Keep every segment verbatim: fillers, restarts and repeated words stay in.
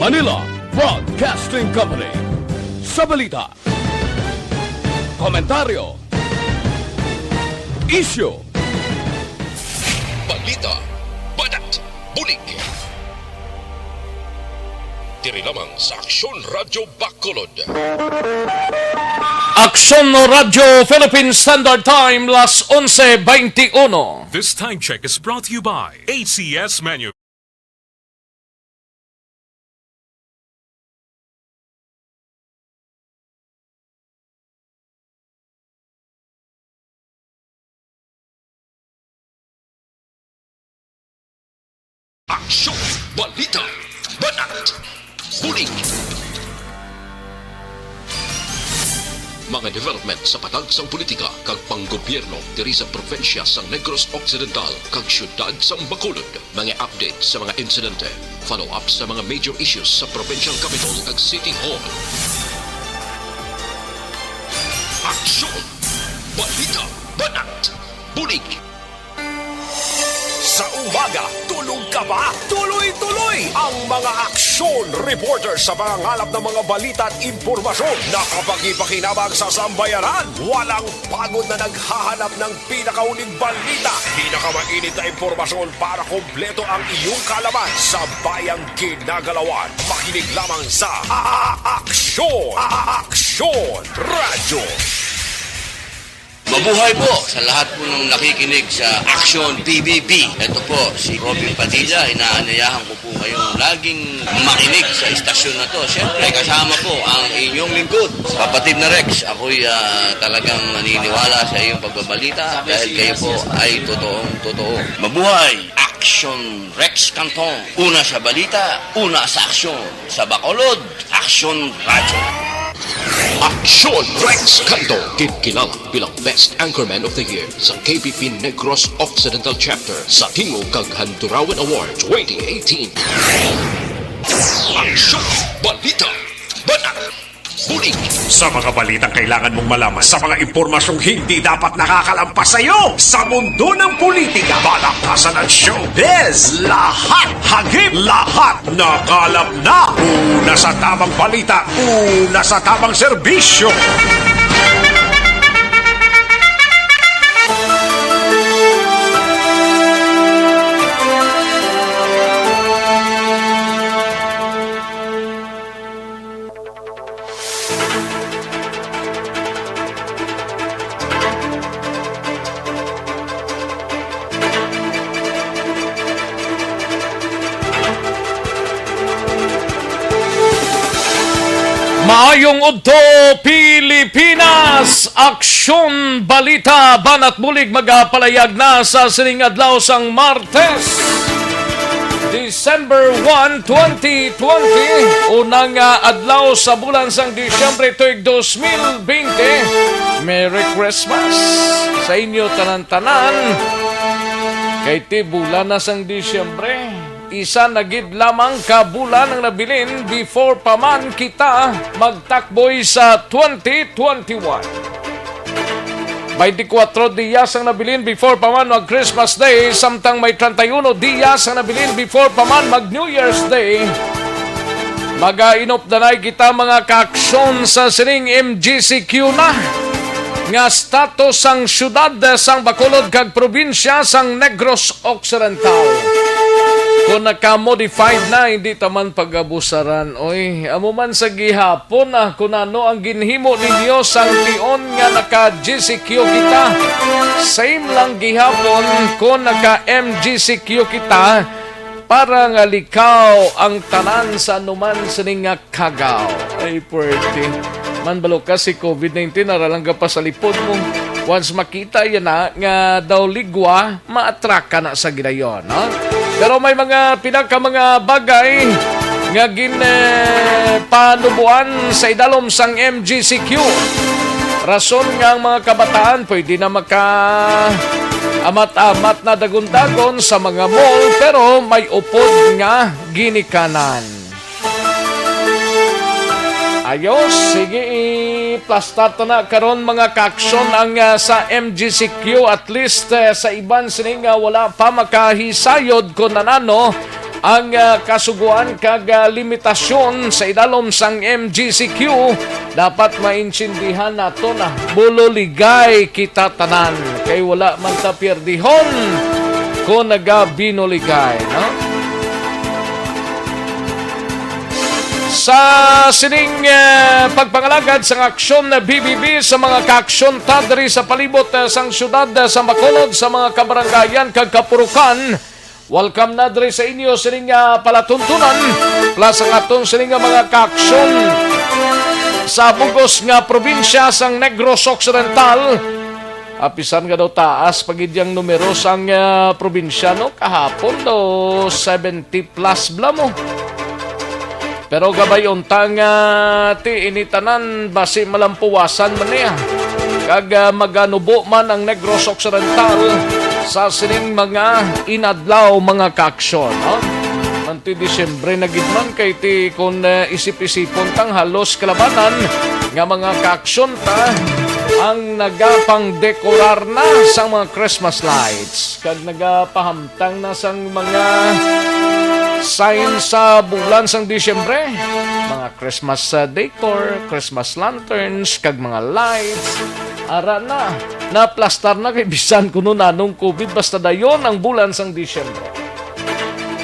Manila Broadcasting Company. Sa balita, komentaryo, isyu, balita, banat, bulig. Diri lamang sa Aksyon Radyo Bacolod. Aksyon Radyo Philippine Standard Time, las onse veintiuno. This time check is brought to you by A C S Manu. Aksyon, balita, banat, bulig. Mga development sa patag sang politika kag panggobyerno diri sa probinsya sang Negros Occidental kag siyudad sang Bacolod. Mga update sa mga insidente, follow-up sa mga major issues sa provincial capitol kag city hall. Aksyon! Balita! Banat! Bulig! Sa umaga, tulog ka ba? Tuloy-tuloy ang mga aksyon reporter sa pangangalap ng mga balita at impormasyon na kapakipakinabang sa sambayanan. Walang pagod na naghahanap ng pinakauling balita, pinakamainit na impormasyon para kompleto ang iyong kaalaman sa bayang ginagalawan. Makinig lamang sa A-, A-, Aksyon! A-, A-, Aksyon Radyo! Mabuhay po sa lahat po ng nakikinig sa Aksyon P B B. Ito po si Robin Padilla. Inaanyayahan ko po kayong laging makinig sa istasyon na to. Siyempre, kasama po ang inyong lingkod, kapatid na Rex. Ako'y, ah, talagang naniniwala sa iyong pagbabalita dahil kayo po ay totoong totoo. Mabuhay! Aksyon Rex Canton. Una sa balita, una sa aksyon. Sa Bacolod, Aksyon Radyo. Aksyon Rex Canton, kinkilala bilang Best Anchorman of the Year sa K B P Negros Occidental Chapter sa Tingog kag Handurawan Award twenty eighteen. Aksyon, balita, banat, bulig. Sa mga balitang kailangan mong malaman, sa mga impormasyong hindi dapat nakakalampas sa iyo, sa mundo ng politika, balakasan at showbiz, lahat hagip, lahat nakalap na. Una sa tamang balita, una sa tamang serbisyo. Maayong udto, Pilipinas! Aksyon, balita, banat bulig magapalayag na sa sining adlaw sang Martes, December one, twenty twenty, unang, ah, adlaw sa bulan sang Disyembre tuig dos mil bente. Merry Christmas sa inyo tanan-tanan. Kay ti bulan na sang Disyembre, isa na gid lamang ka bulan ang nabilin before pa man kita magtakboy sa twenty twenty-one. Twenty-four dias ang nabilin before pa man mag Christmas Day, samtang may treinta y uno dias ang nabilin before pa man mag New Year's Day. Magainop danay kita, mga kaaksyon, sa sining M G C Q na nga status sang siyudad sang Bacolod kag probinsya sang Negros Occidental. Kung naka-modified na, hindi ta man pag-abusaran, oy. Amo man sa gihapon, ah, kung ano ang ginhimo ninyo sang tion nga naka-G C Q kita. Same lang gihapon kung naka-M G C Q kita, para nga likaw ang tanan sa anuman sini nga kagaw. Ay, puwerte. Man, balo ka, si covid nineteen, ara lang ka pa sa lipod mo. Once makita yan na nga daw ligwa, ma-attract ka na sa gidayon, no? Pero may mga pila ka mga bagay nga gin, eh, panubuan sa idalom sang M G C Q. Rason nga ang mga kabataan pwede na maka-amat-amat na dagon-dagon sa mga mall, pero may upod nga ginikanan. Ayos, sige, i-plastar ta na karon, mga kaaksyon, ang, ah, sa M G C Q, at least, eh, sa iban sini nga wala pa makahisayod kung nanano ang, ah, kasugoan kag, ah, limitasyon sa idalom sang M G C Q, dapat maintindihan nato na bululigay kita tanan, kay wala man ta pierdihon kon nagabinuligay, no? Sa sining, ah, pagpangalagad sang aksyon na B B B sa mga kaaksyon ta diri sa palibot, ah, sang siyudad, ah, sa Bacolod, sa mga kabarangayan kag kapurukan, welcome na diri sa inyo sining, ah, palatuntunan, plus ang aton sining nga mga kaaksyon sa bugos nga probinsya sang Negros Occidental. Apisan nga daw taas pa gid yang numero sang, ah, probinsya, no? Kahapon daw seventy plus bala mo. Pero gabay unta nga ti ini tanan basi malampuwasan man niya. Kag, ah, maganubo man ang Negros Occidental sa sining mga inadlaw, mga kaaksyon, no? Manti Disyembre na gid man kay ti kon, ah, isip-isipon tang halos kalabanan nga mga kaaksyon ta ang nagapangdekorar na sang mga Christmas lights kag nagapahamtang na sang mga sign sa bulan sang Disyembre, mga Christmas, ah, decor, Christmas lanterns, kag mga lights. Ara na, naplastar na kay bisan kuno nanong covid, basta dayon ang bulan sang Disyembre.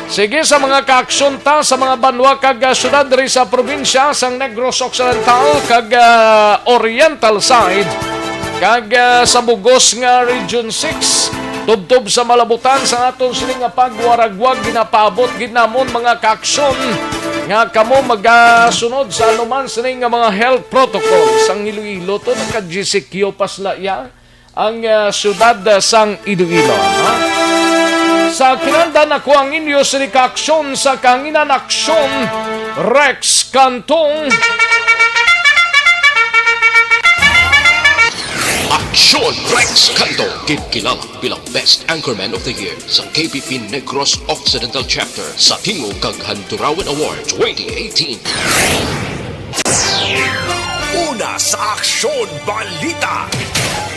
Sige, sa mga kaaksyon ta sa mga banwa kag, ah, syudad diri sa probinsya sang Negros Occidental kag, ah, Oriental side, kag, ah, sa bugos nga Region six, tubtob sa malabutan sa aton sini nga pagwaragwag, ginapaabot gid namon mga kaaksyon nga kamo magasunod sa anuman sini nga mga health protocol. Sang Iloilo to, naka-G C Q pa sila, ya, ang, ah, siyudad, ah, sang Iloilo, ha? Sa kinahanglan, ako ang inyo sini ka aksyon sa kahanginan, Aksyon Rex Cantong. Aksyon Rex Canto, gid kilala bilang Best Anchorman of the Year sa K P P Negros Occidental Chapter sa Tingog kag Handurawan Award twenty eighteen. Una sa aksyon, balita.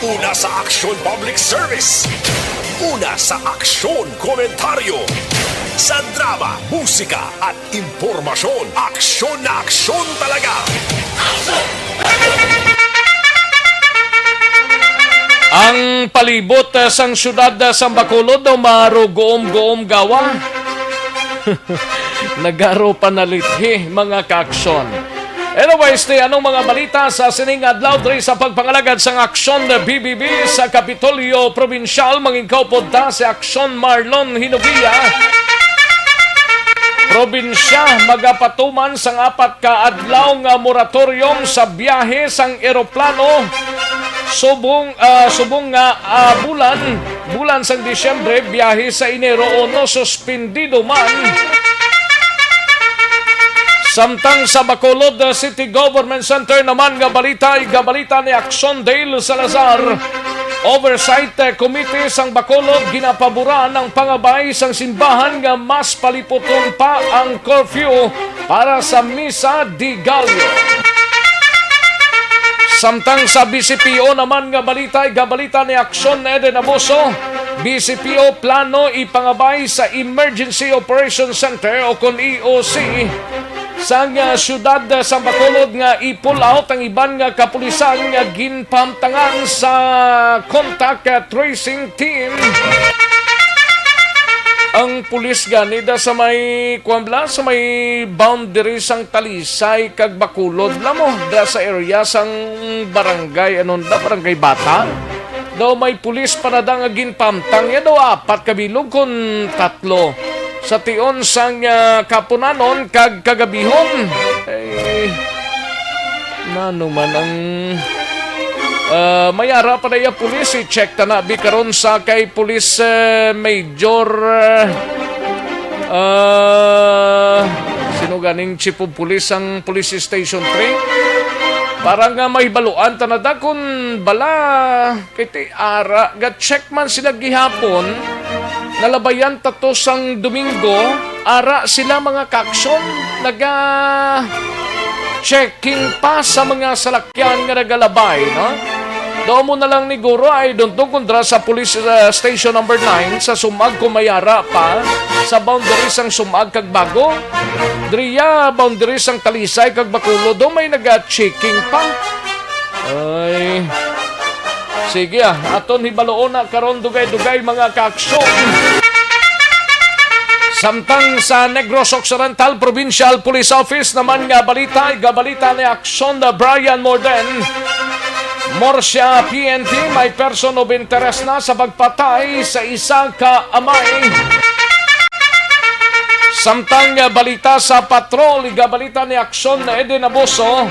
Una sa aksyon, public service. Una sa aksyon, komentaryo. Sa drama, musika, at impormasyon, aksyon na aksyon talaga. Ang palibot, ah, sang siyudad, ah, sang Bacolod, o maruguom-guom gawa. Nagaro panalithi, mga kaaksyon. Anyways, ti anong mga balita sa sining adlaw diri sa pagpangalagad sang Aksyon B B B sa Kapitolyo Probinsyal? Mangigkaupod ta si Aksyon Marlon Hinovia. Probinsya magapatuman sang apat ka adlaw nga moratorium sa biyahe sang eroplano subong, ah, subong nga, ah, bulan, bulan sang Disyembre, biyahe sa Enero uno, suspendido man. Samtang sa Bacolod, ah, City Government Center naman nga balita, igabalita ni Aksyon Dale Salazar. Oversight, ah, Committee sang Bacolod ginapaboran ang pangabay sang simbahan nga mas paliputon pa ang curfew para sa Misa de Gallo. Samtang sa B C P O naman nga balita, igabalita ni Aksyon Eden Amoso, B C P O plano ipangabay sa Emergency Operation Center o kon E O C sang, ah, siyudad, ah, sa Bacolod nga i-pull out ang iban nga kapulisan nga ginpahamtangan sa contact, ah, tracing team. Ang pulis gani da sa may, kuwan bala, sa may boundary sang Talisay kag Bacolod la mo, da sa area sang barangay, ano da, Barangay Bata. Daw may pulis pa na da nga ginpahamtang, ya daw apat ka bilog kun tatlo. Sa tion sang, ah, kapunanon kag kagabihon. Ay, nano man ang, ah, may ara pa na iya pulis. I-check ta na bi karon sa kay Police, eh, Major, eh, ah, sino ganing Chief of Police ang Police Station three? Para nga mahibaluan ta na da kun bala. Kay ti ara, ga-check man sila gihapon, nalabayan ta to sang Domingo, ara sila mga kaaksyon, naga-checking pa sa mga salakyan nga nagalabay, no? Amo na lang ni guro, I don't know kung dira sa police, uh, station number nine sa Sumag, kung may ara pa sa boundary sang Sumag kag Bago. Dria, boundary sang Talisay kag Bacolod, do may naga-checking pa. Ay. Sige, ah, aton hibaluon na karon dugay-dugay, mga kaaksyon. Samtang sa Negros Occidental Provincial Police Office naman nga balita, igabalita ni Aksyon na Brian Morden. Murcia P N P, may person of interest na sa pagpatay sa isa ka amay. Samtang, ah, balita sa patrol, igabalita ni Aksyon na Eden Abuso,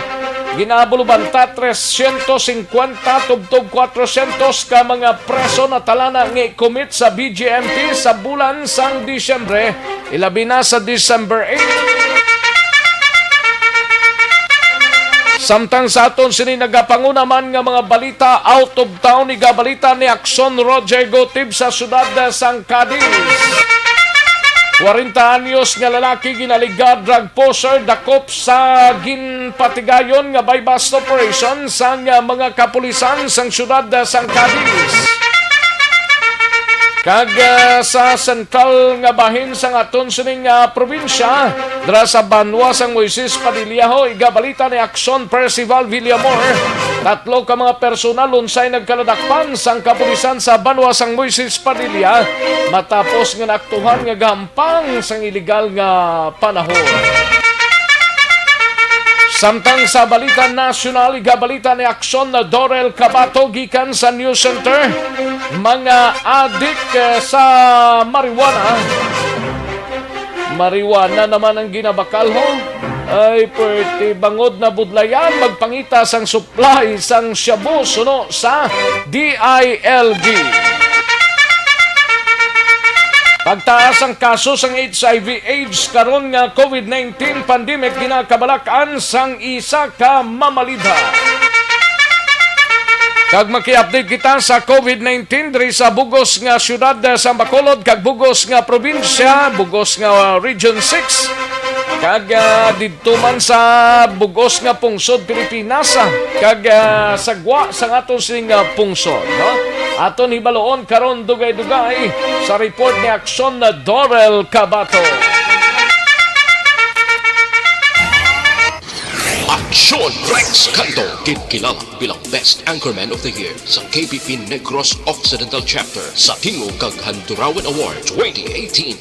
ginaabulubanta trescientos cincuenta tubtob cuatrocientos ka mga preso na talana nga i-commit sa B J M P sa bulan sang Disyembre, ilabi na sa December eight. Samtang sa aton sini nagapanguna man nga mga balita out of town, igabalita ni Aksyon Roger Gotib sa siyudad sang Cadiz. Kwarenta anyos nga lalaki ginaliga drug pusher dakop sa ginpatigayon nga buy-bust operation sang, ah, mga kapulisan sang siyudad sang Cadiz. Kag, ah, sa sentral nga bahin sang aton sining, ah, probinsya, dira sa banwa sang Moises Padilla, ho, igabalita ni Aksyon Percival Villamor, tatlo ka mga personal unsay nagkaladakpan sang kapulisan sa banwa sang Moises Padilla matapos nga naaktuhan nga gahampang sang iligal nga panahon. Samtang sa balita nasyonal, igabalita ni Aksyon na Dorel Cabato gikan sa News Center. Mga adik, eh, sa marijuana. Marijuana naman ang ginabakal, ho. Ay, perti bangod na budlayan, magpangita sang supply sang shabu suno sa D I L G. Pagtaas ang kaso sang H I V AIDS karon nga COVID nineteen pandemic ginakabalakan sang isa ka mamalidha. Kag maki-update kita sa COVID nineteen diri sa bugos nga siyudad sa Bacolod kag bugos nga probinsya, bugos nga Region six, kag, ah, didto man sa bugos nga pungsod Pilipinas, ah, kag, ah, sa gwa sang aton sining, ah, pungsod, no? Aton hibaluon karon dugay-dugay sa report ni Aksyon na Dorel Cabato. Aksyon Rex Canto, ginkilala bilang Best Anchorman of the Year sa K P P Negros Occidental Chapter sa Tingog kag Handurawan Award twenty eighteen.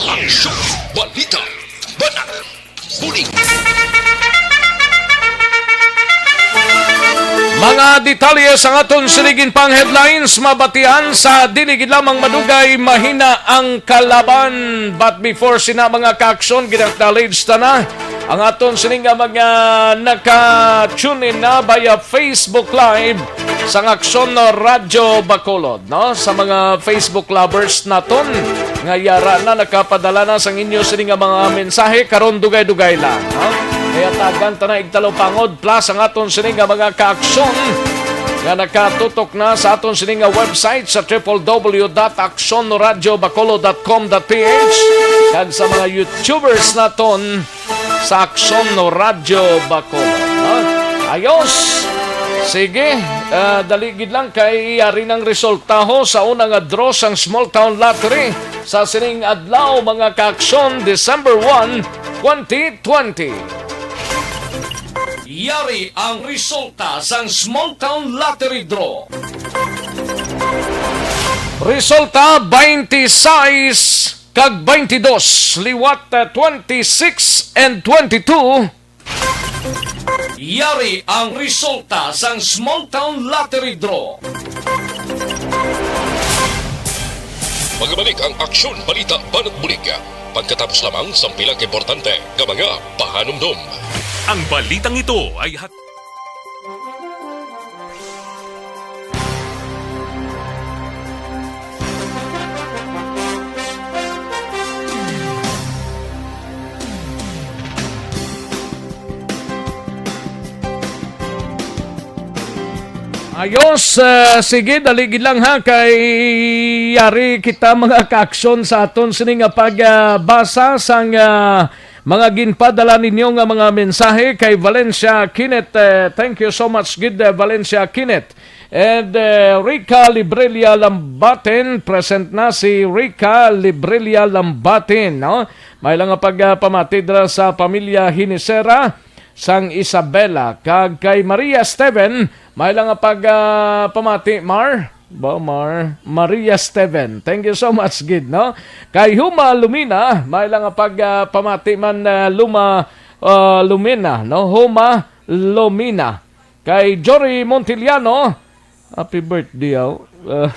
Aksyon, balita, banat, bulig. Mga detalye sa aton sining pang headlines, mabatian sa dili gid lamang madugay, mahina ang kalaban. But before sina, mga kaaksyon, gina-acknowledge ta na ang aton sini nga mga naka-tune in na via Facebook Live sang Aksyon Radyo Bacolod, no? Sa mga Facebook lovers naton nga yara na nakapadala na sang inyo sini nga mga mensahe, karon dugay-dugay lang, no? Kaya tagan ta na igtalupangod plus ang aton sini nga mga kaaksyon nga nakatutok na sa aton sini nga website sa triple W dot aksyon radyo bacolod dot com dot P H, kag sa mga YouTubers naton sa Aksyon Radyo Bacolod, no? Ayos. Sige, ah, dali gid lang kay yari nang resulta, ho, sa una nga draw sang Small Town Lottery sa sining adlaw, mga kaaksyon, December one, twenty twenty. Yari ang resulta sang Small Town Lottery Draw. Resulta, twenty-six kag twenty-two, liwat, eh, twenty-six and twenty-two. Yari ang resulta sang Small Town Lottery Draw. Magabalik ang Aksyon, Balita, Banat, Bulig pagkatapos lamang sang pila ka importante nga mga pahanumdom. Ang balitang ito ay hat- Ayos, ah, sige, dali gid lang ha, kay yari kita mga kaaksyon sa aton sini nga pagbasa sang, ah, mga ginpadala ninyo nga mga mensahe kay Valencia Kinet. Eh, thank you so much gid, eh, Valencia Kinet. And, eh, Rica Librella Lambatin, present na si Rica Librella Lambatin, no? May lang nga pagpamati dira sa pamilya Hinisera sang Isabela, kag kay Maria Steven, may lang nga pag, ah, pamati, Mar. Ba, Mar? Maria Steven. Thank you so much, gid, no? Kay Huma Lumina, may lang nga pag, ah, pamati man, ah, Luma, ah, Lumina, no? Huma Lumina. Kay Jory Montiliano, happy birthday, aw. Ah,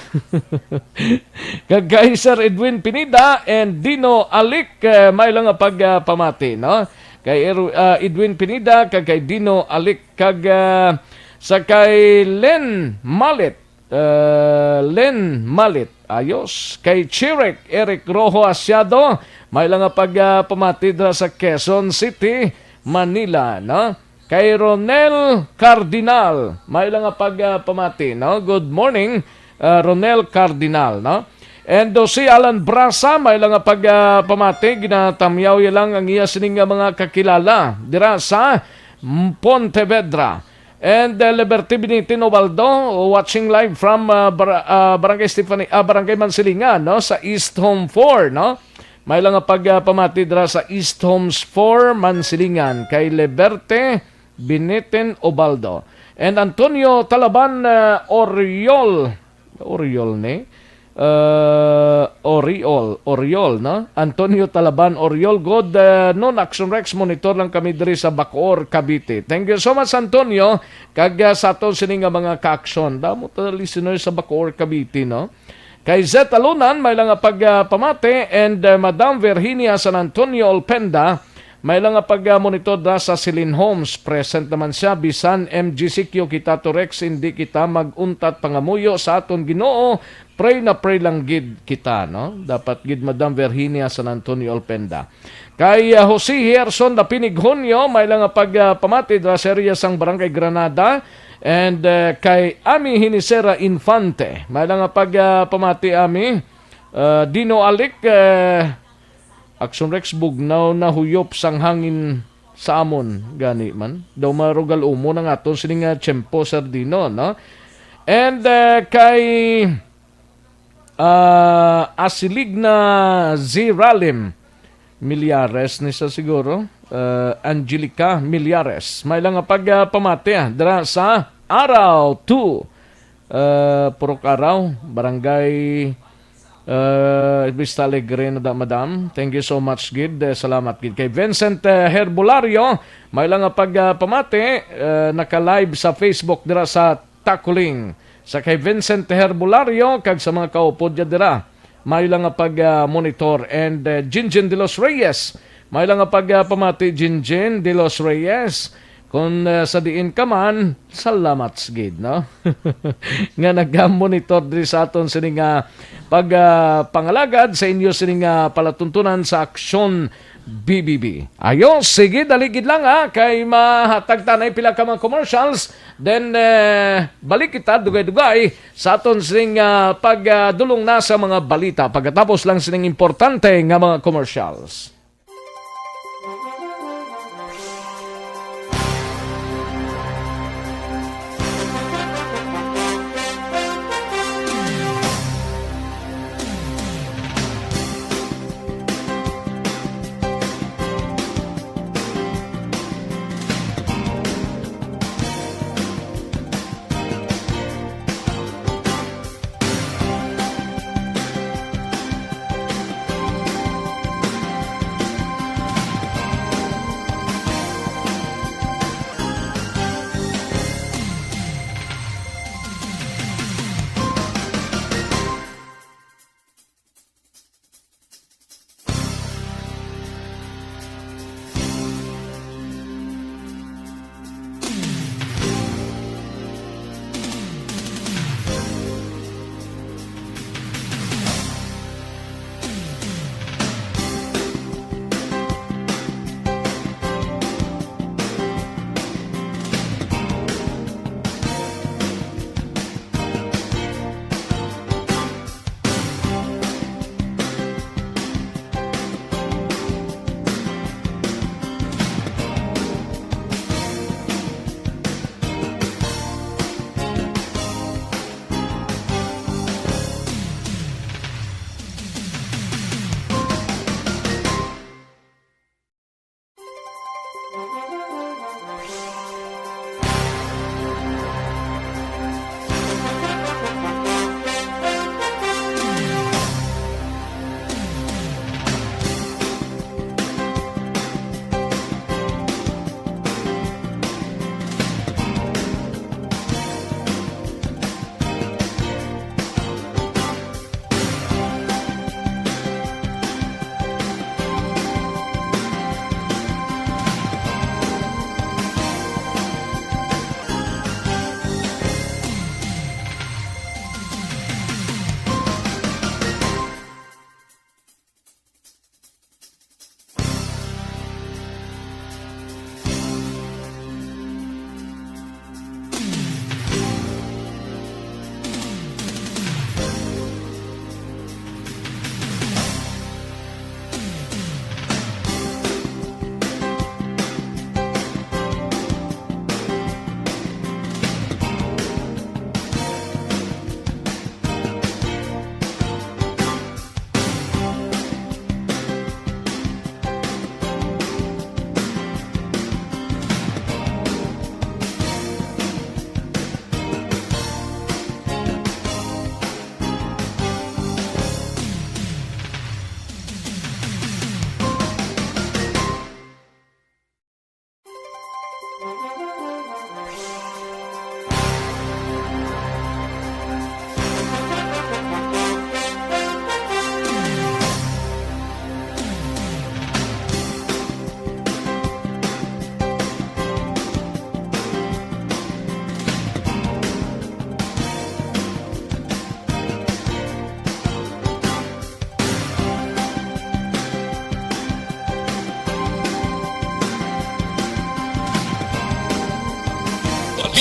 kag kay Sir Edwin Pineda and Dino Alic, eh, may lang nga pag, ah, pamati, no? Kay Er-, ah, Edwin Pineda, kag kay Dino Alic, kag, ah, sa kay Len Malit, ah, Len Malit, ayos. Kay Chirek Eric Rojo Asiado, may lang nga pag, ah, pamati dira sa Quezon City, Manila, no? Kay Ronel Cardinal, may lang nga pag, ah, pamati, no? Good morning, ah, Ronel Cardinal, no? And do si Alan Brasa, may lang nga pag, ah, pamati, ginatamyaw ya lang ang iya sining nga mga kakilala dira sa, mm, Pontevedra. And, uh, Liberty Binitin Ubaldo, watching live from, uh, Bar-, uh, Barangay Stephanie, uh, Barangay Mansilingan, no, sa East Home four, no? May lang nga pag, uh, pamati dira sa East Homes four, Mansilingan, kay Liberte Binitin Ubaldo. And Antonio Talaban, uh, Oriol, Oriol ni? Uh, Oriol, Oriol, no? Antonio Talaban Oriol, good, uh, noon, Action Rex, monitor lang kami diri sa Bacoor, Cavite. Thank you so much, Antonio, kag, uh, sa aton sini nga mga ka-action. Damo ta listener sa Bacoor, Cavite, no? Kay Zet Alunan, may lang nga pag, uh, pamati, and, uh, Madam Virginia San Antonio Olpenda, may lang nga pag, uh, monitor da sa Celine Homes. Present naman siya, bisan M G C Q kita to, Rex, hindi kita mag-untat pangamuyo sa aton Ginoo. Pray na pray lang gid kita, no? Dapat gid, Madam Virginia San Antonio Olpenda. Kay, uh, Jose Gerson Dapinig Junio, may lang nga pag, uh, pamati dira sa area sang Barangay Granada. And, uh, kay Ami Hinisera Infante, may lang nga pag, uh, pamati, Ami. Uh, Dino Alic, uh, Action Rex, bugnaw na huyop sang hangin sa amon. Gani man. Daw marugal umon ang aton sini nga tiyempo, Sir Dino, no? And, uh, kay, uh, Asiligna Ziralim Millares ni sa siguro, uh, Angelica Millares. May lang nga pag, uh, pamati, ah, dira sa Araw two. Uh, Purok Araw, Barangay, uh, Vista Alegre na da, madam. Thank you so much, gid. Eh, salamat, gid. Kay Vincent, eh, Herbolario, may lang nga pag, ah, pamati, eh, naka-live sa Facebook dira sa Takuling. Sa kay Vincent Herbolario, kag sa mga kaupod niya dira. May lang nga pag, ah, monitor. And, eh, Jinjin de los Reyes, may lang nga pag, ah, pamati, Jinjin de los Reyes. Kung, ah, sa diin ka man, salamat sa gid, no? Nga nagamonitor diri sa aton sini nga pag, ah, pangalagad sa inyo sini nga palatuntunan sa Aksyon B B B. Ayo, sige, dali gid lang, ha, kay mahatag tanay pila ka mga commercials. Then, eh, balik kita dugay-dugay sa aton sini nga pag, ah, dulong na sa mga balita. Pagkatapos lang sining importante nga mga commercials.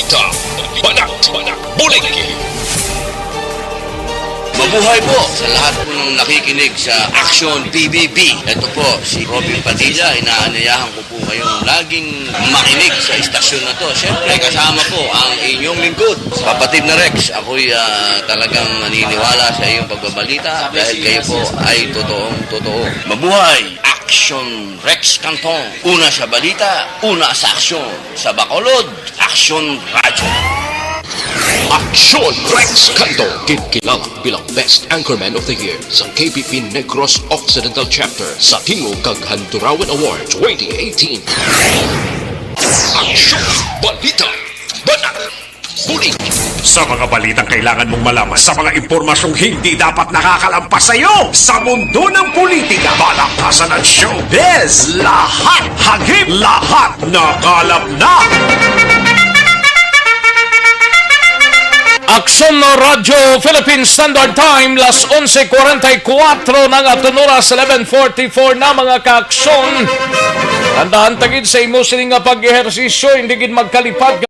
Sa Banat, Bulig. Mabuhay po sa lahat po ng nakikinig sa Action P B B. Ito po si Robin Padilla. Inaanyayahan ko po kayong laging makinig sa istasyon na to. Siyempre, kasama po ang inyong lingkod, kapatid na Rex. Ako'y, ah, talagang naniniwala sa iyong pagbabalita dahil kayo po ay totoong totoo. Mabuhay! Action Rex Cantong. Una sa balita, una sa aksyon. Sa Bacolod, Aksyon Radyo. Aksyon Rex Cantong, kinkilala bilang Best Anchorman of the Year sa K P P Negros Occidental Chapter sa Tingog kag Handurawan Award twenty eighteen. Aksyon, balita, banat, bulig. Sa mga balitang kailangan mong malaman, sa mga impormasyong hindi dapat nakakalampas sa iyo, sa mundo ng politika, balakasan at showbiz, lahat hagip, lahat nakalap na. Aksyon Radyo Philippine Standard Time, las onse cuarenta y cuatro na nga, aton oras, eleven forty-four na, mga kaaksyon. Andahan ta gid sa imo sini nga pag-ehersisyo, hindi gid magkalipad.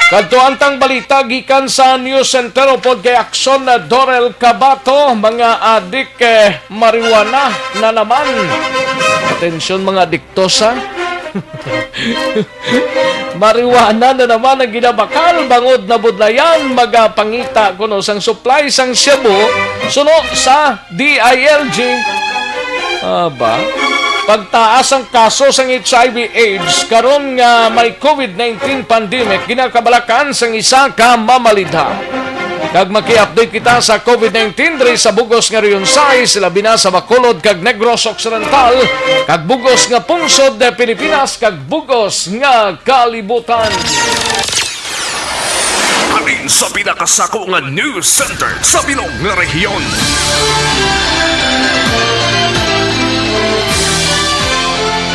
Kadto antang balita gikan sa News Center upod kay Aksyon Dorel Cabato, mga adik, eh, marijuana na naman. Atensyon, mga adiktos, ha? Marijuana na naman ang ginabakal bangod nabudlayan magapangita kuno sang supply sang shabu suno sa D I L G. Aba, pagtaas ang kaso sang H I V AIDS karon nga may COVID nineteen pandemic, ginakabalakan sang isa ka mamalidha. Kag maki-update kita sa COVID nineteen diri sa bugos nga Region sais, labi na sa Bacolod kag Negros Occidental, kag bugos nga pungsod sa Pilipinas, kag bugos nga kalibutan. Halin sa pinakasako nga news center sa bilog nga rehiyon.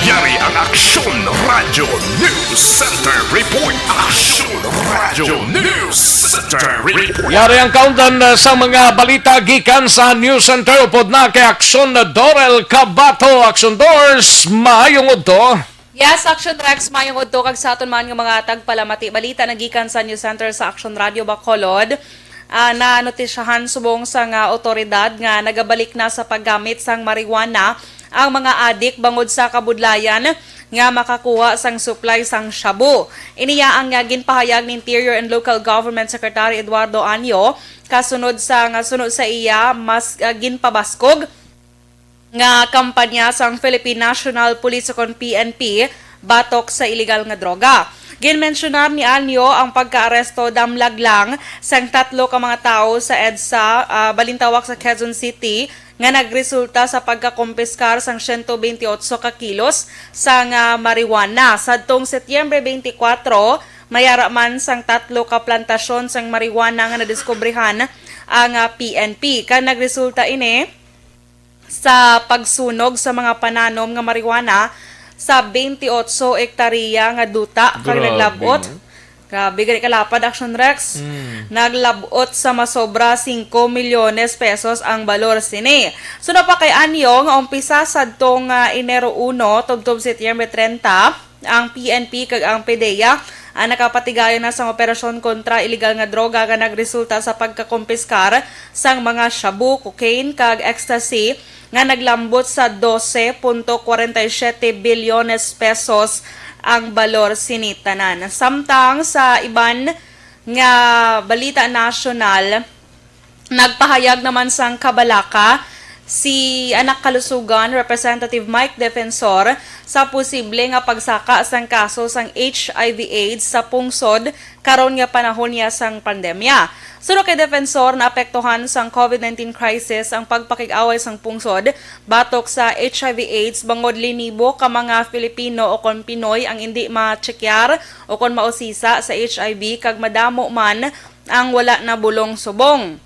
Yari ang Aksyon Radyo News Center Report. Aksyon Radyo News Center Report. Yari ang kaundan, uh, sa mga balita gikan sa News Center. Upod na kay Aksyon Dorel Cabato. Aksyon Dors, maayong udto. Yes, Action Rex, mayong udto kag sa aton man nga mga tagpalamati. Balita na gikan sa News Center sa Action Radio Bacolod. Ah, nanotisyahan subong sa nga otoridad nga nagabalik na sa paggamit sang marijuana ang mga adik bangod sa kabudlayan nga makakuha sang supply sang shabu. Ini ang, ah, ginpahayag ni Interior and Local Government Secretary Eduardo Anyo kasunod sa, nga sunod sa iya mas, ah, ginpabaskog nga kampanya sang Philippine National Police ukon P N P batok sa iligal nga droga. Ginmensyonar ni Anyo ang pagkaaresto damlag lang sang tatlo ka mga tawo sa EDSA, ah, Balintawak sa Quezon City nga nagresulta sa pagkakompiskar sang siyento bentiocho ka kilos sang, ah, marijuana. Sadtong Setyembre twenty-four, may ara man sang tatlo ka plantasyon sang marijuana nga nadiskubrihan ang, ah, P N P. Kag nagresulta ini sa pagsunog sa mga pananom nga marijuana sa twenty-eight hektarya nga duta kag Grabe, naglab-ot. No? Grabe, gani kalapad, Action Rex. Mm. Naglab-ot sa masobra singko milyones pesos ang balor sini. Suna pa kay Anyo nga umpisa sadtong, ah, Enero uno tubtob Setyembre treinta, ang P N P kag ang PDEA ang nakapatigayon na sang operasyon kontra iligal nga droga nga nagresulta sa pagkakompiskar sang mga shabu, cocaine, kag ecstasy nga naglambot sa dose punto kwarenta y siyete bilyones pesos ang balor sini tanan. Samtang sa iban nga balita nasyonal, nagpahayag naman sang kabalaka si Anak Kalusugan Representative Mike Defensor sa posible nga pagsaka sang kaso sang H I V AIDS sa pungsod karon nga panahon niya sang pandemya. Suno kay Defensor, naapektuhan sang COVID nineteen crisis ang pagpakig-away sang pungsod batok sa H I V AIDS, bangod linibo ka mga Filipino o kon Pinoy ang indi ma-checkar o kon mausisa sa H I V, kag madamo man ang wala nabulong subong.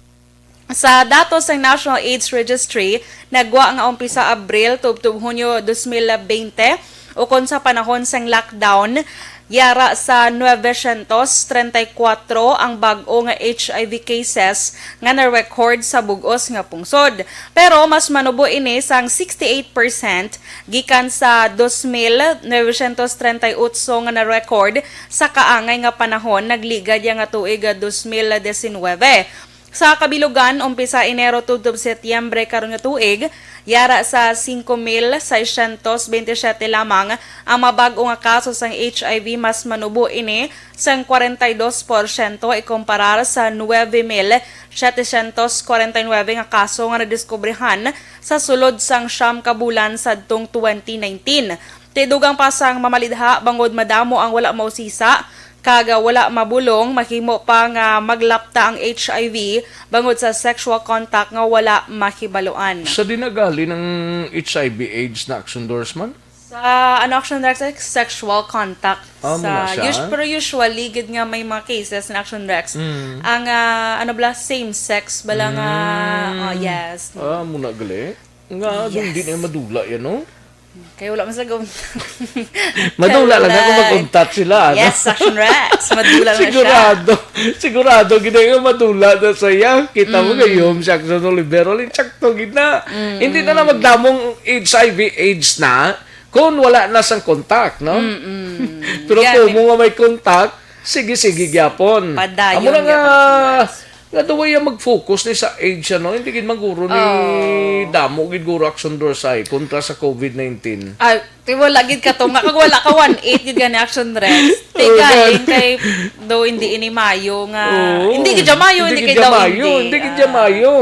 Sa datos sang National AIDS Registry, nagwa nga umpisa Abril tubtob Hunyo dos mil bente, ukon sa panahon sang lockdown, yara sa nuebe syentos treinta y kuwatro ang bag-o nga H I V cases nga na-record sa bug-os nga pungsod. Pero mas manubo ini sang sixty-eight percent gikan sa dos mil nuebe syentos treinta y otso nga na-record sa kaangay nga panahon nagligad ya nga tuig, ah, dos mil diecinuebe. Sa kabilugan, umpisa Enero tubtob Setyembre karon nga tuig, yara sa singko mil seiscientos bente siyete lamang ang mabag-o nga kaso sang H I V. Mas manubo ini sang kwarenta y dos por siyento ikumparar sa nuebe mil setecientos kwarenta y nuebe nga kaso nga nadiskubrihan sa sulod sang siyam ka bulan sadtong twenty nineteen. Ti dugang pa sang mamalidha, bangod madamo ang wala mausisa kag wala mabulong, mahimo pa nga maglapta ang H I V bangod sa sexual contact nga wala mahibaluan. Sa di nagalin ang H I V AIDS na, Action Doors man? Sa, ano, Action Rex, sexual contact. Ah, muna sa siya? Us-, pero usually gid nga may mga cases na, Action Rex, Mm. ang, ah, ano bala, same sex bala nga, Mm. oh, yes. Ah, muna gali. Nga, Yes. hindi na madula yan, no? Kaya wala man sila gum- Madula lang ako Kailan? mag-untat sila, ano? Yes, Action Rex. Madula lang siya. Sigurado. Sigurado, gid nga madula na siya. Kita mo Mm. kayo, si Action Olivero, lang sakto, gid na. Mm. Hindi na na magdamong H I V AIDS na kung wala na sang contact, no? Mm-mm. Pero Yan. kung mo nga may contact, sige, sige, gyapon. Padayon Amo na nga, gyapon, Action Rex. Nga daw ay mag-focus ni sa AIDS, ano? Hindi gid man guro ni Oh. damo gid guro, Action Dorsay, kontra sa COVID nineteen. Ah, ti wala gid ka tunga kag wala ka one eight gid gani, Action Rex. Ti Oh, galing gani. kay daw hindi ini mayo nga, Oo. hindi gid siya mayo, Hindi hindi gid kay siya daw mayo, hindi. hindi gid siya Ah. mayo.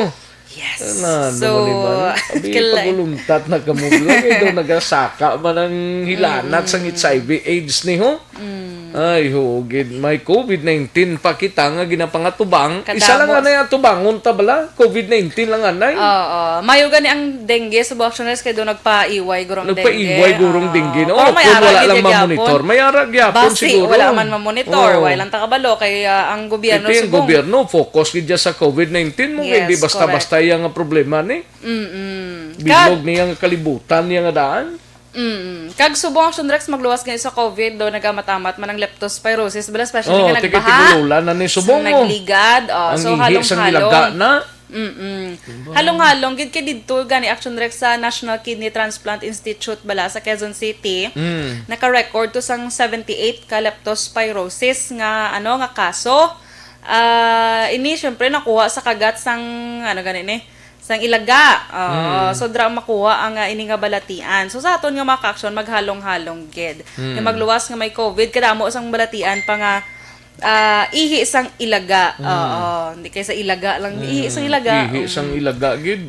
Yes. Ano, So, ano man ni ba? Abi, kilay. paguluntat na kamo, bro. Kay daw nagasaka man ang hilanat Mm. sang H I V AIDS ni, ho? Mm. Ay, ho, gid. May COVID nineteen pa kita nga ginapangatubang. Isa lang Kadamo. anay ang tubangon ta bala. COVID nineteen lang anay. Oo. Mayo gani ang dengue sa Buwak Sunrise kay doon nagpaiway gurong Nagpaiway dengue. gurong Oo. dengue, no? Pero may Kung ara wala gid lang gyapon. mamonitor, may ara gyapon Basi, siguro. wala man mamonitor. Oo. Wala lang takabalo kay, ah, ang gobyerno Ito yung subong. gobyerno, focus gid dyan sa COVID nineteen mo, Yes, hindi basta-basta correct. yung problema ni. Mm-mm. Bilog Kag niya nga kalibutan niya nga daan. Mm. Kag subong, Action Rex, magluwas gani sa COVID, do nagamamat man ang leptospirosis, bala, especially Oh, nga tigi nagbaha. tigululan na ni subong, Sa oh. nagligad, oh, Ang so ihi sang halong-halong. ilaga na. Mm-mm. Diba? Halong-halong gid kay didto gani, Action Rex, sa National Kidney Transplant Institute bala sa Quezon City. Mm. Naka-record to sang seventy-eight ka leptospirosis nga, ano, nga kaso. Ah, ini syempre nakuha sa kagat sang, ano gani ni, sang ilaga. Oo, Mm. so dira makuha ang, ah, ini nga balatian. So sa aton nga mga ka-action, maghalong-halong gid. Mm. Nga magluwas nga may COVID, kadamo sang balatian pa nga, ah, ihi sang ilaga. Mm. Oo, hindi kay sa ilaga lang, ihi sang Mm, ilaga. ihi sang Mm. ilaga gid.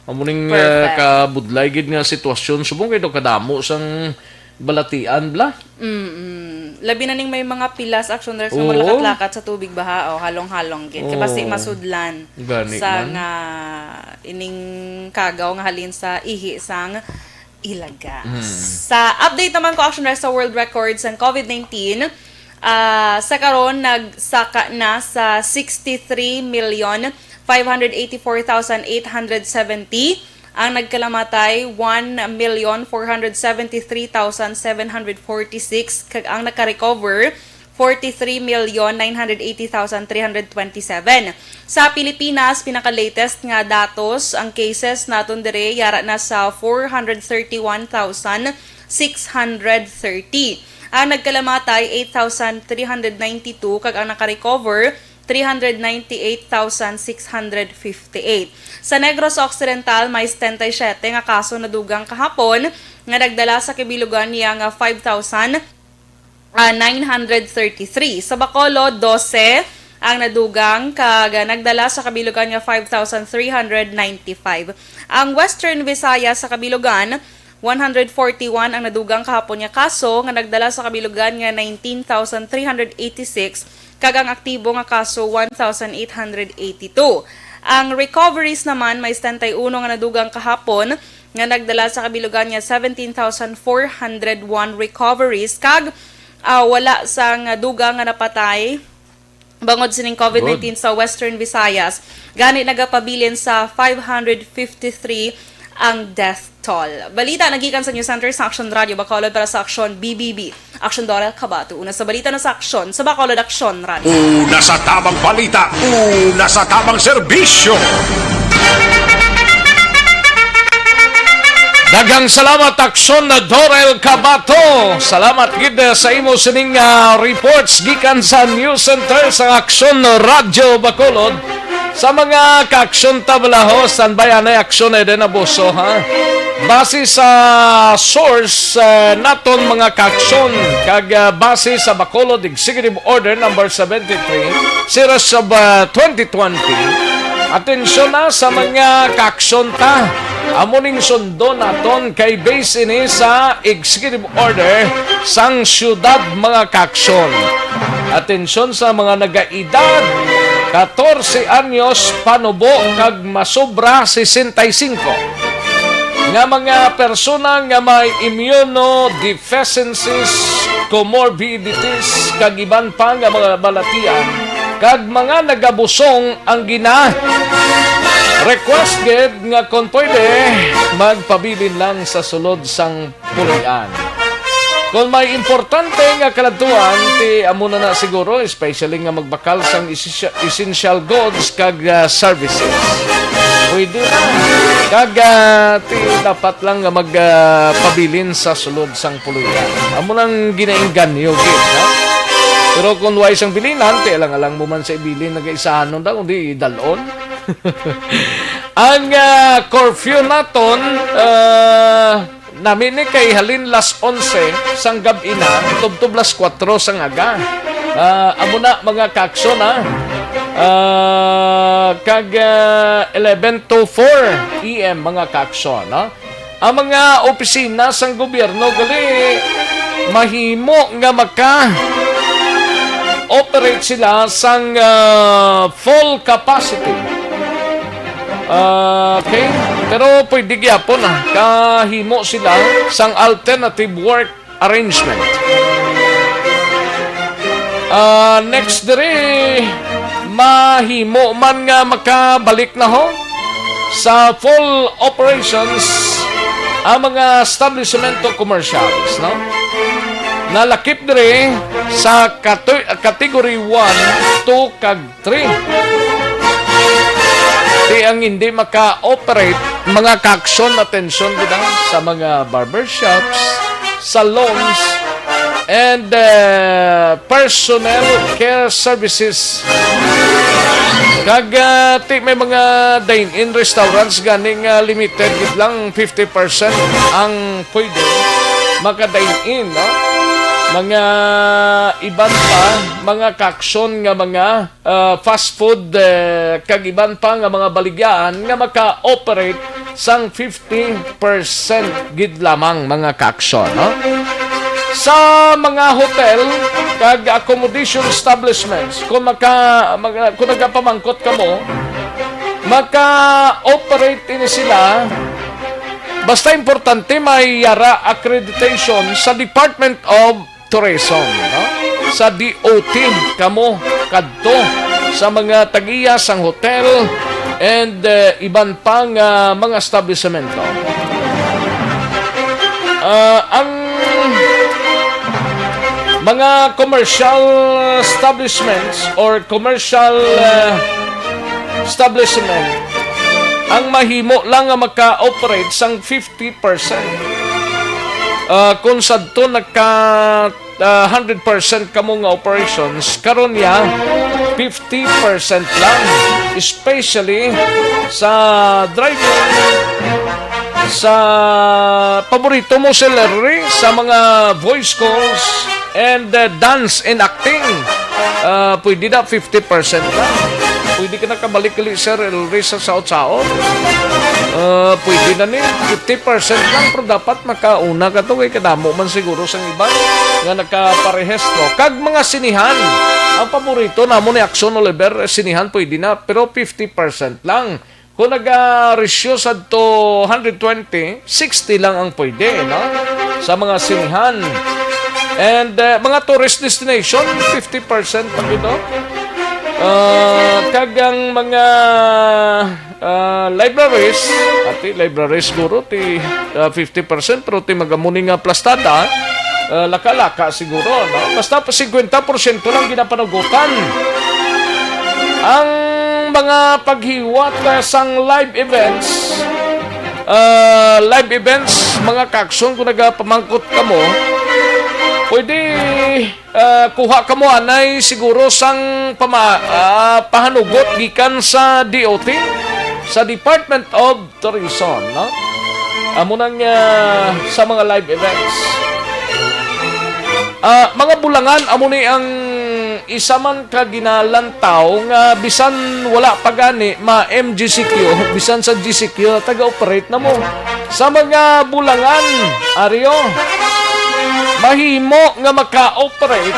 Amo ning, Perfect. ah, kabudlay gid nga sitwasyon. Subong kay daw kadamo sang balatian, bla. Mm-mm. Labi na ning may mga pilas, Action Rex, nga Oo. maglakat-lakat sa tubig baha, o halong-halong gid. Kay basi Oo. masudlan Gani sa man. nga ining kagaw nga halin sa ihi sang ilaga. Mm. Sa update naman ko, Action Rex, sa world records ang COVID nineteen, ah, sa karon nagsaka na sa sixty-three million five hundred eighty-four thousand eight hundred seventy. Ang nagkalamatay, one million four hundred seventy-three thousand seven hundred forty-six, kag ang naka-recover, forty-three million nine hundred eighty thousand three hundred twenty-seven. Sa Pilipinas, pinaka-latest nga datos, ang cases naton dire yara na sa four hundred thirty-one thousand six hundred thirty. Ang nagkalamatay, eight thousand three hundred ninety-two, kag ang naka-recover, three hundred ninety-eight thousand six hundred fifty-eight. Sa Negros Occidental, may setenta y siete nga kaso nadugang kahapon nga nagdala sa kabilugan niya nga five thousand, ah, nine hundred thirty-three. Sa Bacolod, dose, ang nadugang kag nagdala sa kabilugan nga five thousand three hundred ninety-five. Ang Western Visayas sa kabilugan, one hundred forty-one ang nadugang kahapon nga kaso nga nagdala sa kabilugan nga nineteen thousand three hundred eighty-six, kag ang aktibo nga kaso one thousand eight hundred eighty-two. Ang recoveries naman may setenta y uno nga nadugang kahapon nga nagdala sa kabilugan nga seventeen thousand four hundred one recoveries, kag ah, wala sang dugang nga napatay bangod sining covid nineteen sa Western Visayas. Gani nagapabilin sa five hundred fifty-three ang death toll. Balita nagikan sa News Center sa Action Radio Bacolod para sa Action B B B. Action Dorel Kabato. Una sa balita na sa Action sa Bacolod Action Radio. Una sa tamang balita, una sa tamang serbisyo. Daghang salamat, Aksyon na Dorel Cabato. Salamat gid, eh, sa imo sining, ah, reports gikan sa News Center sa Aksyon Radyo Bacolod. Sa mga kaaksyon ta balaho, standby anay aksyon ay din abuso, ha? Base sa source, eh, naton mga kaaksyon, kag, ah, base sa Bacolod Executive Order number seventy-three, series of, ah, twenty twenty, atensyon na sa mga kaaksyon ta. Amo ning sundo naton kay base ini sa executive order sang syudad, mga kaaksyon. Atensyon sa mga nagaedad katorse anyos panubo kag masobra sesenta y cinco nga mga persona nga may immunodeficiencies, comorbidities, kag iban pa nga mga balatian, kag mga nagabusong ang gina-request gid nga kon pwede, magpabilin lang sa sulod sang puloy-an. Kon may importante nga kaladtuan, ti amo na na siguro, especially nga magbakal sang esensya-, essential goods kag, ah, services. Pwede na. Kag, ah, ti dapat lang nga mag, ah, pabilin sa sulod sang puloy-an. Amo nang ginaengganyo gid, no? Pero kung way sang bilinan, ti alang-alang mo man sa ibilin, nagaisahanon daw, kundi idalon. Ang, ah, curfew naton, ah, nami ni kay halin las onse sang gab-i na, tubtob las kuwatro sang aga. Ah, amo na, mga kaaksyon, ha? Ah, kag, ah, eleven to four A M, mga kaaksyon, no? Ang mga opisina sang gobyerno gali mahimo nga maka-operate sila sang, ah, full capacity. Ah, okay? Pero pwede gyapon, ah, kahimo sila sang alternative work arrangement. Ah, next diri, mahimo man nga makabalik na ho sa full operations ang mga establishmento commercials, no? Nalakip diri sa katu-, category one, two, kag three. Ti ang hindi maka-operate, mga kaaksyon, atensyon gid, ah, sa mga barbershops, salons, and, uh, personal care services. Kag, uh, ti may mga dine-in restaurants gani nga limited gid lang, fifty percent ang pwede maka-dine-in, no? Mga iban pa, mga kaaksyon nga mga, uh, fast food, uh, kag iban pa nga mga baligyaan nga maka-operate sang fifty percent gid lamang, mga kaaksyon, no? Sa mga hotel kag accommodation establishments, kung maka-, mag-, kung nagapamangkot kamo, maka-operate ini sila, basta importante may yara accreditation sa Department of Tourism, no? Sa D O T, kamo kadto sa mga tag-iya sang hotel and, eh, iban pa nga mga establisemento. Ah, ang mga commercial establishments or commercial, eh, establishment ang mahimo lang nga maka-operate sang fifty percent. Ah, kung sadto nagka, ah, hundred percent kamo nga operations, karon ya fifty percent lang, especially sa driving, sa paborito mo celery, sa mga voice calls, and, uh, dance and acting. Ah, pwede na fifty percent lang. Pwede ka na kabalik gali, Sir Elris, sa saot-saot. Ah, pwede na ni fifty percent lang, pero dapat makauna ka to, kay kadamo man siguro sang iban nga nakaparehistro. Kag mga sinihan, ang paborito namo ni Action Oliver, eh, sinihan pwede na, pero fifty percent lang. Kung nag-ratio sa to hundred twenty, sixty lang ang pwede, no? Sa mga sinihan. And, eh, mga tourist destination, fifty percent pa gid, no? Ah, kag ang mga, ah, libraries, ati libraries guro, ti, ah, fifty percent, pero ti magamuni nga plastada, ah, laka-laka siguro, no? Basta pa fifty percent lang ginapanugutan. Ang mga paghiwat, ah, sang live events, ah, live events, mga kakson, kung nagapamangkot kamo, pwede, ah, kuha kamo anay siguro sang pama-, ah, pahanugot gikan sa D O T, sa Department of Tourism, no? Amo nang, ah, sa mga live events. Ah, mga bulangan, amo ni ang isa man ka ginalantaw nga bisan wala pa gani ma-M G C Q, bisan sa G C Q, taga-operate na mo. Sa mga bulangan, Aryo, mahimo nga maka-operate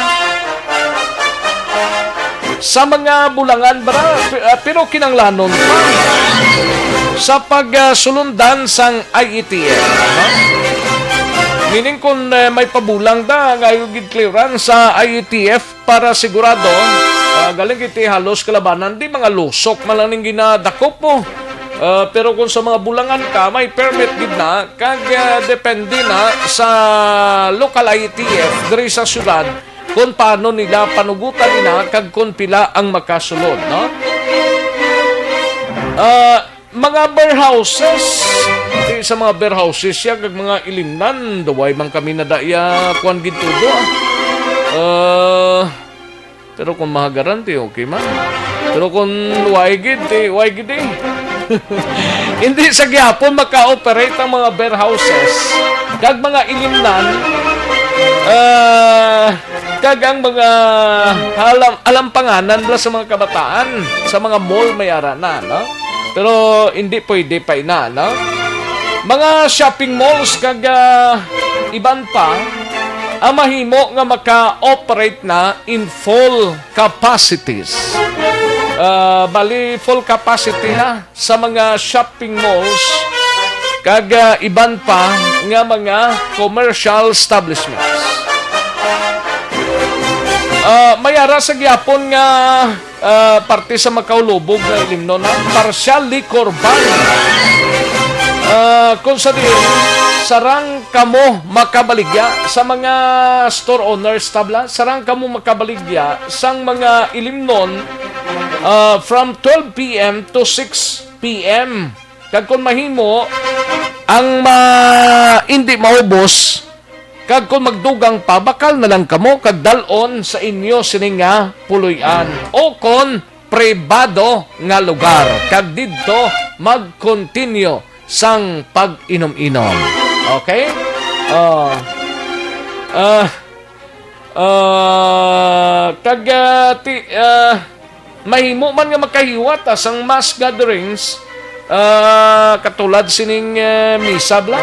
sa mga bulangan, bra, pi-, ah, pero kinanglanon pa sa pagsulundan sang I E T F, no? Meaning, kung, eh, may pabulang da, ngayo gid clearance sa I E T F para sigurado, ah, galing iti halos kalabanan, di mga lusok man lang ning ginadakop mo. Ah, pero kung sa mga bulangan ka, may permit gid na, kag, ah, depende na sa local I E T F diri sa syudad kung paano nila panugutan nila kag kung pila ang makasulod, no? Ah, mga beer houses. Di sa mga beer houses siya kag mga ilimnan, duway man kami na daya kuan gid todo, ah. Ah, pero kung mahagaran, ti okay man. Pero kung way gid, ti way gid, eh. Hindi sa gihapon maka-operate ang mga beer houses kag mga ilimnan, ah, kag ang mga alam, alam panganan bala sa mga kabataan, sa mga mall may ara na, no? Pero hindi pwede pa ina, no? Mga shopping malls kag, ah, iban pa ang mahimo nga maka-operate na in full capacities. Ah, bali, full capacity na sa mga shopping malls kag, ah, iban pa nga mga commercial establishments. Ah, may ara sa gihapon nga, ah, parte sa makaulubog nga ilimnon na partial liquor ban. Ah, kung sa diin, sarang kamo makabaligya sa mga store owners, tabla, sarang kamo makabaligya sang mga ilimnon, ah, from twelve p m to six p m. Kag kung mahimo, ang ma-, hindi maubos, kag kung magdugang pa, bakal na lang kamo kag dal-on sa inyo sini nga puloy-an, o kon pribado nga lugar, kag didto mag-continue sang pag-inom-inom. Okay? Oh. Ah, ah, kag, ah, ti-, ah, mahimo man nga makahiwat, ah, sang mass gatherings, ah, katulad sining, eh, misa bala.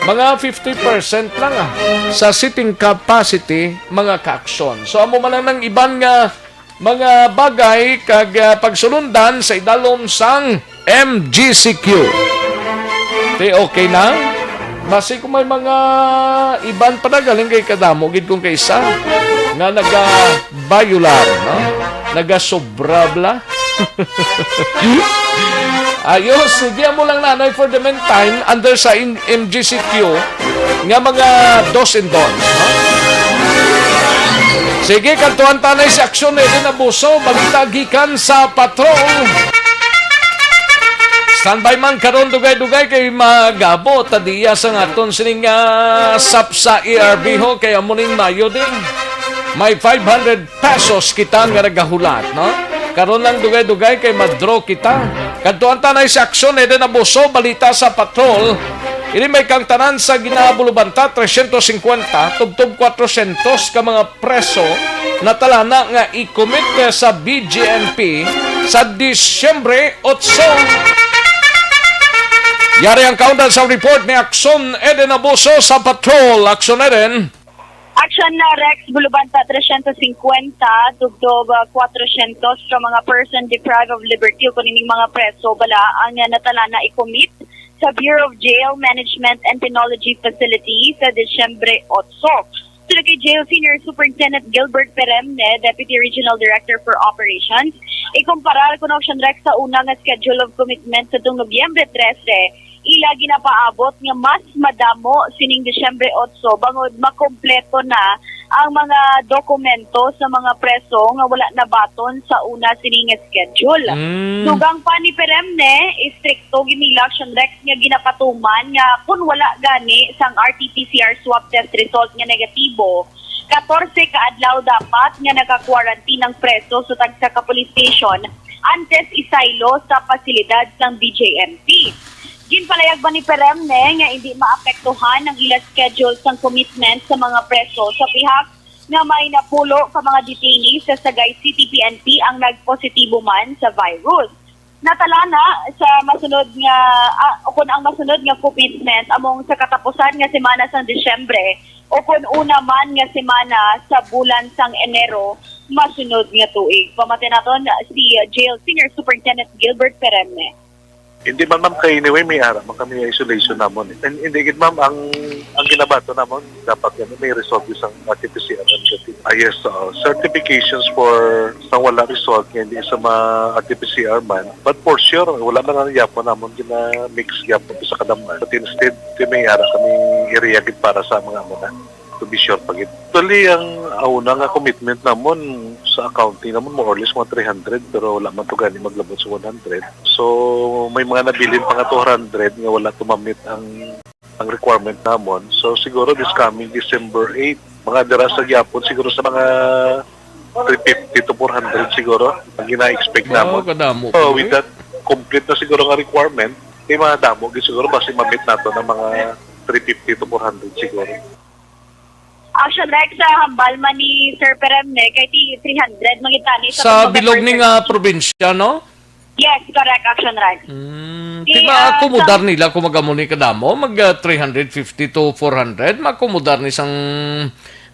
Mga fifty percent lang, ah, sa seating capacity, mga kaaksyon. So, amo man lang ang iban nga mga bagay kag, ah, pagsulundan sa idalom sang M G C Q. Ti okay na? Basi kung may mga iban pa na, galing kay kadamo gid kung kaisa nga naga-violar, no? Nagasobra bala. Ayos, sige mo lang, nanay, for the meantime, under sa in-, M G C Q nga mga dos and don'ts, no? Sige, kantuan tanay si Aksyon Eden Abuso, balita gikan sa patrol. Standby man karon, dugay-dugay kay magabo ta diya sa aton sining, ah, SAPSA A R B ho, kay amo ning mayo din. May five hundred pesos kita nga nagahulat, no? Karon lang dugay-dugay kay ma-draw kita. Kadtuan tanay sa Aksyon Eden Abuso, balita sa patrol. Ini may kang tanan sa ginabulubanta, tresyentos singkwenta tubtob kwatrosyentos ka mga preso natalana nga i-commit sa B J M P sa Disyembre otso. Yari ang kaundan sa report ni Action Eden Abuso sa Patrol. Action Eden. Action na Rex, bulubanta tresyentos singkwenta tubtob, ah, kwatrosyentos ka mga person deprived of liberty o kung ining mga preso bala ang, ah, natalana i-commit sa Bureau of Jail Management and Penology Facility sa Disyembre otso. Sila kay Jail Senior Superintendent Gilbert Peremne, Deputy Regional Director for Operations, ikumparar kuno, Action Rex, sa una nga schedule of commitment sa tung Nobyembre trese, ila ginapaabot nga mas madamo sining Disyembre otso bangod makompleto na ang mga dokumento sa mga preso nga wala nabaton sa una sining schedule. Mm. Dugang pa ni Peremne, istrikto gid nila, Action Rex, nga ginapatuman nga kun wala gani sang R T P C R swab test result nga negatibo, katorse ka adlaw dapat nga naka-quarantine ang preso sa tagsa ka police station antes isaylo sa pasilidad sang B J M P. Ginpalayag man ni Peremne nga indi maapektuhan ang ila schedule sang commitment sa mga preso sa pihak nga may napulo ka mga detainees sa Sagay City P N P ang nagpositibo man sa virus. Natalana sa masunod nga, ah, o kun ang masunod nga commitment among sa katapusan nga semana sang Disyembre o kun una man nga semana sa bulan sang Enero masunod nga tuig. Pamati naton si Jail Senior Superintendent Gilbert Peremne. Hindi man, ma'am, kay anyway may ara man kami isolation namon eh. And hindi gid, ma'am, ang ang ginabaton namon dapat yan may result isang R T P C R negative. Ah, yes, uh, certifications for sa wala result nga hindi sa ma R T P C R man. But for sure, wala man ang yapon namon gina-mix yapon sa kadamnan. But instead, di may ara kami area gid para sa mga amo na. To be sure pa gid. Actually, ang una nga commitment namon sa accounting namon more or less mga three hundred, pero wala man to gani maglabot sa one hundred. So may mga nabilin pa nga two hundred nga wala to ma-meet ang ang requirement namon. So siguro this coming December eight, mga dira sa gyapon siguro sa mga three fifty to four hundred siguro ang gina-expect Wow, namon. kadamo So po, with eh. That complete na siguro nga requirement, kay mga damo gid siguro basi ma-meet nato ng mga three fifty to four hundred siguro. Action Rex, sa hambal man ni Sir Peremne, kay ti three hundred mangitani Sa bilog ni nga probinsya, no? Yes, correct, Action Rex. Mm, Di, di ah, maakomodar sa- nila kung magamo ni kadamo? Mag ah, three hundred fifty to four hundred? Maakomodar ni sang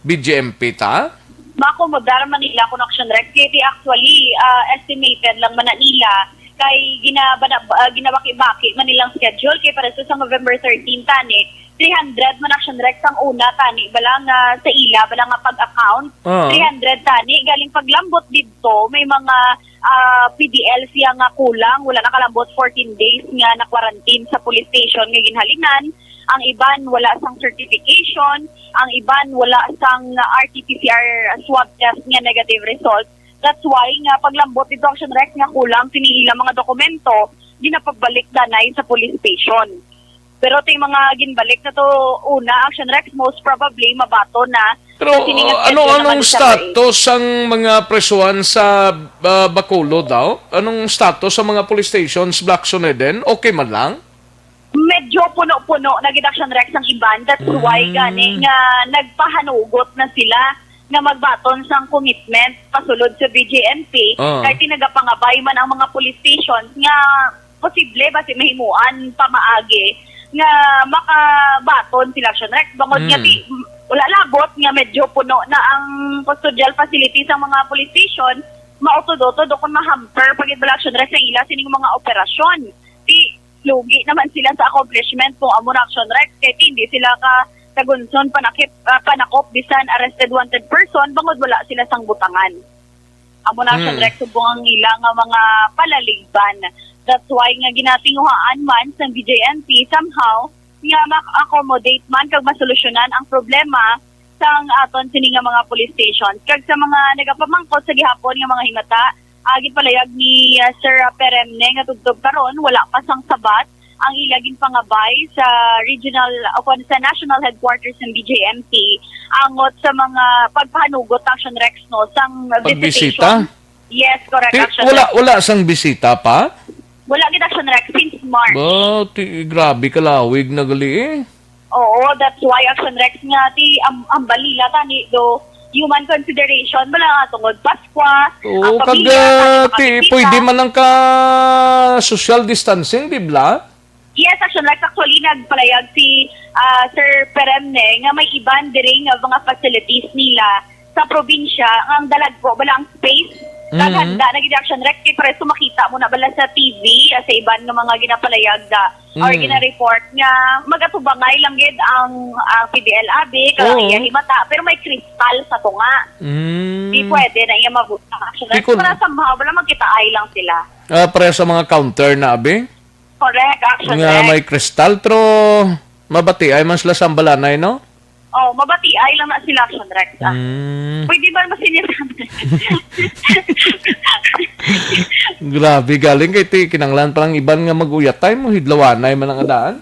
B J M P ta? Maakomodar man nila kung Action Rex. Kay di actually, ah, estimated lang man na nila. Kay ginabana, ah, ginabaki-baki man nilang schedule. Kay para sa November thirteen tani, three hundred man Action Rex ang una tani. Bala nga sa ila, bala nga pag-account. Ah. Three hundred tani. Galing paglambot didto, may mga ah, P D L siya nga kulang, wala nakalambot fourteen days nga na-quarantine sa police station nga ginhalinan. Ang iban wala sang certification, ang iban wala sang R T P C R swab test nga negative result. That's why nga paglambot dito, Action Rex, nga kulang sini ila mga dokumento, ginapabalik danay sa police station. Pero ting mga ginbalik na to una, Action Rex, most probably mabaton na. Pero Kasi nga uh, schedule ano naman anong ni Sir status sang mga presuhan sa uh, Bacolod daw? Anong status sa mga police stations, Blackson Eden? Okay man lang? Medyo puno-puno na gid, Action Rex, ang iban. That's why Mm. gani nga nagpahanugot na sila nga magbaton sang commitment pasulod sa B J M P. Ah. Kay tinagapangabay man ang mga police stations nga posible basi mahimuan pamaagi nga makabaton sila, Action Rex. Bangod nga Mm. di, wala labot nga medyo puno na ang custodial facility sa mga police station, mautod-utod o kung ma-hamper pa gid bala, Action Rex, ang ila sining mga operasyon. Di lugi naman sila sa accomplishment kung amo na, Action Rex, kay hindi sila ka tagunson panakip, ah, panakop bisan arrested wanted person bangod wala sila sang butangan. Amo na, Action Hmm. Rex, subong ang ila nga mga palaligban. That's why nga ginatinguhaan man sang B J M P somehow nga ma-accommodate man kag masolusyonan ang problema sang aton sini nga mga police stations. Kag sa mga nagapamangkot sa gihapon nga mga himata, ah, ginpalayag ni, ah, Sir Peremne nga tubtob karon wala pa sang sabat ang ila ginpangabay sa regional o kon sa national headquarters ng B J M P angot sa mga pagpahanugot, Action Rex, no, sang Pagbisita? Visitation. Yes, correct, Ti- Action wala Rex. Wala sang bisita pa? Wala gid, Action Rex, since March. Ba, ti, grabe kalawig na gali eh. Oo, that's why Action Rex nga ti am, ambal nila tani do human consideration bala nga tungod Paskwa, Oo, ang kag pamilya, ah, tani ti, makakita. Pwede man lang ka social distancing, di bala? Yes, Action Rex, actually nagpalayag si ah, Sir Peremne nga may iban diri nga mga facilities nila sa probinsya nga ang dalagko bala ang space. Kag Mm. handa na gid, Action Rex, kay pareso makita mo na bala sa T V, ah, sa iban nga mga ginapalayag da or Mm. gina-report nga magatubangay lang gid ang, ang P D L abi kag ang Oo. iya himata, pero may kristal sa tunga. Mm. Di pwede na iya mabutang, Action Rex. Di kun- Para somehow bala magkitaay lang sila. Ah, pareho sa mga counter na abi? Correct, Action Nga Rex. May kristal, pero mabatiay man sila sa ambalanay, no? Oh, mabatiay lang na sila, Action Rex, ah. Mm. Pwede ba masinir? Grabe, galing kay ti, kinanglan pa lang iban nga mag-uyatay mo, hidlawanay man ang adaan.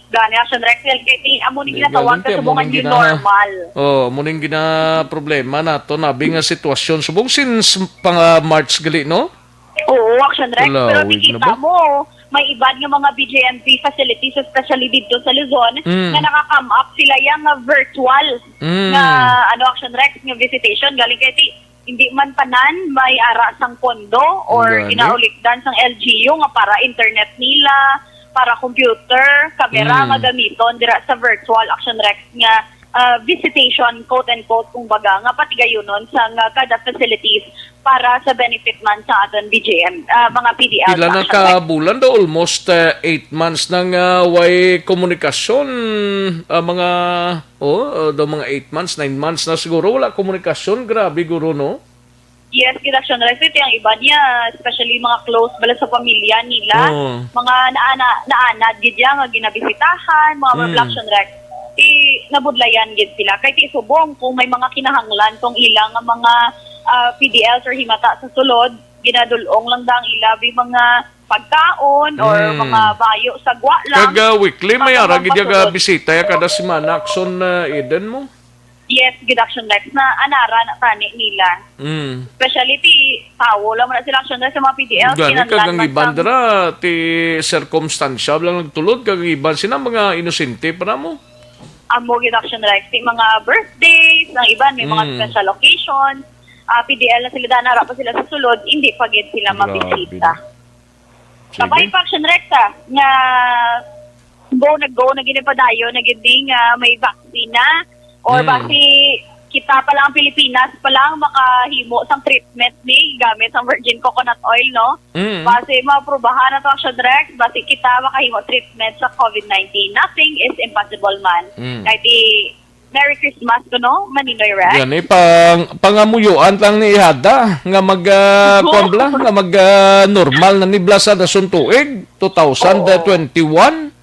Gani, Action Rex, kay ti, amo ni Di, ginatawag galing ti, ka amo subong nga ning gina-, normal. Oh, amo ning gina-, problema nato, nabi nga sitwasyon. Subong since pang, ah, March gali, no? Oo, Action Rex. Pero Kalawig na nakita ba? mo, may iban nga mga B J M P facilities, especially dito sa Luzon, Mm. nga naka-come up sila yang, ah, virtual Mm. nga, ano, Action Rex, nga visitation. Galing kay ti, hindi man tanan may ara sang pondo or Gani. ginaulikdan sang L G U nga para internet nila, para computer, camera Mm. nga gamiton dira sa virtual, Action Rex, nga ah, visitation, quote and quote, kumbaga, nga patigayunon sang, ah, kada facilities para sa benefit man sa aton B J M, ah, mga P D L Pila sa na ka Action Rex. bulan daw? Almost, ah, eight months na nga way komunikasyon, ah, mga, oh, ah, daw mga eight months, nine months na siguro wala komunikasyon. Grabe, guro, no? Yes, gid, Action Rex, ti ang iba niya, especially mga close bala sa pamilya nila, Oo. mga naana, naanad gid ya nga ginabisitahan, mga Mm. Action Rex, ti nabudlayan gid sila. Kay ti subong kung may mga kinahanglan tong ilang nga mga, ah, P D Ls or himata sa sulod, ginadul-ong lang da ang ila bi mga pagkaon or Mm. mga bayo sa gwa lang. Kag, ah, weekly, may Para ara gid ya masulod. bisita ya kada semana, Action, ah, Eden mo? Yes, gid, Action Rex, na anara na tani nila. Mm. Especially ti tawo lang man na sila, Action Rex, sa mga P D L, Gani, kinahanglan kag ang man iban sang dira, ti circumstantial lang nagtulod, kag ang iban sina mga inosente pa mo. Amo gid, Action Rex, ti mga birthdays, ang iban may mga Mm. special occasions, ah, P D L na sila, daan ara pa sila sa sulod, hindi pa gid sila Grabe mabisita. na. Sige. Kabay pa, Action Rex, ah, nga go na go na gid padayon na gid ni nga may vaccine na, or Mm. basi kita pa lang, Pilipinas pa lang makahimo sang treatment ni gamit sang virgin coconut oil, no? Mm. Basi maaprubahan na to, Action Rex, basi kita makahimo treatment sa covid nineteen. Nothing is impossible man. Mm. Kay di Merry Christmas kuno, Maninoy Rex. Gani, pang-, pangamuyoan lang ni ihada nga mag, ah, Oo. kuwan bala, nga mag, ah, normal na ni bala sa dason tuig, two thousand twenty-one. Oo.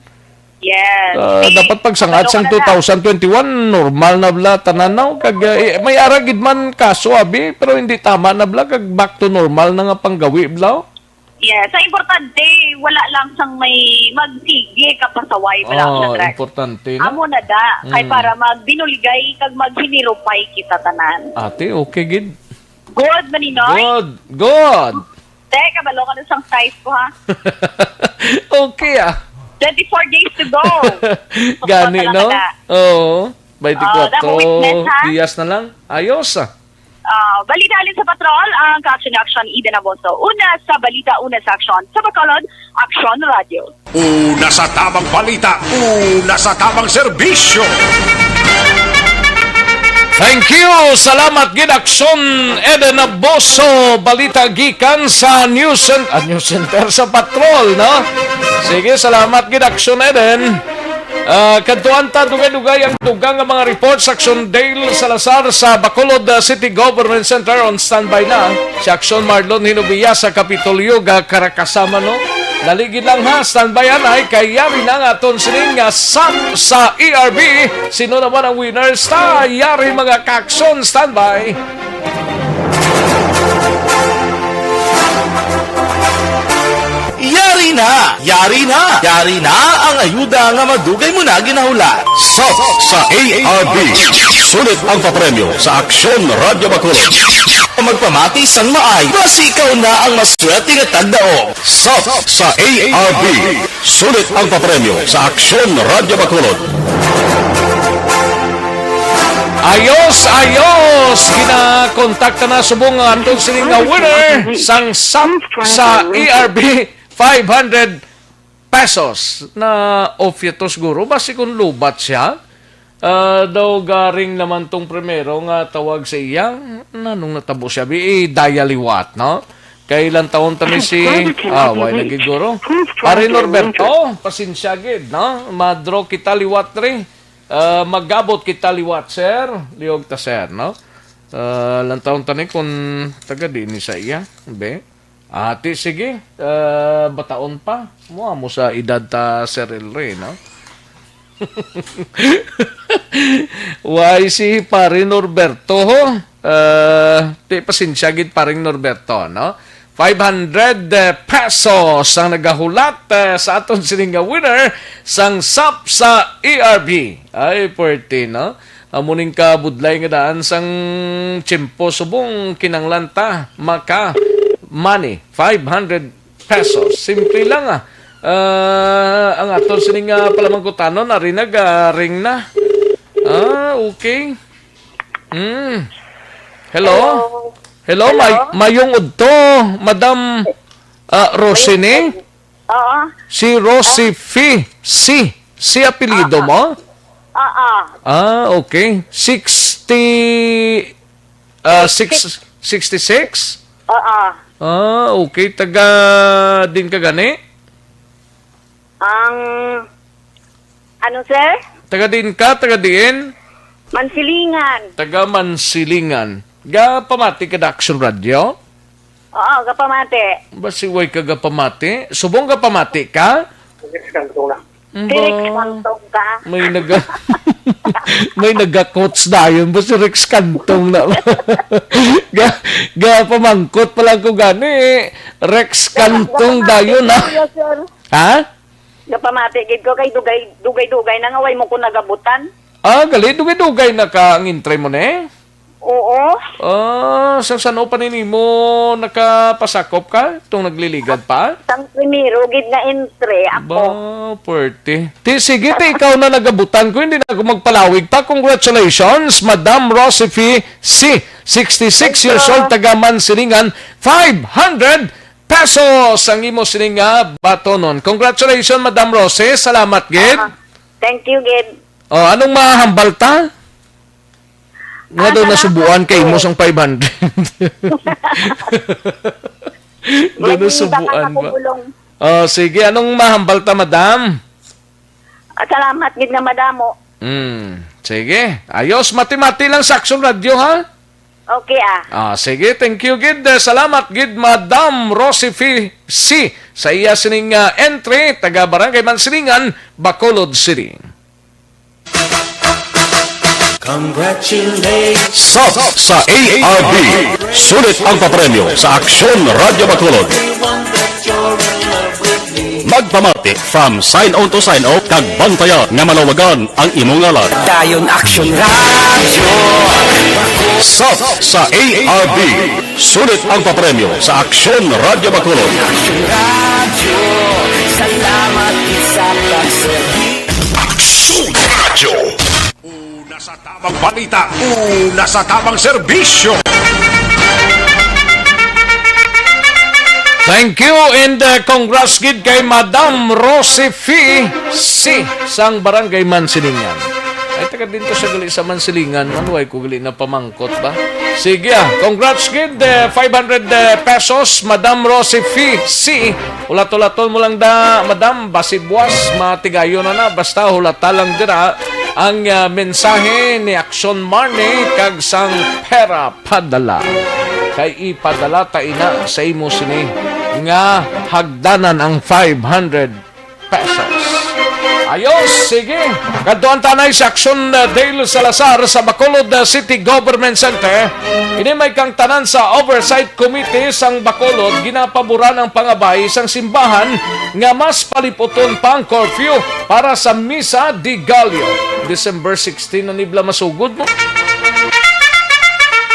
Yes. Ah, Di, dapat pagsangat kabalo sang ka na na. two thousand twenty-one, normal na bala tanan, no? Kag, ah, eh, may ara gid man kaso, abi, pero hindi tama na bala, kag back to normal na nga panggawi bala. Yes, ang importante, wala lang sang may magsigi ka pasaway, wala Oo, lang, Rex. Importante na. Amo na da, kay Mm. para magbinuligay kag maghinirupay kita tanan. Ate, okay gid. Good, Maninoy? Good, good. Te, kabalo ka na sang size ko, ha? Okay, ah. Twenty-four days to go. Gani, Suporta lang no? ka na. Oo. Twenty-four Oo, damo witness, ha? Diyas na lang. Ayos, ah. Ah, balita halin sa patrol, ang Action Action, Eden Aboso. Una sa balita, una sa aksyon. Sa Bacolod, Action Radio. Una sa tamang balita, una sa tamang serbisyo. Thank you. Salamat gid, Action Eden Aboso. Balita gikan sa News Cen-, ah, News Center sa Patrol, no? Sige, salamat gid, Action Eden. Ah, kadtuan ta, dugay-dugay ang dugang nga mga report sa Action Dale Salazar sa Bacolod, ah, City Government Center. On standby na si Action Marlon Hinubia sa Kapitolyo, ga Caracasama, no? Dali gid lang, ha, standby anay, kay yari na nga aton sining nga sap sa E R B. Sino naman ang winners ta? Yari, mga ka-Action, standby. Yari na! Yari na! Yari na ang ayuda nga madugay mo na ginahulat. Sap sa A R B. Sulit ang papremyo sa Aksyon Radyo Bacolod. Magpamati sang maay, basi ikaw na ang maswerte nga tagdaog. Sap sa A R B. Sulit ang papremyo sa Aksyon Radyo Bacolod. Ayos, ayos! Ginakontakta na subong ang atong sining nga winner sang sap sa A R B, five hundred pesos. Na-off ito siguro. Basi kung lubat siya, ah, daw garing naman tong primero nga tawag sa iya. Nanong natabo siya? Bi, i-dial liwat, no? Kay ilang taon ta ni si, ah, wala gid guro. Pare Norberto, pasensya gid, no? Ma-draw kita liwat, re. Ah, magabot kita liwat, sir. Liog ta, sir, no? Ah, ilang taon ta ni kung taga di ni sa iya, be? Ati, sige. Ah, bataon pa. Mua mo sa edad ta, Sir El Rey, no? Why si Pare Norberto, ho? Ah, ti, pasensya gid, Paring Norberto, no? Five hundred pesos ang nagahulat, eh, sa aton sining nga winner sang sap sa A R B. Ay, puwerte, no? Amo ning kabudlay nga daan sang tiyempo subong kinanglan ta maka money, five hundred pesos. Simple lang, ah. Ah, ang aton sini nga palamangkutanon, ari nag, ah, ring na. Ah, okay. Mm. Hello? Hello? Hello, may, Hello? Mayong udto, Madam, ah, Rosine? Oo. Si Rosie Fee. Si, si apelyido Oo. mo? Oo. Ah, okay. Sixty, ah, six, sixty-six? Oo. Ah, okay. Taga din ka gani? Ang, ano, sir? Taga din ka? Taga diin? Mansilingan. Taga Mansilingan. Gapamati ka da Action Radio? Oo, gapamati. Basi way ka gapamati? Subong gapamati ka? Rex Cantong na. Ba, Rex Cantong ka? May naga-, may naga-coach dayon ba si Rex Cantong na? Ga, gapamangkot pa lang ko gani. Rex Cantong dayon, ah. Yes, sir. Ha? Gapamati gid ko kay dugay, dugay-dugay na nga way mo ko nagabutan. Ah, gali, dugay-dugay na ka ang entry mo, ne? Oo. Ah, sa san-o pa ni nimo nakapasakop ka? Itong nagliligad pa? Sang primero gid nga entry ako. Ba, puwerte. Ti, sige, ti, ikaw na nagabutan ko, hindi na ako magpalawig pa. Congratulations, Madam Rosify C, sixty-six years old, taga Mansilingan, five hundred pesos ang imo sining nga batonon. Congratulations, Madam Rose. Salamat gid. Ah, thank you gid. Oh, anong mahambal ta? Nga Ah, daw salamat nasubuan kay po. Imo sang five hundred. Daw May nasubuan baka ba? Nakubulong. Oh, sige, anong mahambal ta, madam? Ah, salamat gid nga madamo. Hmm, sige. Ayos, mati-mati lang sa Aksyon Radio, ha? Okay, ah. Ah, sige, thank you gid. Eh, salamat gid, Madam Rosify C, sa iya sining, ah, entry, taga Barangay Mansilingan, Bacolod City. Congratulations. Sap sa A R B. Sulit ang papremyo sa Aksyon Radyo Bacolod. Magpamati from sign on to sign off kag bantaya nga malawagan ang imong ngalan. Dayon Action Radio. Sap sa A R B. Sulit ang papremyo sa Aksyon Radyo Bacolod. Action Radio. Salamat sa pagserbi. Aksyon Radyo. Una sa tamang balita, una sa tamang serbisyo. Thank you and, uh, congrats gid kay Madam Rosify C sang Barangay Mansilingan. Ay, taga din to sa gali sa Mansilingan, man, way ko gali na pamangkot ba? Sige, ah, congrats gid, eh, five hundred, eh, pesos, Madam Rosify C. Hulat-hulaton mo lang da, madam, basi buwas, matigayon na na. Basta hulata lang dira ang, ah, mensahe ni Action Marnie kag sang pera padala. Kay ipadala ta ina sa imo sini nga hagdanan ang five hundred pesos. Ayos, sige. Kadtuan tanay sa Action, uh, Dale Salazar sa Bacolod, uh, City Government Center. Ini may kang tanan sa Oversight Committee sang Bacolod, ginapaboran ang pangabay sang simbahan nga mas paliputon pa ang curfew para sa Misa de Gallo, December sixteen. Nanibla masugod mo.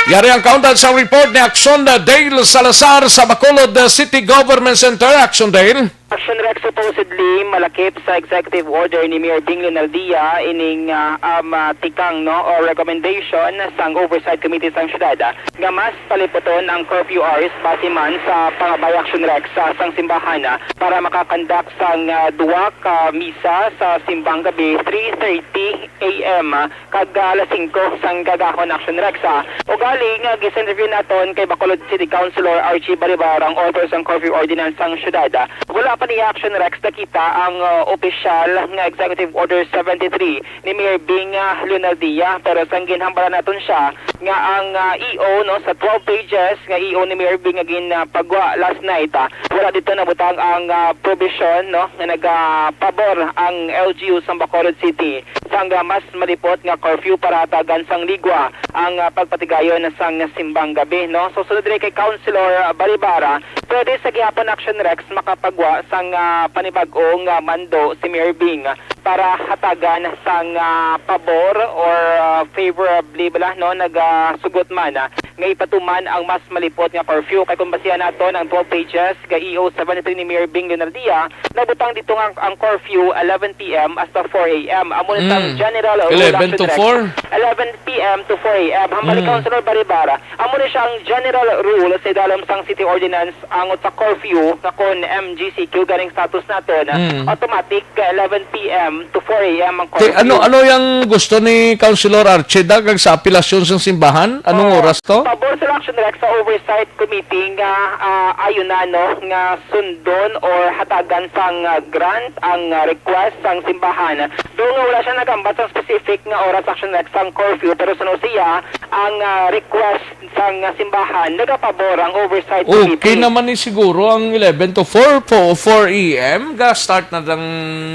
Yari ang kauntat sa report ni Action Dale Salazar sa Bacolod City Government Center. Action Dale. Action Rex, supposedly malakip sa executive order ni Mayor Bing Leonardia ining, ah, um, ah, tikang, no, o recommendation sang Oversight Committee sang syudad, ah, nga mas paliputon ang curfew hours base man sa pangabay, Action Rex, sa sang simbahan, ah, para makakandak sang, ah, duwa ka misa sa simbang gabi, three thirty a m, ah, kag, ah, alas singko sang gagahon, Action Rex, ah. Ugaling, ah, gis-interview naton kay Bacolod City Councilor Archie Baribar, ang author sang curfew ordinance sang syudad, ah. Wala pa niya, Action Rex, nakita ang, ah, opisyal nga Executive Order seventy-three ni Mayor Bing, ah, Leonardia, pero sang ginhambalan naton siya nga ang, ah, E O, no, sa twelve pages nga E O ni Mayor Bing nga ginpagwa last night, ah, wala dito nabutang ang, ah, provision, no, nga nagapabor ang L G U sa Bacolod City sang, ah, mas malipot nga curfew para hatagan sang ligwa ang, ah, pagpatigayon sang simbang gabi, no? So, sunod diri kay Councilor, ah, Baribara, pwede sa gihapon, Action Rex, makapagwa sang, ah, panibag-ong, ah, mando si Mayor Bing para hatagan sang, ah, pabor or, ah, favorably bala, no, nagasugot man, ah, nga ipatuman ang mas malipot nga curfew. Kay kung basihan naton ang twelve pages nga E O seventy-three ni Mayor Bing Leonardia, nabutang dito nga ang curfew eleven p m hasta four a m. Amo na sang Mm. general rule, Eleven to Action Rex. four? Eleven p m to four a m. Hambali, Mm. Councilor Baribara, amo ni siya ang general rule sa idalom sang city ordinance, ang sa curfew nga kon M G C Q ganing status naton, Mm. automatic, eleven p m to four a m ang Ti-, curfew. ano, ano yung gusto ni Councilor Archie, da, kag sa apelasyon sang simbahan? Anong Oh, oras to? Pabor sa Action Rex sa Oversight Committee nga, ah, ayunan, no, nga sundon or hatagan sang, ah, grant ang, ah, request sang simbahan. Doon nga wala siya nagambat sang specific nga oras, Action Rex, sang curfew, pero suno siya ang, ah, request sang, ah, simbahan, nagapabor ang oversight Okay committee. naman ni siguro ang eleven to four, po, four a m, ga-start na ang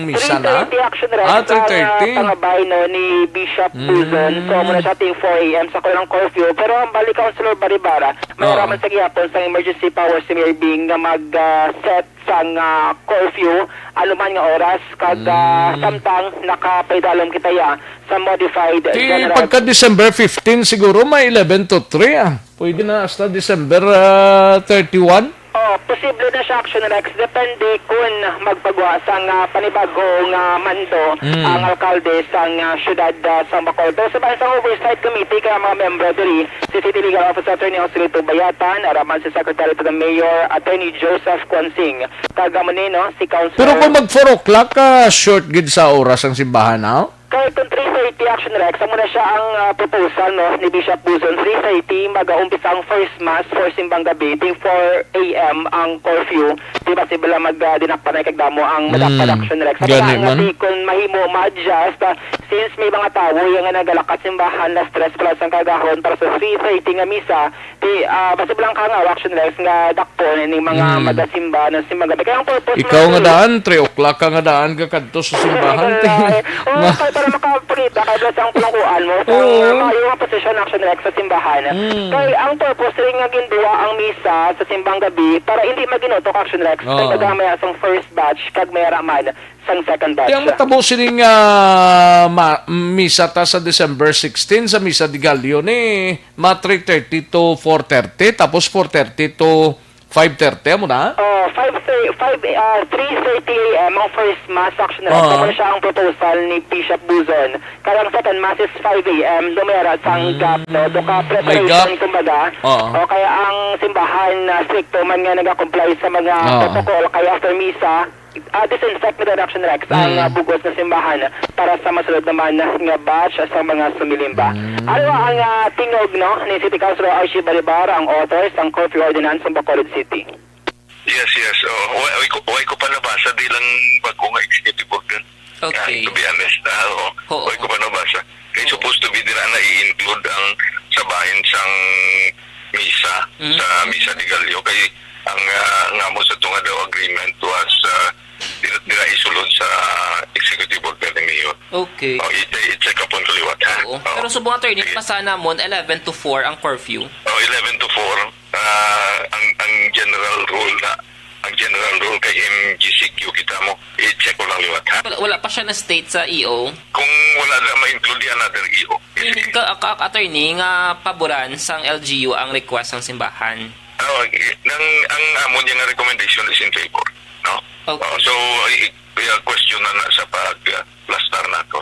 misa na. Three thirty, Action Rex, Ah, ang, ah, three thirty. pangabay, no, ni Bishop Mm. Buzon. So, muna siya ting four a m sa kulang curfew. Pero ang balik, Councilor Baribara, may Oo. raman sa gihapon sang emergency powers si Mayor Bing nga mag, ah, set sang, ah, curfew anuman nga oras, kag, ah, Mm. samtang nakapaidalom kita ya sa modified Ti general pagka December fifteen siguro may eleven to three, ah. Pwede na hasta December, ah, thirty-one. Oh, posible na siya, Action Rex, depende kun magpagwa sang, ah, panibago nga mando Mm. ang alkalde sang, ah, siyudad, ah, sa Bacolod. Pero sa bahin sang Oversight Committee, kaya mga membro diri, si City Legal Officer Attorney Joselito Bayatan, araman si Secretary to the Mayor, Attorney Joseph Quansing. Kag amo ni, no, si Councilor Pero kung mag four o'clock ka, short gid sa oras ang simbahan, no? Kay kung three thirty, Action Rex, amo na siya ang, ah, proposal, no, ni Bishop Buzon, three thirty, mag-aumpisa ang first mass for simbang gabi, ting four a m ang curfew. Di ba, sila mag, ah, dinakpan na kag damo ang madakpan, Mm, Action Rex. Sa gani mga man. Di, kung mahimo, ma-adjust, ah, since may mga tawo yung nga nagalakat simbahan, las tres plus ang kagahon para sa three thirty nga misa, Ti, ah, basta lang ka nga, Action Rex, nga dakpon ining mga Mm. magasimba na simbang gabi. Kaya ang purpose Ikaw mo nga dito daan, three o'clock ka nga daan, gakadto sa simbahan, ti. Wala, eh. Oo, Ma- kaya para makapakita, kaya plus ang pulangkuan mo. Sa Oo. Maayo nga posisyon, Action Rex, sa simbahan. Mm. Kaya ang purpose rin nga ginduwa ang misa sa simbang gabi para hindi maginutok, Action Rex. Oo. Kaya taga may asang first batch, kag may raman sang second batch. Kaya ang matabo sining, ah, ma-, misa ta sa December sixteen, sa Misa de Gallo ni Ma, three thirty to four thirty, tapos four thirty to five thirty, amo na? Oh, five thir-, five, ah, three thirty a m ang first mass, Action Rex. Oo. Tapos siya ang proposal ni Bishop Buzon. Kaya ang second mass is five a m. Dumera sang Mm. gap, no? Doon ka May preparation, gap. Kumbaga. Oo. O kaya ang simbahan na stricto man nga nag-comply sa mga Oo. protocol. Kaya after misa, ah, disinfect na, Action Rex, ang, Mm. ah, bugos na simbahan para sa masunod naman nga batch sa mga sumilimba. Mm. Ano ang, ah, tingog, no, ni City Councilor Archie Baribar, ang author sang curfew ordinance sa Bacolod City? Yes, yes. Oh, wa-, way ko, way ko pa nabasa, di lang bago nga executive order. Okay. Ah, to be honest, ah, oo. Oo. Way ko pa nabasa. Kay Oo. supposed to be dira na i-include ang sa bahin sang misa, Mm. sa Misa de Gallo. Kay ang, ah, nga mo sa tunga daw agreement was, ah, dira, dira isulod sa executive order ni Mayor. Okay. Oh, i-, i-check upon ko liwat, ha? Oo. Oo. Pero subong, attorney, Sige. Basa namon eleven to four ang curfew. Oh, eleven to four. Ah, ang, ang general rule na, ang general rule kay M G C Q kita mo, i-check ko lang What happened? Wala, wala pa siya na-state sa E O. Kung wala na ma-include another E O. Meaning ka, ka, attorney, nga paboran sang L G U ang request sang simbahan. Oh, i-, nang, ang amo niya nga recommendation is in favor, no? Okay. Oh, so, i-, i-, question na na sa pag, uh, plastar nato.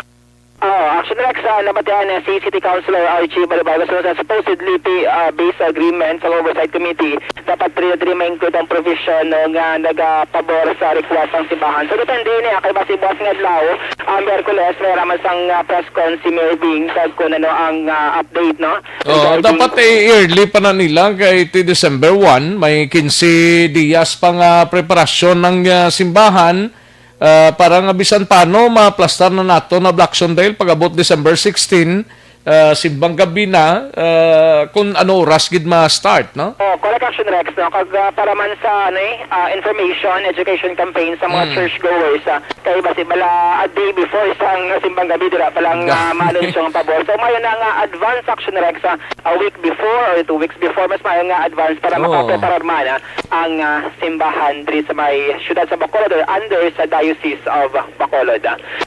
Oh, Action Rex, ah, nabatian na si City Councilor Archie Balibago sa supposedly pi-, ah, based agreement sa Oversight Committee. Dapat diri, diri ma-include ang provision, no, nga nagapabor sa request sang simbahan. So, depende niya kay basi buwas nga adlaw, ah, Miyerkules, may raman sang, ah, press con si Mayor Bing kag kung ano ang, ah, update, no? Oh, regarding dapat, eh, early pa na nila kay ti December one, may quince dias pa nga preparasyon ng, ah, simbahan, ah, para nga bisan paano maplastar na nato na Blackson Dale pag-abot December sixteen, ah, simbang gabi na, ah, kung ano oras gid ma-start, no? Oh, correct, Action Rex, no? Kag, ah, para man sa, ano, eh, ah, information, education campaign sa mga Mm. churchgoers, ah, kay basi bala a day before sang simbang gabi, dira pa lang, Ga- ah, maanunsyo ang pabor. So, maayo na nga advance, Action Rex, ah, a week before or two weeks before, mas maayo nga advance para Oo. makapreparar man, ah, ang, ah, simbahan diri sa may siyudad sa Bacolod or under sa Diocese of Bacolod.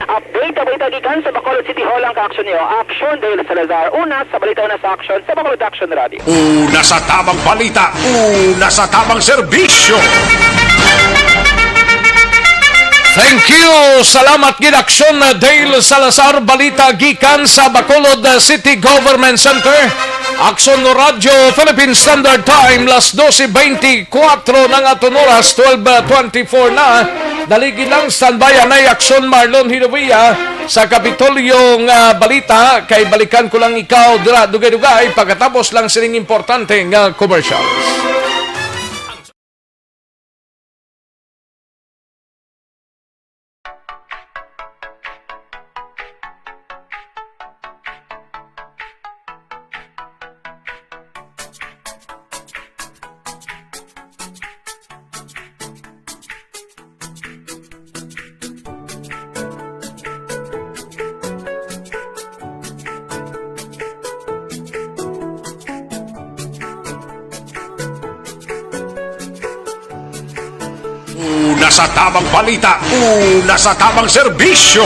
Update, balita gikan sa Bacolod City Hall ang ka-action niyo. Action, Dale Salazar. Una sa balita, una sa action, sa Bacolod Action Radio. Una sa tamang balita, una sa tamang serbisyo. Thank you. Salamat gid, Action, Dale Salazar. Balita gikan sa Bacolod City Government Center. Action Radyo Philippine Standard Time, las doce veinticuatro na nga aton oras, twelve twenty-four na. Dali gid lang, standby, anay Action Marlon Hinovia sa Kapitolyo nga balita, kay balikan ko lang ikaw dira dugay-dugay pagkatapos lang sining importante nga commercials. Una sa tamang balita, una sa tamang serbisyo.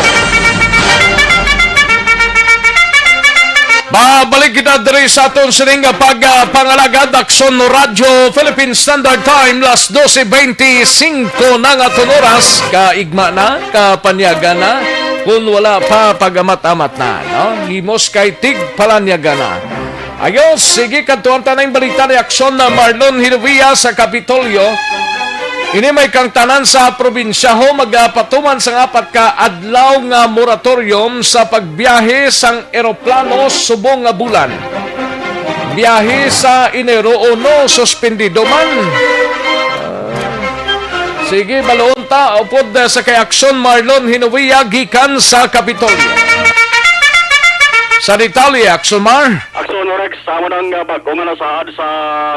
Babalik kita diri sa aton sining pag, ah, pangalagad, Aksyon Radyo Philippine Standard Time, las doce veinticinco na nga aton oras. Kaigma na, kapanyaga na, kung wala pa pag-amat-amat na, no? Himos kay tigpalanyaga na. Ayos, sige, kadtuan ta na yung balita ni Aksyon na Marlon Hinovia sa Kapitolyo. Ini may kang tanan sa probinsya ho magapatuman sang apat ka adlaw nga moratorium sa pagbiyahe sang eroplano subong nga bulan. Biyahe sa Enero uno, suspendido man. Sige, baloon ta, upod, eh, sa kay Aksyon Marlon Hinovia gikan sa Kapitolyo. Sa detalye, Aksyon Mar. Aksyon Rex, amo nang, ah, bag-o nga nasaad sa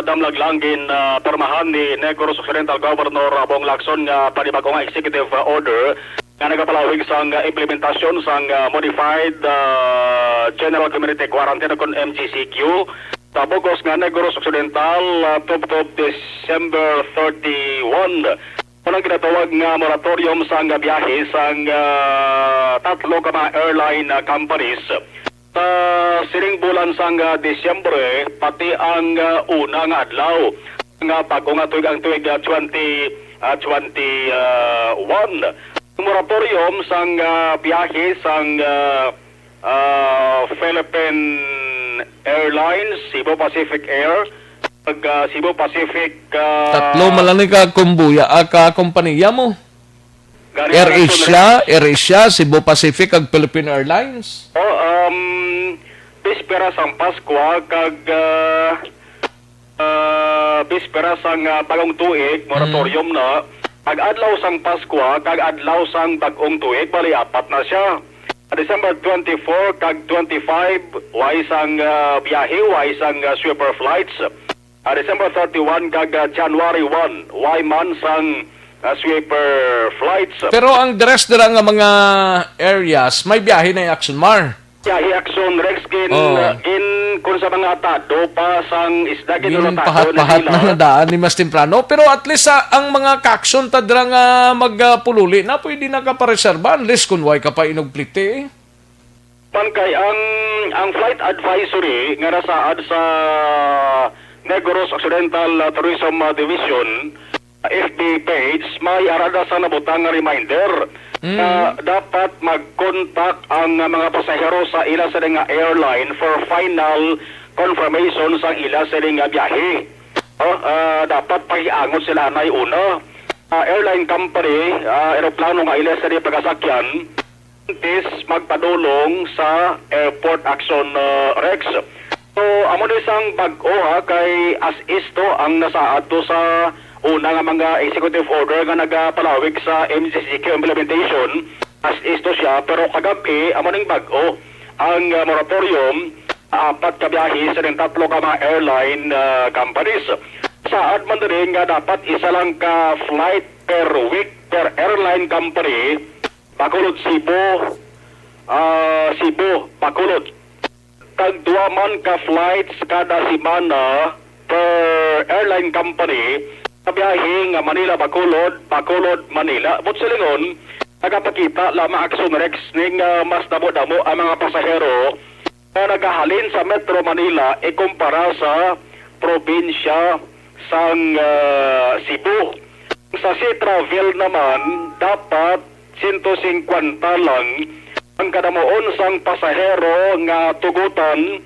Damlag Langin, ah, pirmahan ni Negros Occidental Governor, ah, Bong Lacson nga panibag-o nga executive, ah, order nga nagapalawig sang, ah, implementasyon sang, ah, Modified, ah, General Community Quarantine o kon M G C Q sa bug-os nga Negros Occidental, ah, tubtob December thirty-one. Unang ginatawag nga moratorium sang biyahe sang, ah, tatlo ka mga airline, ah, companies sa sining bulan sang, ah, Disyembre, pati ang, ah, una nga adlaw nga bag-o nga tuig, ang tuig, ah, twenty, ah, twenty-one. Ang moratorium sang, ah, biyahe sang, ah, ah, Philippine Airlines, Cebu Pacific Air, kag, ah, Cebu Pacific, ah, Tatlo man lang ni ka kumbuya, ah, ka kompanya mo. Gani Air ang Asia, Air Asia, Cebu Pacific, kag Philippine Airlines. Oh, um, bispera sang Paskwa, kag, ah, ah, bispera sang, ah, bagong tuig, moratorium Mm. na. Kag adlaw sang Paskwa, kag adlaw sang bagong tuig, bali apat na siya. December twenty-four kag twenty-five, way sang, ah, biyahe, way sang, ah, sweeper flights. Ah, December thirty-one kag, ah, January one, way man sang, ah, sweeper flights. Pero ang the rest dira nga mga areas, may biyahe na yung Action Mar. Biyahe Action Rex gin-, Oo. gin-, Kung sa mga atado pa sang isda, ginulutado na Ginpahat-pahat sila. Na nga daan ni mas temprano. Pero at least, ah, ang mga kakson ta dira nga magpululi na, pwede nakapareserba unless kung way ka pa inugplite, eh. Man kay ang, ang flight advisory nga nasaad sa Negros Occidental, ah, Tourism, ah, Division, ah, F B page, may arada sa nabutang nga reminder Mm. na dapat mag-contact ang, ah, mga pasahero sa ila sa nga airline for final confirmation sa ila sa nga biyahe. Oh, ah, dapat pahiangon sila anay una. Ah, airline company, ah, eroplano nga ila sa pagasakyan, antes magpadulong sa Airport Action, ah, Rex. So, amo ni sang bag-o, ha, kay as is to ang nasaad to sa una nga mga executive order nga nagapalawig sa M C C Q implementation. As is to siya, pero kagab-i, amo ning bag-o ang, ah, moratorium, ah, apat ka biyahe sa ning tatlo ka mga airline, ah, companies. Saad man diri nga dapat isa lang ka flight per week per airline company, Bacolod, Cebu, ah, Cebu, Bacolod. Tag duha man ka flights kada semana per airline company sa biyahe nga Manila, Bacolod, Bacolod, Manila. Buot silingon, nagapakita lamang Action Rex ning, ah, mas damo-damo ang mga pasahero nga nagahalin sa Metro Manila ikumpara sa probinsya sang, ah, Cebu. Sa Sea Travel naman, dapat sento singkwenta lang ang kadamuon sang pasahero nga tugutan,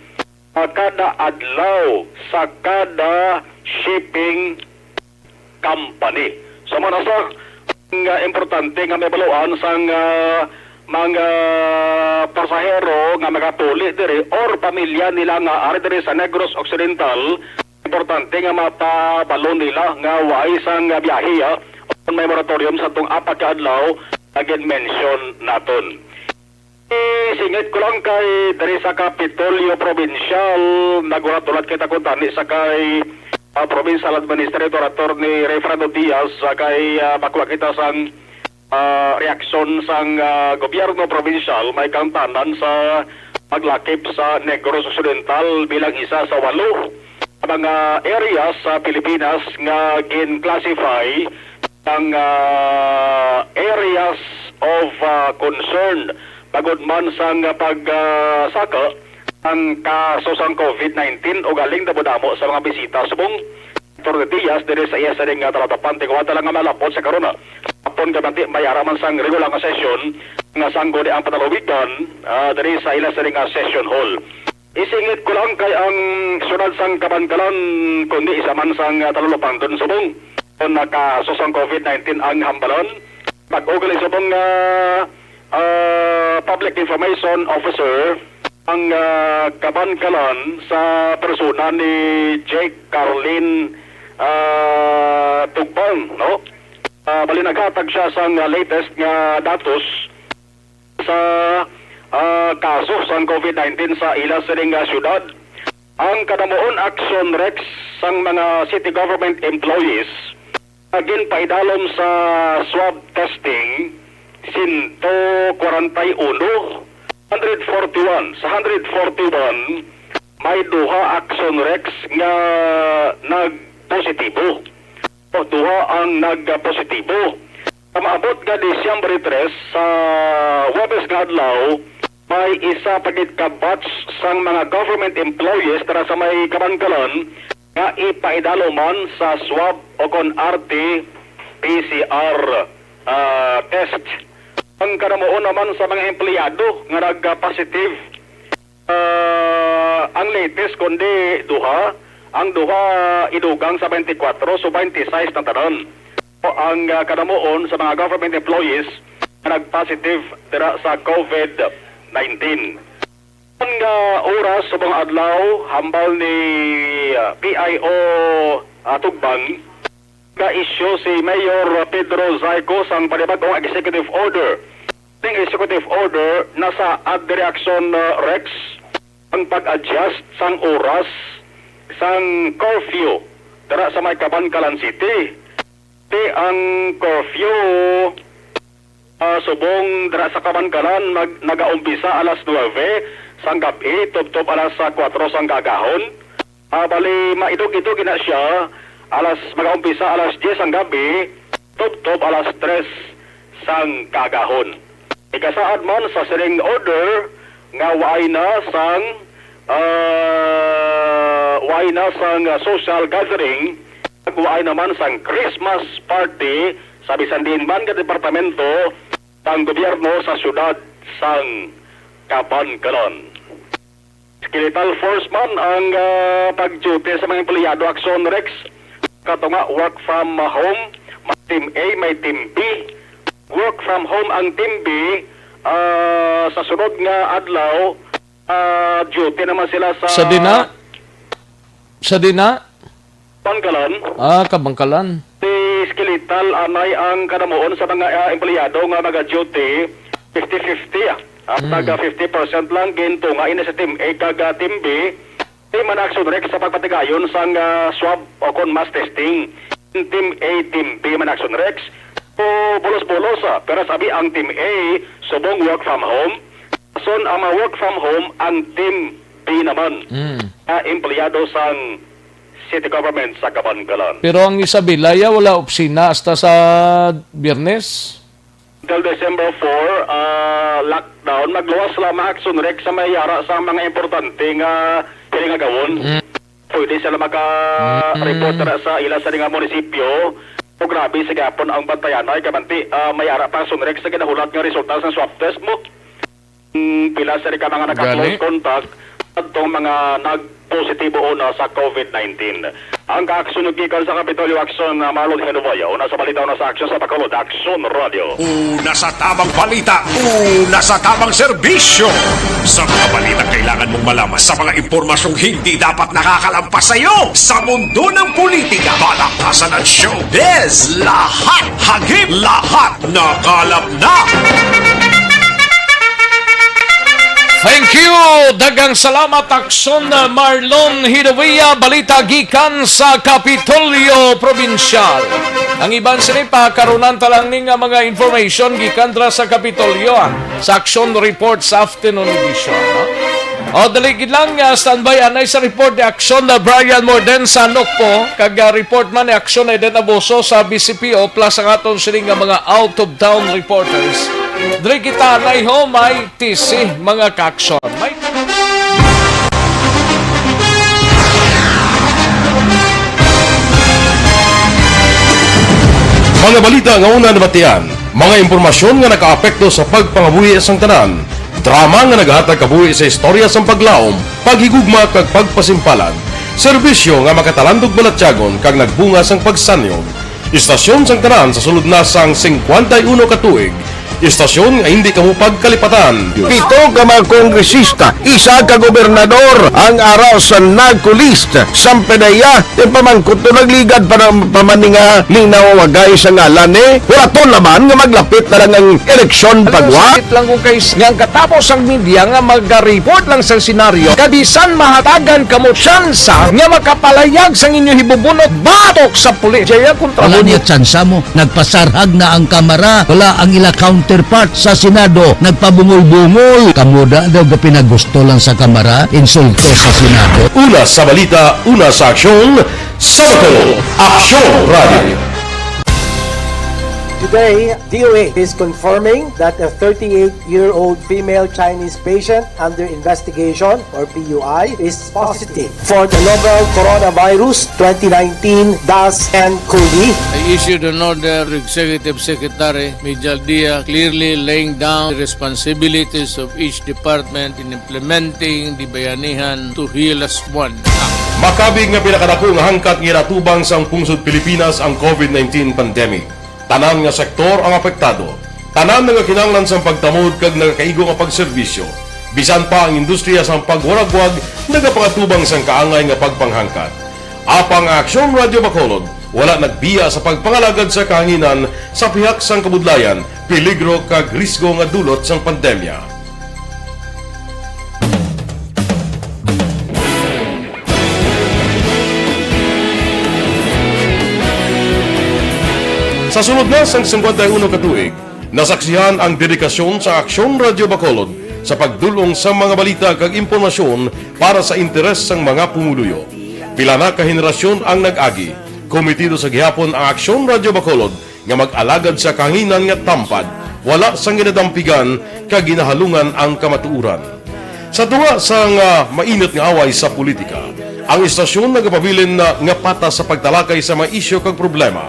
ah, kada adlaw sa kada shipping company. So, mao na sa nga importante nga mabaluan sang, ah, mga pasahero nga magapuli diri or pamilya nila nga ari diri sa Negros Occidental, importante nga mapabalo nila nga way sang biyahe, ah, kung may moratorium sa tong apat ka adlaw nga gin-mention naton. Isingit ko lang kay diri sa Kapitolyo Provincial, naghulat-hulat kita kuntani sa kay, ah, Provincial Administrator Attorney Rayfrando Diaz, sa kay, ah, makuha kita sang, ah, reaksyon sang, ah, gobyerno probinsyal may kaangtanan sa paglakip sa Negros Occidental bilang isa sa walo ka mga areas sa Pilipinas nga gin-classify ang, ah, areas of, ah, concern bangod man sang pag, ah, saka ang kaso sang COVID nineteen ug galing damo-damo sa mga bisita subong Attorney Diaz diri sa iya sa nga talatapan. Tingwata lang nga malapot sa karuna. Hapon gabi may ara man sang regular nga session nga sangguni ang panalawigan, ah, diri sa ila sa nga session hall. Isingit ko lang kay ang syudad sang Kabankalan, kundi isa man sang, ah, talulopangdon subong kon nakaso sang COVID nineteen ang hambalan. Pag-ugali subong nga, ah, public information officer ang, ah, Kabankalan sa persona ni Jake Carlin, ah, Tugbang, no? Ah, bali naghatag siya sang, ah, latest nga datos sa, ah, kaso sang COVID nineteen sa ila sining, ah, syudad. Ang kadamuon action, Rex, sang mga city government employees nga ginpaidalom sa swab testing, sento kwarenta y uno, hundred forty-one. Sa hundred forty-one, may duha action, Rex, nga nagpositibo. O, duha ang nagpositibo. Sa maabot nga Disyembre tres, sa Huwebes nga adlaw, may isa pa gid ka batch sang mga government employees dira sa may Kabankalan nga ipaidalo man sa swab o kon R T P C R, ah, test. Ang kadamuon naman sa mga empleyado nga nag-positive, ah, ang latest kundi duha, ang duha idugang sa twenty-four, so twenty-six na tanan. Ang, ah, kadamuon sa mga government employees nga nag-positive dira sa COVID nineteen. Nga oras sa mga adlaw, hambal ni, ah, P I O, ah, Tugbang, ga-issue si Mayor Pedro Zayco sang panibag-ong executive order. Ning executive order nasaad diri, action, ah, Rex, ang pag-adjust sang oras sang curfew dira sa may Kabankalan City. Ti ang curfew Ah, subong dira sa Kabankalan, mag-, nagaumpisa alas nuebe sang gab-i, tubtob alas, ah, kuwatro sang kaagahon. Ah, bali, maidog-idog na siya, alas, magaumpisa alas diyes sang gab-i, tubtob alas tres sang kaagahon. Ikasaad man sa sining order nga waay na sang, ah, waay na sang, ah, social gathering, kag waay naman sang Christmas party sa bisan diin man nga departamento sang gobyerno sa siyudad sang Kabankalan. Skeletal force man ang, ah, pag-duty sa mga empleyado, Action Rex. Kato nga work from home, may Team A, may Team B. Work from home ang Team B, ah, sa sunod nga adlaw, ah, duty naman sila sa Sa dina? Sa dina? Bangkalan. Ah, Kabangkalan. Si Skeletal, anay ang kanamuon sa mga, ah, empleyado nga maga-duty, fifty fifty, ah. At Mm. taga fifty percent lang gintunga ini sa Team A kag, ah, Team B. Di man Action Rex sa pagpatigayon sang, ah, swab o kon mass testing. Team A, Team B man Action Rex. So, bulos-bulos, ah, pero sabi ang Team A, subong work from home. Son ang mga work from home, ang Team B naman, Mm. ah, empleyado sang city government sa Kabankalan. Pero ang Isabela, ya, wala opisina hasta sa Biyernes? Until December four, ah, lockdown. Magluwas lamang Action Rex sa may yara sa mga importante nga pinagawon. Mm. Pwede sila maka-report Mm. na sa ila sa nga munisipyo. O grabe sa gapon ang bantayan ay kamanti, ah, may ara pa Action Rex sa ginahulat nga resulta sa swab test mo. Mm, pila sa ka mga naka-close Gani? contact adtong mga nagpositibo una sa COVID nineteen. Ang kaaksyon gikan sa Kapitolyo Action, ah, Marlon Hinovaya, una sa balita, una sa aksyon sa Bacolod Action Radio. Una sa tamang balita, una sa tamang serbisyo. Sa mga balita kailangan mong malaman, sa mga impormasyong hindi dapat nakakalampas sa iyo, sa mundo ng politika, balakasan at showbiz, lahat hagip, lahat nakalap na. Thank you! Daghang salamat, Aksyon Marlon Hidovia. Balita gikan sa Kapitolyo Probinsyal. Ang iban sini pa, karunan ta lang ni nga mga information gikan dira sa Kapitolyo, ah, sa Aksyon Report sa afternoon edition, no? O, dali gid lang, ah, standby, anay sa report ni Aksyon na Brian Morden sa Nokpo, kag, ah, report man ni Aksyon Eden Abuso sa B C P O, plus ang aton sini nga mga out-of-town reporters. Diri kita, anay ho, may T C, mga kaaksyon. May Mga balita nga una nabatian, mga impormasyon nga nakaapekto sa pagpangabuhi sang tanan, drama nga nagahatag kabuhi sa istorya sang paglaom, paghigugma kag pagpasimpalan, serbisyo nga makatalandog balatyagon kag nagbunga sang pagsanyog. Istasyon sang tanan sa sulod na sang singkwenta y uno ka tuig. Istasyon nga hindi kamo pagkalipatan. Pito ka mga kongresista, isa ka gobernador ang ara sa NAGCO list. Sampe na iya, ti pamangkot to nagligad pa na, pa man ni nga linaw wagay sa ngalan ni. Huraton naman nga maglapit na lang ang eleksyon Alam mo, pagwa. Sakit lang kung kay nga ang katapos ang media nga maga-report lang sa senaryo, kabisan mahatagan kamo tsansa nga makapalayag sang inyo hibubunot batok sa pulis. Jaya kontra Wala mo. Niya tsansa mo. Nagpasarhag na ang Kamara. Wala ang ila counterpart sa Senado. Nagpabungol-bungol. Kamo da daw gapinagusto lang sa Kamara. Insulto sa Senado. Una sa balita, una sa aksyon, sa Bacolod Aksyon Radio. Today, D O A is confirming that a thirty-eight-year-old female Chinese patient under investigation, or P U I, is positive for the novel coronavirus twenty nineteen dash N cov. I issued an order to Executive Secretary Mijal Dia, clearly laying down the responsibilities of each department in implementing the Bayanihan to Heal As One Act. Makabig nga pinakadako nga hangkat nga ginatubang sang pungsod Pilipinas ang COVID nineteen pandemic. Tanan nga sektor ang apektado. Tanan nagakinahanglan sang pagtamod kag nagakaigo nga pagserbisyo. Bisan pa ang industriya sang pagwaragwag nagapangatubang sang kaangay nga pagpanghangkat. Apang ang Aksyon Radio Bacolod wala nagbiya sa pagpangalagad sa kahanginan sa pihak sang kabudlayan, peligro kag risgo nga dulot sang pandemya. Sa sulod na sang singkwenta y uno ka tuig, Nasaksihan ang dedikasyon sa Aksyon Radyo Bacolod sa pagdul-ong sa mga balita kag impormasyon para sa interes sang mga pumuluyo. Pila na ka henerasyon ang nag-agi. Komitido sa gihapon ang Aksyon Radyo Bacolod nga mag-alagad sa kahanginan nga tampad, wala sang ginadampigan kag ginahalungan ang kamatuoran. Sa tunga sang, ah, mainit nga away sa politika, ang istasyon nagapabilin na nga patas sa pagtalakay sa mga isyu kag problema.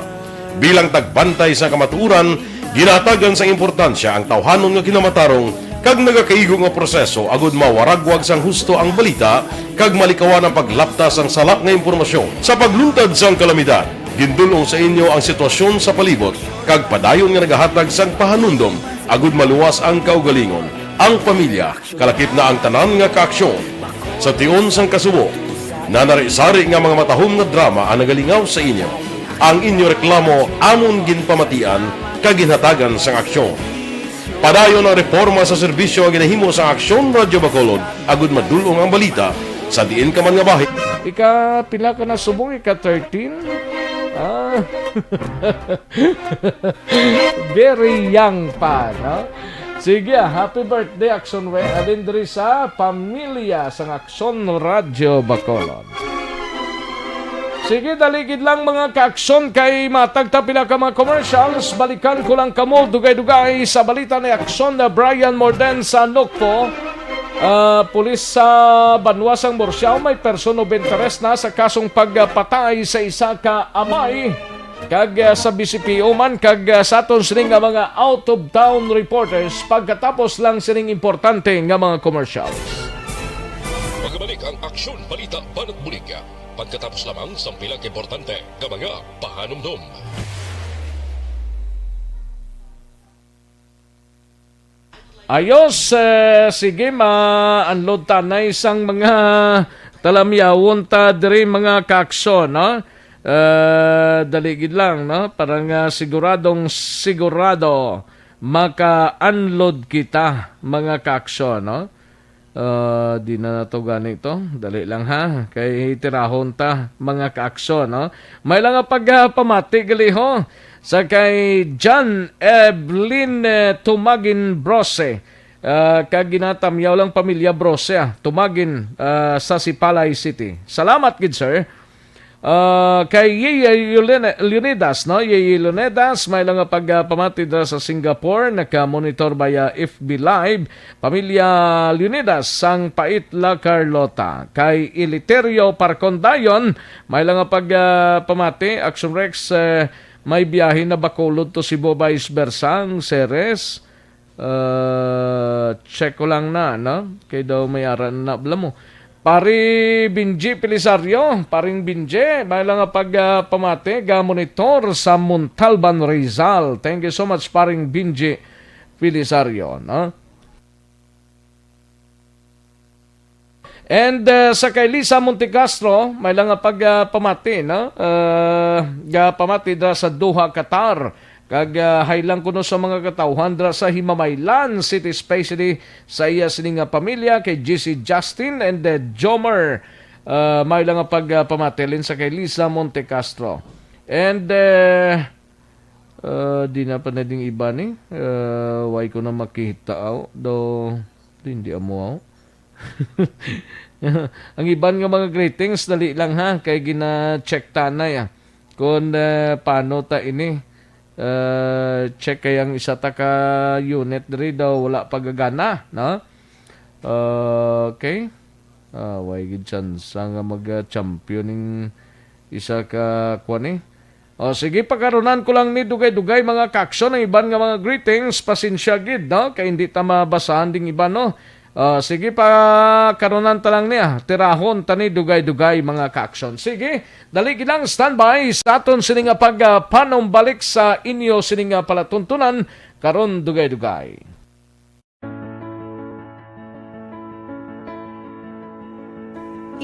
Bilang tagbantay sa kamatuoran, ginahatagan sang importansya ang tawhanon nga kinamatarong kag nagakaigo nga proseso agud mawaragwag sang husto ang balita kag malikawan ang paglapta sang sala nga impormasyon. Sa pagluntad sang kalamidad, gindul-ong sa inyo ang sitwasyon sa palibot kag padayon nga nagahatag sang pahanumdom agud maluwas ang kaugalingon, ang pamilya, kalakip na ang tanan nga kaaksyon. Sa tion sang kasubo, nanari-sari nga mga matahom nga drama ang nagalingaw sa inyo. Ang inyo reklamo amon ginpamatian kag ginhatagan sang aksyon. Padayon ang reporma sa serbisyo nga ginahimo sa Aksyon Radyo Bacolod agud madul-ong ang balita sa diin ka man nga bahin. Ika pila ka na subong? Ika thirteen? Ah. Very young pa, no? Sige, ah, happy birthday, Aksyon Re-, alin diri sa pamilya sang Aksyon Radyo Bacolod. Sige, dali gid lang, mga kaaksyon, kay matag ta pila ka mga commercials. Balikan ko lang kamo dugay-dugay sa balita ni Aksyon na Brian Morden sa Nokpo. Ah, pulis sa banwa sang Murciao may person of interest na sa kasong pagpatay sa isa ka amay. Kag, ah, sa B C P O man, kag, ah, sa aton sini nga mga out-of-town reporters, pagkatapos lang sining importante nga mga commercials. Magabalik ang Aksyon Balita Banat Bulig, pagkatapos lamang sang pila ka importante nga mga pahanumdom. Ayos, eh, sige, ma-unload ta na isang mga talamyawon ta diri, mga kaaksyon, no? Eh, dali gid lang, no? Para nga siguradong sigurado maka-unload kita, mga kaaksyon, no? Ah, di na nato gani to. Dali lang, ha. Kay tirahon ta, mga kaaksyon, no? May lang nga pagpamati gali, ho. Sa kay John Evelyn, eh, Tumagin Brose. Ah, kag ginatamyaw lang pamilya Brose, ah, Tumagin, ah, sa Sipalay City. Salamat gid, sir. Ah, kay Yeye Leone-, Leonidas, no? Yeye Leonidas, may lang nga pagpamati dira sa Singapore, naka-monitor via F B Live. Pamilya Leonidas, sang Pait, La Carlota. Kay Eliterio Parcondayon, may lang nga pagpamati, Action Rex, eh, may biyahe na Bacolod to Cebu, vice versa, ang Ceres. Ah, check ko lang na, no? Kay daw may ara na bala mo. Pari Benji Pelisario, Paring Benji, may lang nga pag, ah, pamati, ga monitor sa Montalban, Rizal. Thank you so much, Paring Benji Pelisario, no? And, uh, sa kay Lisa Montecastro, may lang nga pag, uh, pamati, no? Uh, ga pamati dira sa Doha, Qatar. Kag, uh, hay lang kuno sa mga katawhan dira sa Himamaylan City, especially sa iya sini nga pamilya, kay G C Justin and, uh, Jomer. Uh, may lang nga pag, uh, pamati lin sa kay Lisa Montecastro. And, uh, uh, di na pa na ding iba ni. Uh, why ko na makita, aw? Do, di, hindi amo, aw. Ang iban nga mga greetings, dali lang ha, kay gina-check ta na ya. Kung, eh, paano ta ini, eh, check kay ang isa ta ka unit diri daw wala pa gagana, no? Okay. Ah, way gid chance nga mag-champion ning isa ka kwan, eh. O, sige, pakarunan ko lang ni dugay-dugay, mga kaaksyon, ang iban nga mga greetings. Pasensya gid, no? Kay hindi ta mabasahan ding iban, no? O, sige, pakarunan ta lang niya. Tirahon ta ni dugay-dugay, mga kaaksyon. Sige, dali gid lang, standby sa aton sini nga pag, ah, panumbalik sa inyo sini nga palatuntunan karon dugay-dugay.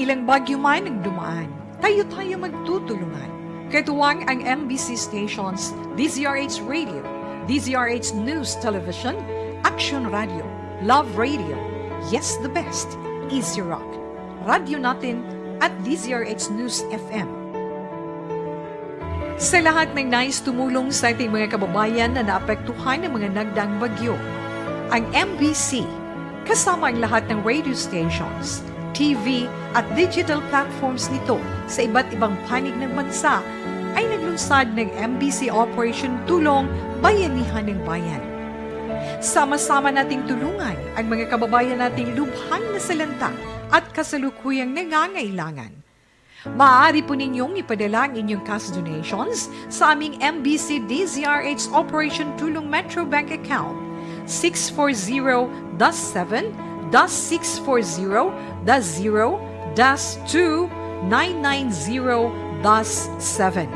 Ilang bagyo man ang dumaan, tayo-tayo magtutulungan. Katuwang ang M B C stations, D Z R H Radio, D Z R H News Television, Action Radio, Love Radio, Yes the Best, Easy Rock, Radyo Natin, at D Z R H News F M. Sa lahat ng nais tumulong sa ating mga kababayan na naapektuhan ng mga nagdaang bagyo, ang M B C, kasama ang lahat ng radio stations, T V, at digital platforms nito sa iba't ibang panig ng bansa, ay naglunsad ng M B C Operation Tulong Bayanihan ng Bayan. Sama-sama nating tulungan ang mga kababayan nating lubhang nasalanta at kasalukuyang nangangailangan. Maaari po ninyong ipadala ang inyong cash donations sa aming M B C D Z R H Operation Tulong Metro Bank Account, six four zero dash seven dash six four zero dash zero dash two nine nine zero dash seven.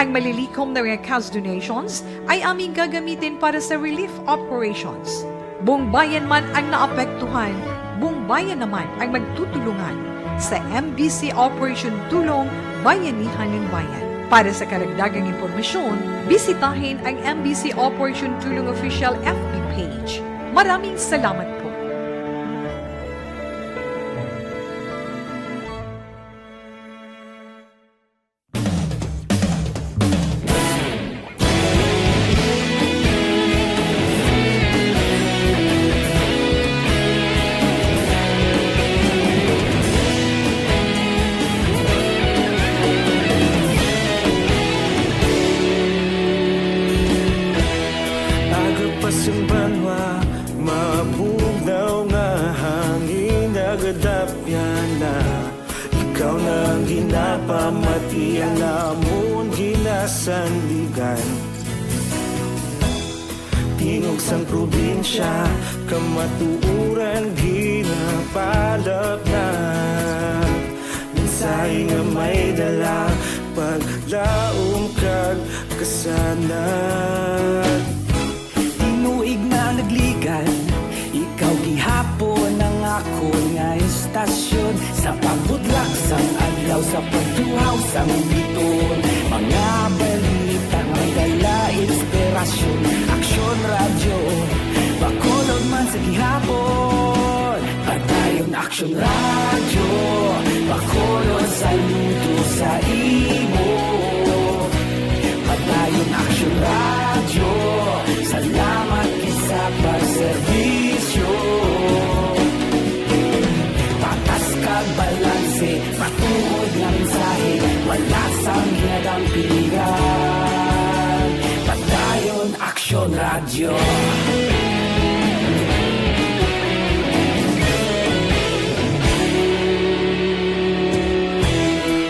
Ang malilikom na mga cash donations ay aming gagamitin para sa relief operations. Buong bayan man ang naapektuhan, buong bayan naman ang magtutulungan sa M B C Operation Tulong Bayanihan ng Bayan. Para sa karagdagang impormasyon, bisitahin ang M B C Operation Tulong Official F B page. Maraming salamat po. Aga pa sing banwa, mabugnaw nga hangin nagadapyan na. Ikaw na ang ginapamati, ang amon ginasandigan. Tingog sang probinsya, kamatuoran ginapalapnag. Mensahe nga may dala, paglaom kag kasanag. Tinuig na nagligan, ikaw gihapon ang akon nga istasyon. Sa pagbutlak sang adlaw, sa pagtuhaw sang biton, mga balita may dala inspirasyon. Aksyon Radyo, Bacolod man sa gihapon. Padayon Aksyon Radyo, Bacolod, saludo sa imo. Padayon Aksyon Radyo, salamat gid sa pagserbisyo. Patas kag balanse, matuod nga mensahe, wala sang ginadampigan. Padayon Aksyon Radyo.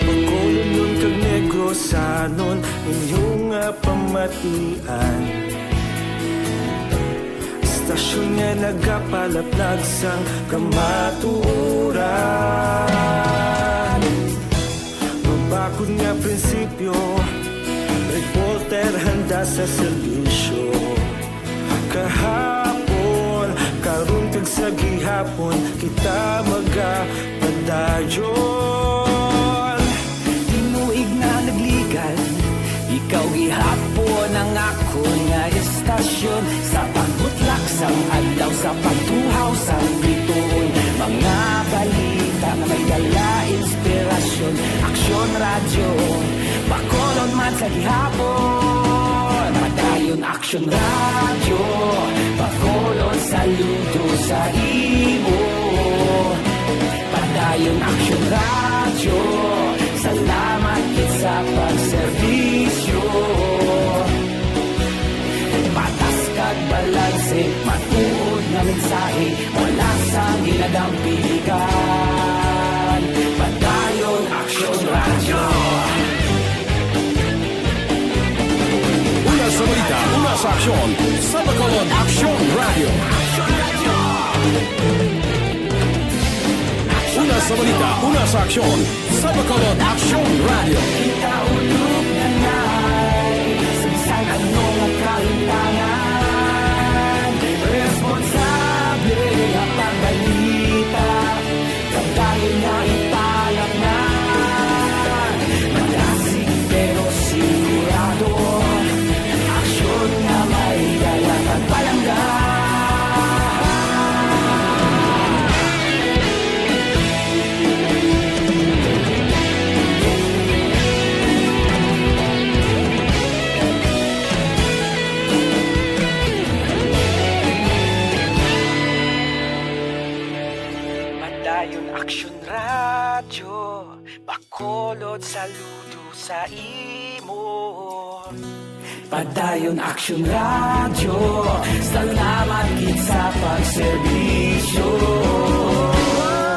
Bacolodnon kag Negrosanon, inyo nga pamatian. Istasyon nga nagapalaplag sang kamatuoran. Mabakod nga prinsipyo, reporter handa sa serbisyo. Kahapon, karon kag sa gihapon, kita magapadayon. Tinuig na nagligan, ikaw gihapon ang akon nga istasyon. Sa pagbutlak sang adlaw, sa pagtuhaw sang bituon, mga balita nga may dala inspirasyon. Aksyon Radyo, Bacolod man sa gihapon. Padayon Aksyon Radyo, Bacolod, saludo sa imo. Padayon Aksyon Radyo, salamat gid sa pagserbisyo. Patas kag balanse, matuod nga mensahe, wala sang ginadampigan. Padayon Aksyon Radyo. Una sa balita, una sa aksyon, sa Bacolod Aksyon Radyo. Una sa balita, una sa aksyon, sa Bacolod Aksyon Radyo. Kita ulog na nay, sa bisan ano nga kahimtangan, responsable nga pagbalita. Pagdayon nga ipalapnag, madasig pero sigurado, aksyon nga may dala kag palangga. Ayon Aksyon Radyo, Bacolod, saludo sa imo. Padayon Aksyon Radyo, salamat gid sa pagserbisyo.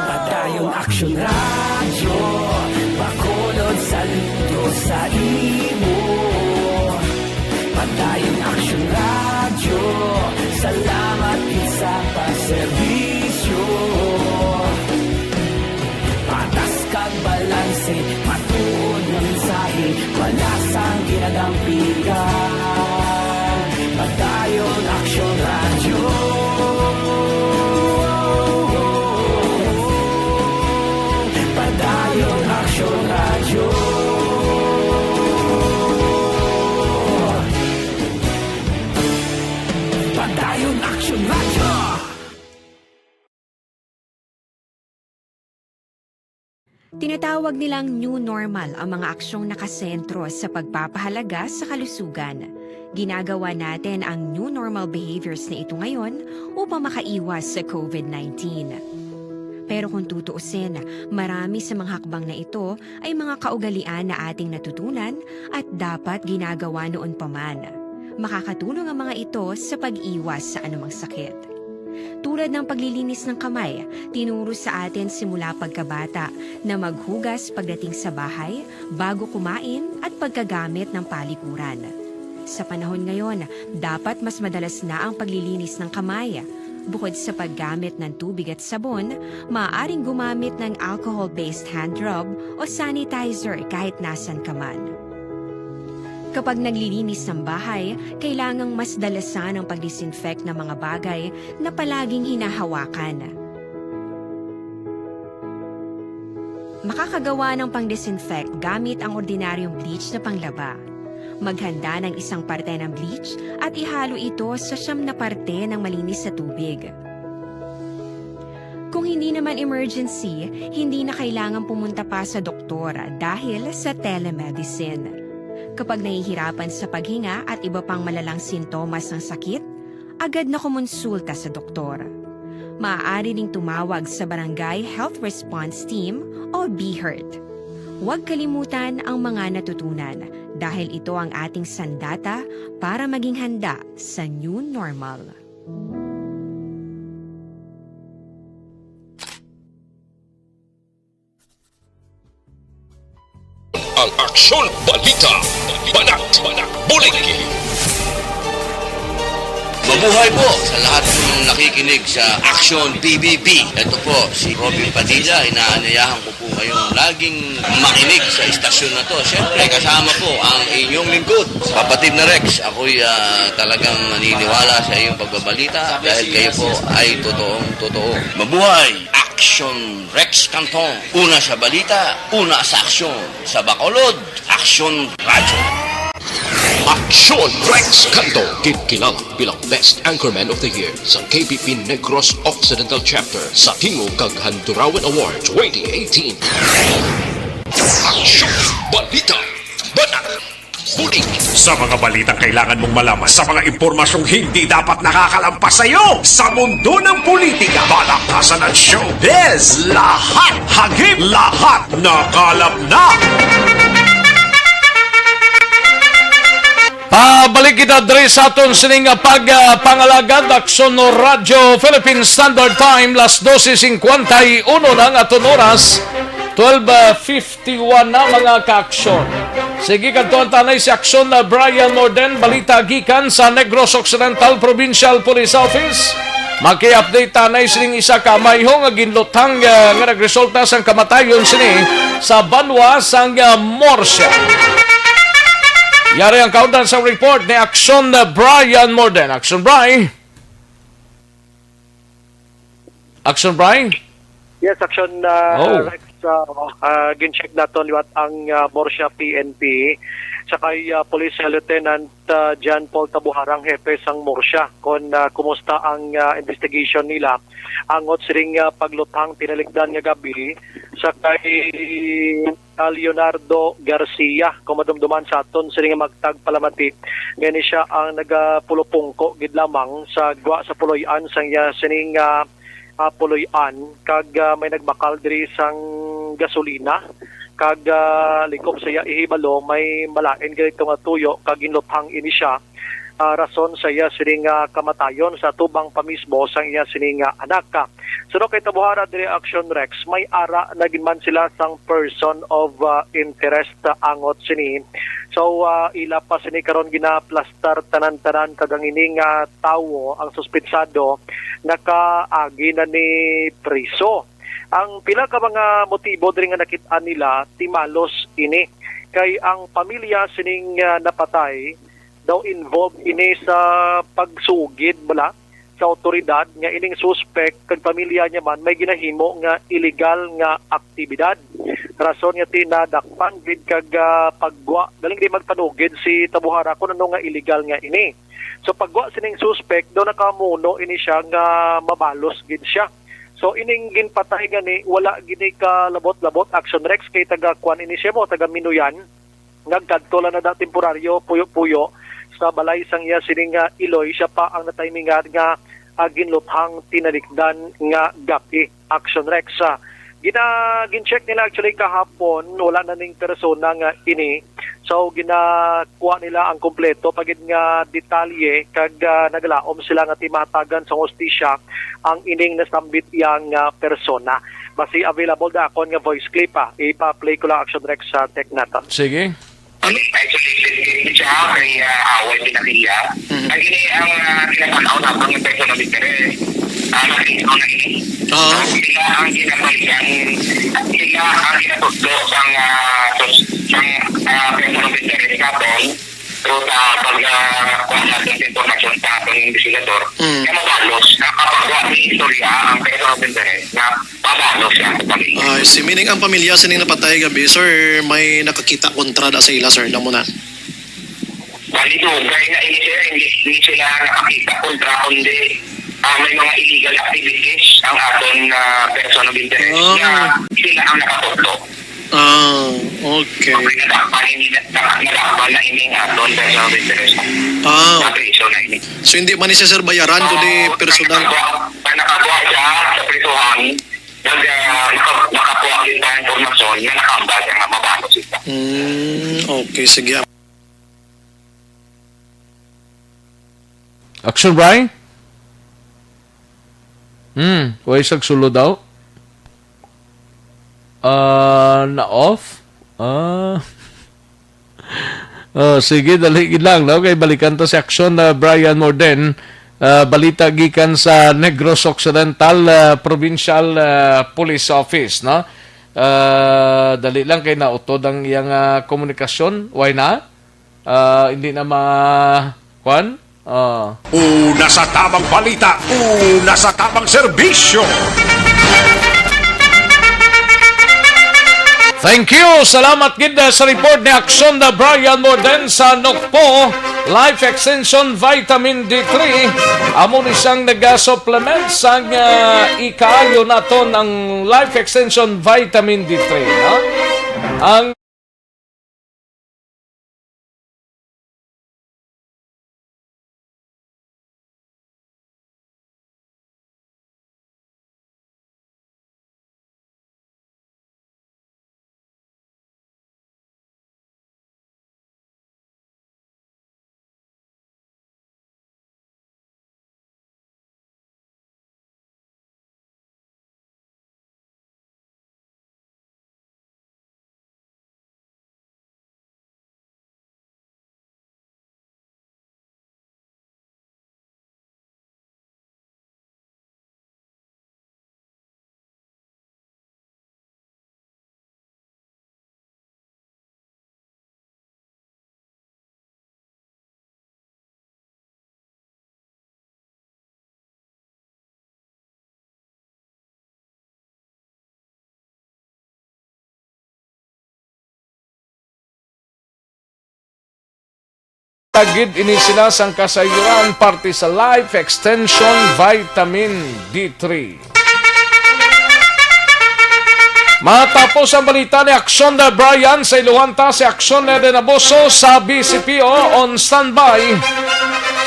Padayon Aksyon Radyo, Bacolod, saludo sa imo. Padayon Aksyon Radyo, salamat gid sa pagserbisyo. Patas kag balanse, matuod nga mensahe, wala sang ginadampigan. Padayon Aksyon Radyo. Padayon Aksyon Radyo. Padayon Aksyon Radyo. Tinatawag nilang new normal ang mga aksyong nakasentro sa pagpapahalaga sa kalusugan. Ginagawa natin ang new normal behaviors na ito ngayon upang makaiwas sa covid nineteen. Pero kung tutuusin, marami sa mga hakbang na ito ay mga kaugalian na ating natutunan at dapat ginagawa noon pa man. Makakatulong ang mga ito sa pag-iwas sa anumang sakit. Tulad ng paglilinis ng kamay, tinuro sa atin simula pagkabata na maghugas pagdating sa bahay, bago kumain, at pagkagamit ng palikuran. Sa panahon ngayon, dapat mas madalas na ang paglilinis ng kamay. Bukod sa paggamit ng tubig at sabon, maaaring gumamit ng alcohol-based hand rub o sanitizer kahit nasan ka man. Kapag naglilinis ng bahay, kailangang mas dalasan ang pag-disinfect ng mga bagay na palaging hinahawakan. Makakagawa ng pang-disinfect gamit ang ordinaryong bleach na panglaba. Maghanda ng isang parte ng bleach at ihalo ito sa siyam na parte ng malinis na tubig. Kung hindi naman emergency, hindi na kailangan pumunta pa sa doktor dahil sa telemedicine. Kapag nahihirapan sa paghinga at iba pang malalang sintomas ng sakit, agad na kumonsulta sa doktor. Maaari ding tumawag sa Barangay Health Response Team o BHERT. Huwag kalimutan ang mga natutunan dahil ito ang ating sandata para maging handa sa new normal. Ang Aksyon Balita, Banat, Bulig. Mabuhay po sa lahat ng nakikinig sa Aksyon P B B. Ito po si Robin Padilla. Inaanyayahan ko po kayong laging makinig sa istasyon na to. Siyempre, kasama po ang inyong lingkod, kapatid na Rex. Ako'y, ah, talagang naniniwala sa iyong pagbabalita dahil kayo po ay totoong totoo. Mabuhay! Aksyon Rex Canton. Una sa balita, una sa aksyon. Sa Bacolod, Aksyon Radyo. Aksyon Rex Canton, ginkilala bilang Best Anchorman of the Year sa K P P Negros Occidental Chapter sa Tingog kag Handurawan Award twenty eighteen. Aksyon, balita, banat, bulig. Sa mga balitang kailangan mong malaman, sa mga impormasyong hindi dapat nakakalampas sa iyo, sa mundo ng politika, balaktasan at showbiz, lahat hagip, lahat nakalap na. Pabalik kita diri sa aton sining, ah, pag, ah, pangalagad, Aksyon Radyo Philippine Standard Time, las dose cincuenta y uno na ang aton oras, twelve fifty-one na, mga ka-aksyon. Sige, kadtuan tanay si Aksyon na Brian Morden, balita gikan sa Negros Occidental Provincial Police Office. Maki-update tanay sining isa ka mayho nga ginluthang, ah, nga nagresulta sang kamatayon sini sa banwa sang, ah, Murcia. Yari ang kaundan sa report ni Aksyon, ah, Brian Morden. Aksyon, Bri. Aksyon, Bri. Yes, Aksyon, ah, Oh. Rex, ah, ah, gin-check naton liwat ang, ah, Murcia P N P, sa kay, ah, Police Lieutenant, ah, John Paul Tabuharang, hepe sang Murcia, kon, ah, kumusta ang, ah, investigation nila angot sining, ah, pagluthang tinalikdan nga gab-i sa kay, ah, Leonardo Garcia, kung madumduman sa aton sining magtag palamati, nga ini siya ang nagapulupungko gid lamang sa gwa sa puloy-an sang iya sining, ah, ah, puloy-an kag, ah, may nagbakal diri sang gasolina kag, ah, likop sa iya ihibalo may malain ganito nga tuyo kag ginluthang ini siya, ah, rason sa iya sini nga kamatayon sa tubang pa mismo sang iya sini nga anak. Suno kay Tabuhara diri, Action Rex, may ara na gid man sila sang person of, ah, interest, ah, angot sini. So, ah, ila pa sini karon ginaplastar tanan-tanan kag ang ini nga tawo, ang suspitsado, nakaagi na ni priso. Ang pila ka mga motibo diri nga nakit-an nila, timalos ini. Kay ang pamilya sining, ah, napatay daw involved ini sa pagsugid bala sa awtoridad nga ining suspek kag pamilya niya man may ginahimo nga illegal nga aktibidad. Rason nga tinadakpan gid kag, ah, paggwa, galing di magpanugid si Tabuhara kung ano nga illegal nga ini. So, paggwa sining suspek, daw nakamuno ini siya nga mabalos gid siya. So, ining ginpatay gani, wala gini ka labot-labot, Action Rex, kay taga kuan ini siya mo, taga Minuyan. Nagkadto lang na da temporaryo, puyo-puyo, sa balay sang iya sining nga iloy, siya pa ang natimingan nga, ah, ginluthang tinalikdan nga gab-i. Action Rex, ah, gina-, gin-check nila actually kahapon, wala na ning persona nga ini. So, ginakuha nila ang kompleto pa gid nga detalye kag, ah, nagalaom sila nga timahatagan sa hustisya ang ining nasambit iya nga persona. Basi available da akon nga voice clip, ah. Ipa-play ko lang, Action Rex, sa tech naton. Sige. Kami, isolated kay siya, kay, ah, away pinakilya. Mhm. Ang ini ang, ah, kinatanaw na pang person of interest. Ah, nakita ko na ini. Oo. So, sila ang ginabalikan, sila ang ginatudlo sang, ah, sus-, sang, ah, person of interest naton. So, sa pag, ah, kuha natin sa impormasyon sa ating investigador, Mm. na mabalos, nakapagwa ni istorya ang person of interest na pabalo siya sa pamilya. Ah, I see. Meaning, ang pamilya sining napatay gabi, sir, may nakakita kontra da sa ila, sir, na muna? Bali, dugay na ini, sir. Hindi, hindi sila nakakita kontra, kundi, ah, may mga illegal activities ang aton, ah, person of interest Oh. na sila ang nakatutok. Ah, okay. Okay, nadakpan, hindi na, na, nadakpan na ini ang aton person of interest. Ah. Sa priso na ini. So, hindi man ni siya, sir, bayaran, kundi Oo, personal. Nakagawa, nakagawa siya sa prisuhan. Nag, ah, naka-, nakakuha kita ng impormasyon na nakambal siya nga mabano siya. Hmm, okay, sige. Action, Bri? Hmm, way sag sulod daw. Ah, na-off? Ah. Oh, sige, dali gid lang, no? Kay balikan ta si Action, ah, Brian Morden. Ah, balita gikan sa Negros Occidental, ah, Provincial, ah, Police Office, no? Ah, dali lang kay nautod ang iyang, ah, komunikasyon. Why na? Ah, hindi na ma-, kwan? Ah. Una sa tamang balita, una sa tamang serbisyo. Thank you. Salamat gid, uh, sa report ni Action na Brian Morden sa Nokpo Life Extension Vitamin D three. Amo ni siyang nag-supplement sang, uh, ikaayo naton ang Life Extension Vitamin D three, no? Ang Tagid ini sila sang kasayuran parte sa Life Extension Vitamin D three. Matapos ang balita ni Action na Brian, sa iluhan ta si Action na Denaboso sa B C P O on standby.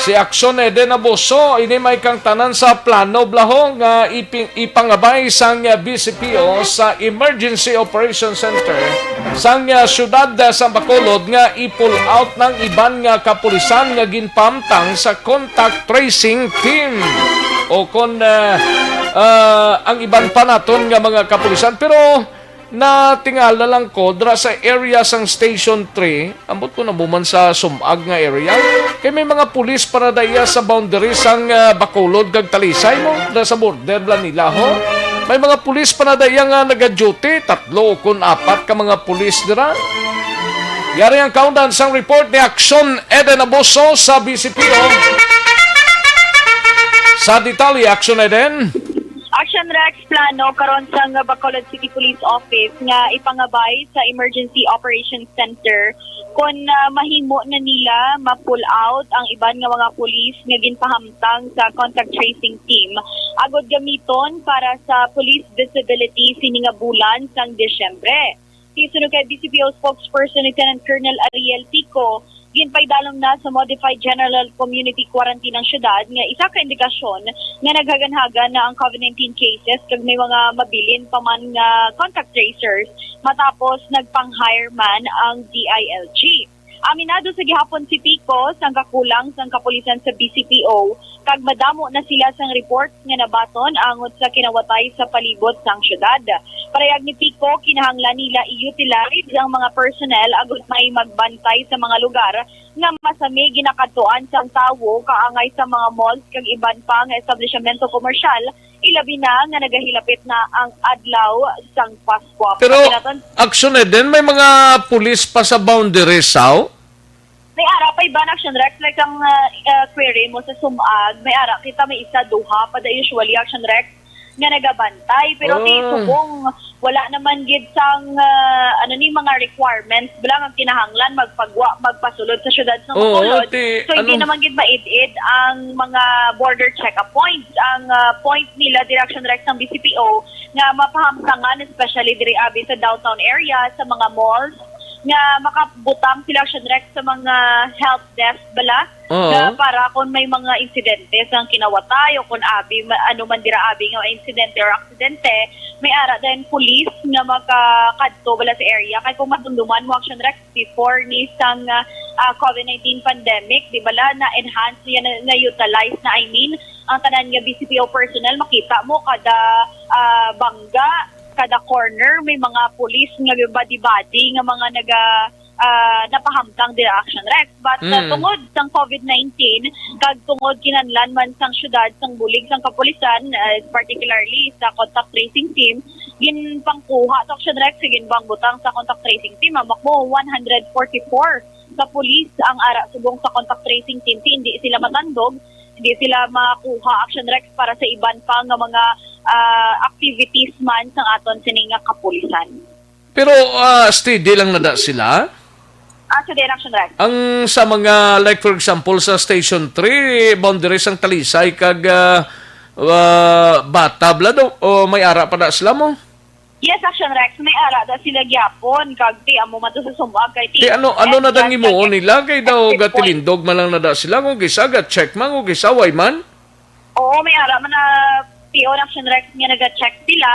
Si Action Eden Abuso, ini may kang tanan sa plano, bala, ho, nga ipi-, ipangabay sang, ah, B C P O sa Emergency Operation Center sang, ah, siyudad, ah, sa Bacolod nga i-pull out ng iban nga kapulisan nga ginpamtang sa contact tracing team o kon, ah, ah, ang iban pa naton nga mga kapulisan. Pero natingala lang ko dira sa area sang Station three, ambot ko na buman sa sumag nga area. Kay may mga pulis pa na daya sa boundary sang, ah, Bacolod kag Talisay mo, dira sa border bala nila, ho. May mga pulis pa na daya nga naga-duty, tatlo o kon apat ka mga pulis dira. Yari ang kaundan sang report ni Action Eden Abuso sa B C P O. Sa detalye, Action Eden. Action Rex, plano karon sang Bacolod City Police Office nga ipangabay sa Emergency Operations Center kon, ah, mahimo na nila ma-pull out ang iban nga mga pulis nga ginpahamtang sa contact tracing team agud gamiton para sa police visibility sini nga bulan sang Disyembre. Suno kay B C P O spokesperson Lieutenant Colonel Ariel Tico, ginpaidalom na sa Modified General Community Quarantine ang syudad nga isa ka indikasyon nga naghaganhagan na ang COVID nineteen cases kag may mga mabilin pa man nga contact tracers matapos nagpang-hire man ang D I L G. Aminado sa gihapon si Tico sang kakulang sang kapulisan sa B C P O kag madamo na sila sang report nga nabaton angot sa kinawatay sa palibot sang syudad. Parehag ni Tico, kinahanglan nila i-utilize ang mga personnel agud may magbantay sa mga lugar nga masami ginakadtuan sang tawo kaangay sa mga malls kag iban pa nga establishmento komersyal, ilabi na nga nagahilapit na ang adlaw sang Paskwa. Pero, Pagkinaton, Action Eden, may mga pulis pa sa boundary, saw? May ara pa iban, Action Rex, like ang uh, uh, query mo sa sumag, may ara kita may isa, duha pa da usually, Action Rex, nga nagabantay. Pero oh. Subong, wala naman gid sang uh, ano ni mga requirements bala nga kinahanglan magpagwa magpasulod sa syudad sa Bacolod. Oh, so hindi ano? Naman gid maid-id ang mga border check-up points. Ang uh, point nila, Direction Rex ng B C P O, nga mapahamtangan, especially diri abi sa downtown area, sa mga malls, nga makabutang sila, Action Rex, sa mga help desk bala. Oo. Nga para kung may mga insidente sa kinawatay o kung abi, ano man dira abi nga insidente or aksidente, may ara din pulis nga makakadto bala sa area. Kay kung matumduman mo, Action Rex, before ni sang uh, COVID nineteen pandemic, di bala, na-enhance niya, na-utilize na, I mean, ang tanan nga B C P O personnel, makita mo kada uh, bangga, kada corner may mga pulis nga body-body nga mga naga uh, napahamtang dira, Action Rex. But uh, mm. Tungod sang COVID nineteen kag tungod kinahanglan man sang syudad sang bulig sang kapulisan, uh, particularly sa contact tracing team, ginpangkuha to, Action Rex, ginpangbutang sa contact tracing team. Hamak mo, one hundred forty-four ka pulis ang ara subong sa contact tracing team. Hindi sila matandog, hindi sila makuha, Action Rex, para sa iban pa nga mga uh, activities man sang aton sini nga kapulisan. Pero uh, steady lang na da sila? Ah, sa direction, right? Ang sa mga, like for example, sa Station three, boundary sang Talisay kag uh, uh, Bata, bala, do, o may ara pa da sila mo? Yes, Action Rex, may ara da sila gyapon kag ti amo man to sa sumag kay ti. Ti ano ano na dang imuon nila kay daw gatilindog man lang na da sila kung kisa ga check man kung kisa way man. Oo, may ara man na P O Action Rex nga naga-check sila.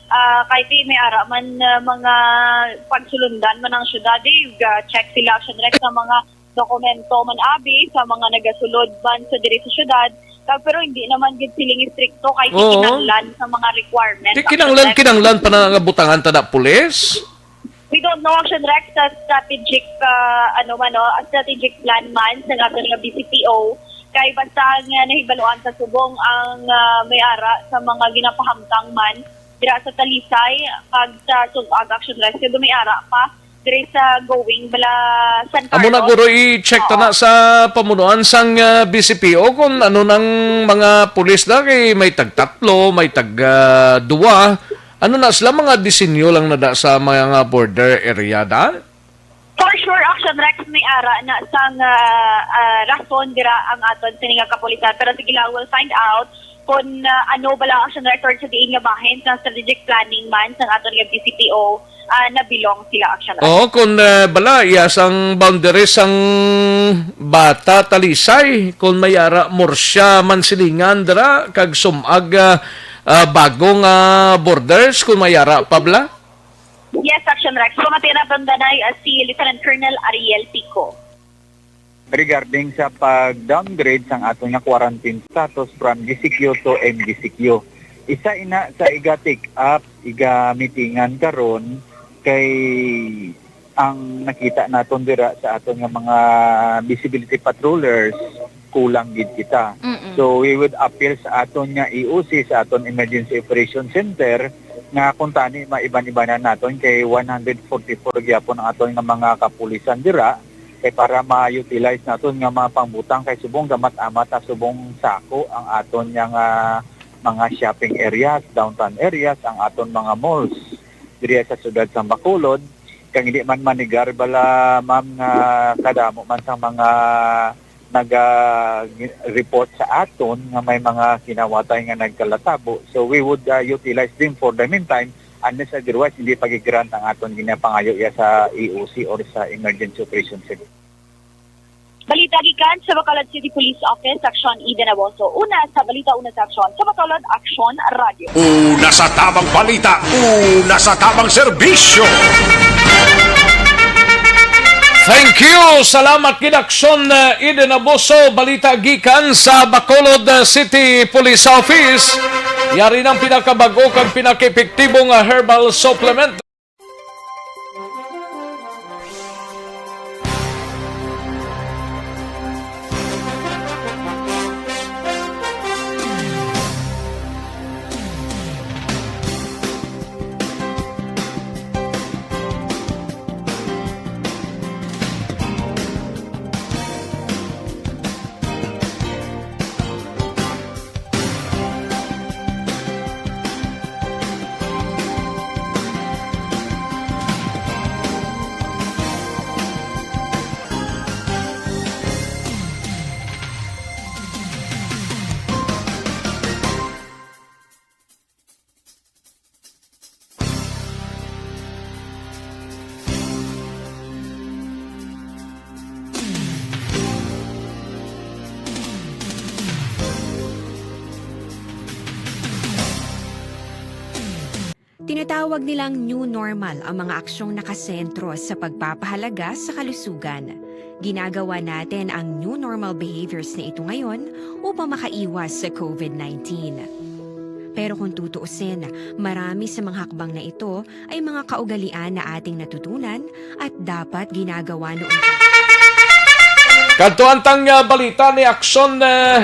Uh, kay ti may ara man uh, mga pagsulundan man ang syudad, eh, uh, check sila Action Rex sa mga dokumento man abi sa mga nagasulod man sa diri sa syudad. Pero hindi naman gid siling istrikto kay kinahanglan sa mga requirements. Di kinahanglan, kinahanglan pa na nga butangan ta na pulis? We don't know, Action Rex, sa strategic, uh, ano man, no, strategic plan man sa aton nga B C P O. Kay basta nga nahibaluan sa subong ang uh, may ara sa mga ginapahamtang man dira sa Talisay kag sa Sugag, Action Rex, kay may ara pa diri sa going bala San Carlos. Amo na guro, i-check ta na sa pamunuan sang uh, B C P O kung ano nang mga pulis na kay may tagtatlo, may tag uh, duwa. Ano na sila, mga disenyo lang na da sa mga border area da? For sure, Action Rex, may ara na sang uh, uh, rason dira ang aton sini nga kapulisan. Pero sige lang, we'll find out Kung, ah, ano bala ang action record sa diin nga bahin sa strategic planning man sang aton nga B C P O, ah, nabilong sila action record. Oo, kung, ah, bala, iya sang boundary sang Bata, Talisay, kung may ara Murcia, Mansilingan dira, kag Sumag, ah, ah, bagong, ah, borders, kung may ara pa bala? Yes, Action Rex. Pamati na bandanay, ah, si Lieutenant Colonel Ariel Pico. Regarding sa pag-downgrade sang aton nga quarantine status from G C Q to M G C Q, isa ina sa iga-take up, iga-meetingan karon kay ang nakita naton dira sa aton nga mga visibility patrollers, kulang gid kita. Mm-mm. So, we would appeal sa aton nga E O C, sa aton Emergency Operation Center, nga kung tani maiban-ibanan naton kay one hundred forty-four gyapon ang aton nga mga kapulisan dira, kay para ma-utilize naton nga mga pangbutang kay subong gamat-amat na subong sako ang aton nga, ah, mga shopping areas, downtown areas, ang aton mga malls diri sa siyudad sa Bacolod. Kag hindi man manigar bala, ma'am, nga kadamo man sa mga naga-report sa aton nga may mga kinawatay nga nagkalatabo. So we would, uh, utilize them for the meantime, unless otherwise hindi pag-grant ang aton ginapangayo iya sa E O C or sa Emergency Operation Center. Balita gikan sa Bacolod City Police Office, Section Eden Awoso. Una sa balita, una sa aksyon sa Bacolod Aksyon Radio. Una sa tamang balita, una sa tamang serbisyo. Thank you. Salamat gid, Aksyon, uh, Eden Abuso. Balita gikan sa Bacolod, uh, City Police Office. Yari ng pinakabag-o kag pinakaepektibo nga herbal supplement. Tinatawag nilang new normal ang mga aksyong nakasentro sa pagpapahalaga sa kalusugan. Ginagawa natin ang new normal behaviors na ito ngayon upang makaiwas sa covid nineteen. Pero kung tutuusin, marami sa mga hakbang na ito ay mga kaugalian na ating natutunan at dapat ginagawa noon pa. Kadto ang tang, ah, balita ni Aksyon, eh,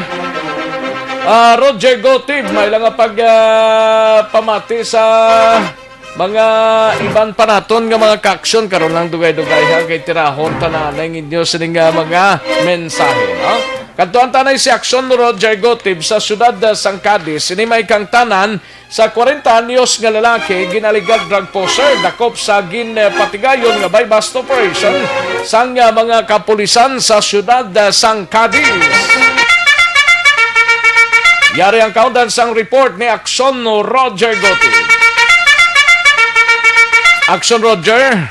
ah, Roger Gotib, may lang nga pag, ah, pamati sa mga iban pa naton nga mga ka-aksyon. Karon lang dugay-dugay ha, kay tirahon ta na ang inyo sining, ah, mga mensahe, no? Kadto ang tanay si Aksyon Roger Gotib sa siyudad, ah, sang Cadiz. Ini may kangtanan sa kwarenta anyos nga lalaki, ginaligag drug pusher, dakop sa ginpatigayon nga buy-bust operation sang, ah, mga kapulisan sa siyudad, ah, sang Cadiz. Yari ang kaundan sang report ni Aksyon Roger Goti. Aksyon Roger.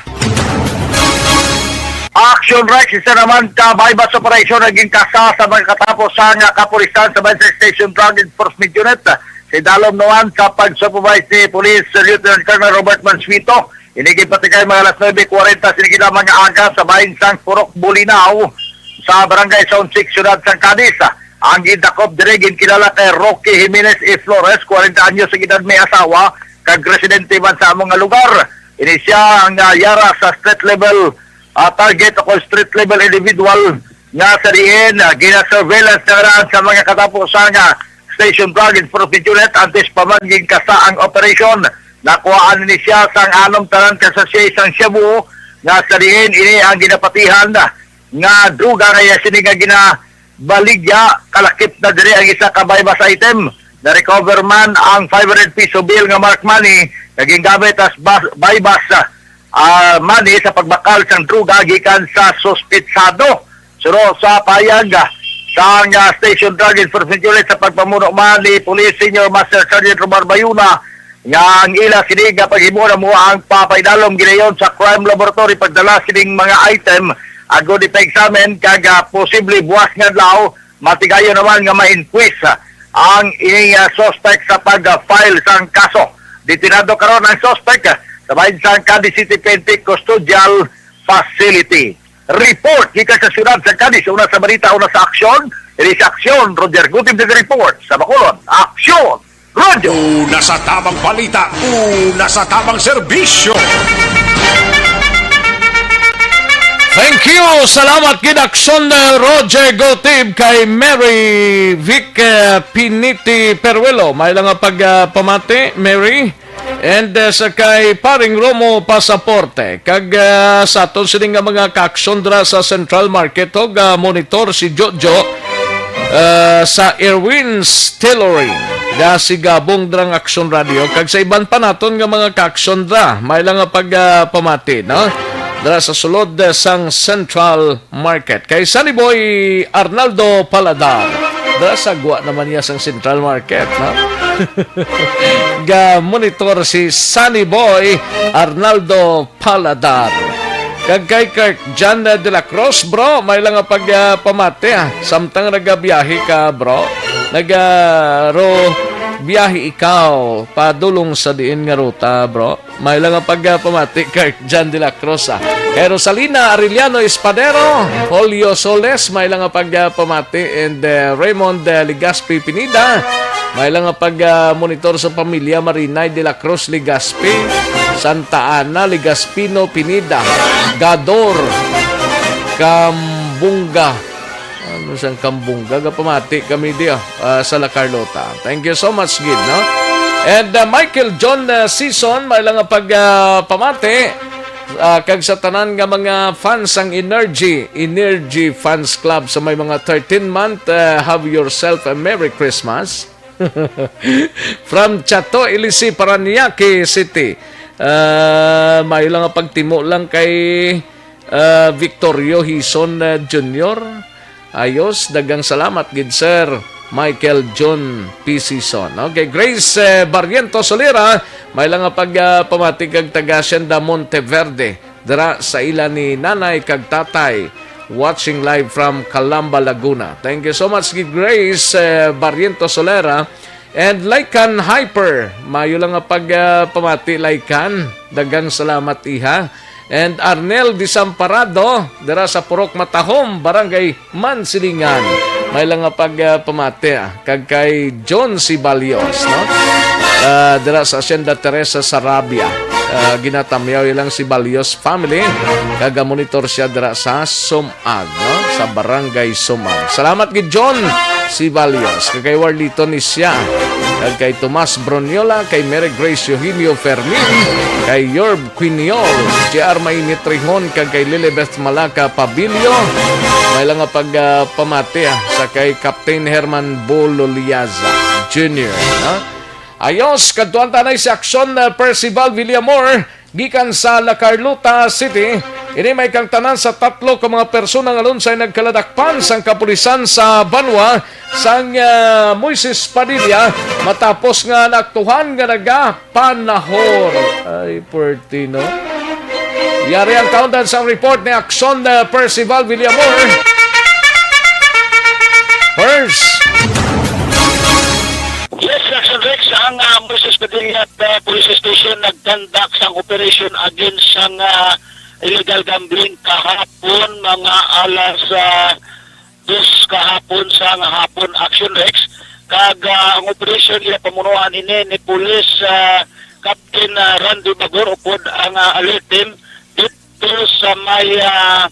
Action Rex, isa naman ka buy-bust operation ang ginkasa sa mga katapusan nga kapulisan sa Bansa Station Drug Enforcement Unit. Si Dalom Nuan sa pag-supervise ni Police Lieutenant Colonel Robert Mansueto. Ini ginpatikay mga alas nuebe kwarenta sini lamang nga aga sa bahin sang Purok Bulinaw sa Barangay Saunsic, Siyudad sang Cadiz. Ang gidakop diri ginkilala kay Rocky Jimenez y Flores, kwarenta anyos ang edad, may asawa, kag residente man sa amo nga lugar. Ini siya ang, ah, yara sa street level, ah, target o kung street level individual nga sa diin, ah, gina-surveillance na nga sa mga katapusan nga Station Drug Enforcement Unit antes pa man ginkasa ang operasyon. Nakuhaan ni siya sang anom tanan ka sachet sang shabu nga sa diin ini ang ginapatihan nga droga nga iya sini nga ginabaligya. Kalakip na diri ang isa ka buy-bust item. Na-recover man ang five hundred piso bill nga marked money nga gingamit as bus-, buy-bust, ah, money sa pagbakal sang droga gikan sa suspetsado. Suno sa pahayag, ah, sang, ah, Station Drug Enforcement Unit sa pagpamuno man ni Police Senior Master Sergeant Romar Bayuna, nga ang ila sini nga paghimo na mo ang papaidalom ginayon sa crime laboratory pagdala sining mga item agod ipa-examine kag, ah, posible buwas nga adlaw matigayon naman nga ma-inquest, ah, ang ining, ah, suspect sa pag-file sang kaso. Detenado karon ang suspect, ah, sa bahin sang Cadiz City P N P Custodial Facility. Report gikan sa siyudad sa Cadiz, una sa balita, una sa aksyon. Ini sa aksyon, Roger Gutib nag-report sa Bacolod. Aksyon! Radyo! Una sa tamang balita, una sa tamang serbisyo. Thank you. Salamat gid, Aksyon, uh, Roger Gotib, kay Mary Vic, uh, Piniti Peruelo. May lang nga pag, uh, pamati, Mary. And, uh, sa kay Paring Romo Pasaporte. Kag, uh, sa aton sini nga mga kaaksyon dira sa Central Market, og, uh, monitor si Jojo, uh, sa Erwin's Tailoring. Gasigabong drang Aksyon Radio. Kag sa iban pa naton nga mga kaaksyon dira, may lang nga pag, uh, pamati, no? Dira sa sulod, uh, sang Central Market. Kay Sunny Boy Arnaldo Paladar. Dira sa gwa naman niya sang Central Market, no? Ga-monitor si Sunny Boy Arnaldo Paladar. Kag kay Kirk John de la Cruz, bro, may lang nga pag, ah, pamati, ah. Samtang nagabiyahe ka, bro. Naga, ro, biyahe ikaw, padulong sa diin nga ruta, bro. May lang nga pag, ah, pamati kay John de la Cruz, ah. Kay Rosalina Arellano Espadero, Julio Soles, may lang nga pag, ah, pamati, and, ah, Raymond, ah, Legaspi Pineda, may lang nga pag, ah, monitor sa pamilya Marinay de la Cruz Legaspi, Santa Ana Legaspino Pineda, Gador, Cambunga, Ano sang kambungga, gapamati kami diya, ah, sa La Carlota. Thank you so much, gid, no? And, ah, Michael John, ah, Season, may lang nga pag, ah, pamati, ah, kag sa tanan nga mga fans sang Energy, Energy Fans Club sa may mga thirteen month, ah, have yourself a Merry Christmas. From Chato, Ilisi, Parañaque City. Ah, may lang nga pagtimo lang kay, ah, Victorio Hison, ah, Junior. Ayos, daghang salamat gid, Sir Michael John P. Season. Okay, Grace, eh, Barrientos Solera, may lang nga pag, ah, pamati kag taga Hacienda Monteverde, dira sa ila ni Nanay kag Tatay, watching live from Calamba, Laguna. Thank you so much, gid Grace, eh, Barrientos Solera. And Lycan Hyper, mayo lang nga pag, ah, pamati, Lycan. Daghang salamat, iha. And Arnel Desamparado, dira sa Purok Matahom, Barangay Mansilingan. May lang nga pag, ah, pamati, ah, kag kay John Sibalios, no? Ah, dira sa Hacienda Teresa, Sarabia. Ah, ginatamyaw ilang Sibalios family. Kag monitor siya dira sa Sum-, Ag, no? Sa Barangay Sumag. Salamat gid, John Sibalios, kag kay Warlito Nisya, kag kay Tomas Broniola, kay Mary Grace Eugenio Fermin, kay Yorb Quiniol, J R Mainit Rihon, kag kay Lilibeth Malaka Pabilio. May lang nga pag, ah, pamati, ah, sa kay Captain Herman Bolo Liaza Junior, no? Ayos, kadtuan tanay si Aksyon, ah, Percival Villamor. Gikan sa La Carlota City, ini may kang tanan sa tatlo ka mga persona nga lunsay nagkaladakpan sang kapulisan sa banwa sang, ah, Moises Padilla matapos nga naaktuhan nga nagapanahor. Ay, perti, no? Yari ang countdown sang report ni Aksyon, ah, Percival Villamor. First. Yes, Action Rex, ang, ah, Moises Padilla, ah, Police Station nagkandak sang operation against sang, ah, illegal gambling kahapon, mga alas, ah, dos kahapon sang hapon, Action Rex. Kag, ah, ang operation iya pamunuan ini ni Police, ah, Captain, ah, Randy Bagor upod ang, ah, alert team dito sa may, ah,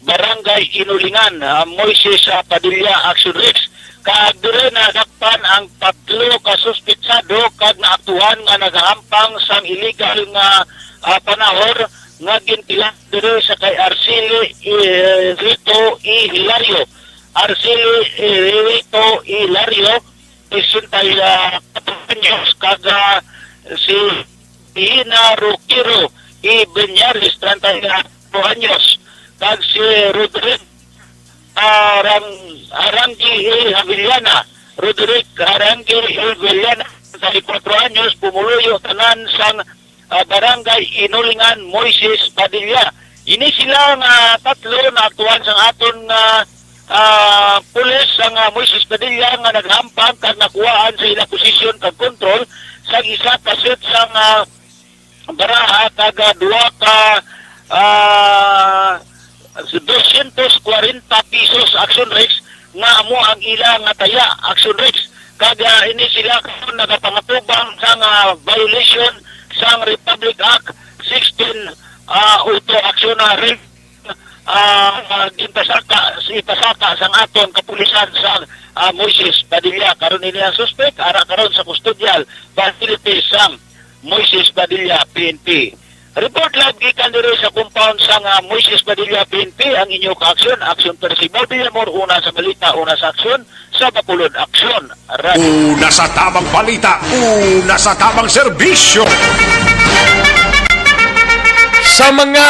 Barangay Inulingan, ah, Moises, ah, Padilla, Action Rex. Kag diri nadakpan ang tatlo ka suspetsado kag naaktuhan nga nagahampang sang illegal nga, ah, panahor nga ginpila diri sa kay Arceli, eh, Rito E. Hilario. Arceli, eh, Rito E. Hilario, sesenta y cuatro anyos, kag, ah, si Ina Roquero Ibeñares, treinta y cuatro anyos, kag si Rodrigo Arang-, Aranggi A. Havillana, Roderick Aranggi A. Havillana, treinta y cuatro anyos, pumuluyo tanan sang, ah, Barangay Inulingan, Moises Padilla. Ini sila nga tatlo naaktuhan sang aton nga, ah, pulis, sang, ah, Moises Padilla nga naghampang kag nakuhaan sa ila posisyon kag kontrol sang isa ka set sang, ah, baraha kag, ah, duha ka, ah, dosyentos kwarenta pesos, Action Rex, nga amo ang ila nga taya, Action Rex. Kag, ah, ini sila karon nagapangatubang sang, ah, violation sang Republic Act sixteen, ah, auto action, ah, Rex, ah, ah, ginpasaka, ipasaka sang aton kapulisan sa, ah, Moises Padilla. Karon ini ang suspek, ara karon sa kustodial facility sang Moises Padilla, P N P. Report live gikan diri sa compound sang, ah, Moises Padilla, P N P, ang inyo ka-aksyon, Aksyon Percival Villamor, una sa balita, una sa aksyon, sa Bacolod Aksyon Radio. Una sa tamang balita, una sa tamang serbisyo. Sa mga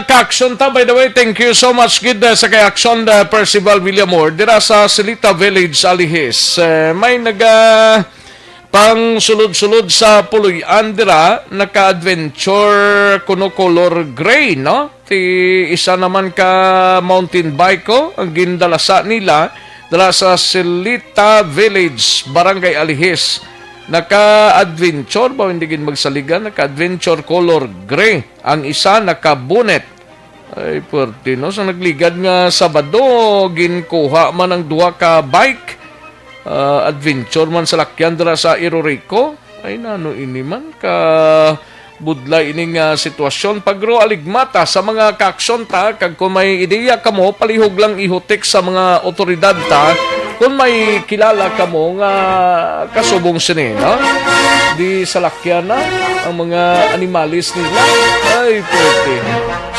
ka-aksyon ta, by the way, thank you so much gid, uh, sa kay Aksyon, uh, Percival Villamor dira sa Silita Village, Alihis. Uh, may naga pang sulod-sulod sa puloy-an dira, naka-adventure kuno color gray, no? Ti isa naman ka mountain bike ko ang gindalasa nila dala sa Silita Village, Barangay Alihis. Naka-adventure ba, hindi gid magsaligan, naka-adventure color gray. Ang isa naka-bonnet. Ay, puwerte, no? Sa nagligad nga Sabado, ginkuha man ang duha ka bike. Ah, adventure man sa lakyan dira sa Irorico. Ay, nano ini man ka budlay ining, ah, sitwasyon. Pagro aligmata sa mga kaaksyon ta, kag kung may ideya kamo, palihog lang ihutik sa mga otoridad ta. Kung may kilala kamo nga kasubong sini, no? Di salakyan na ang mga animalis nila. Ay, pwede.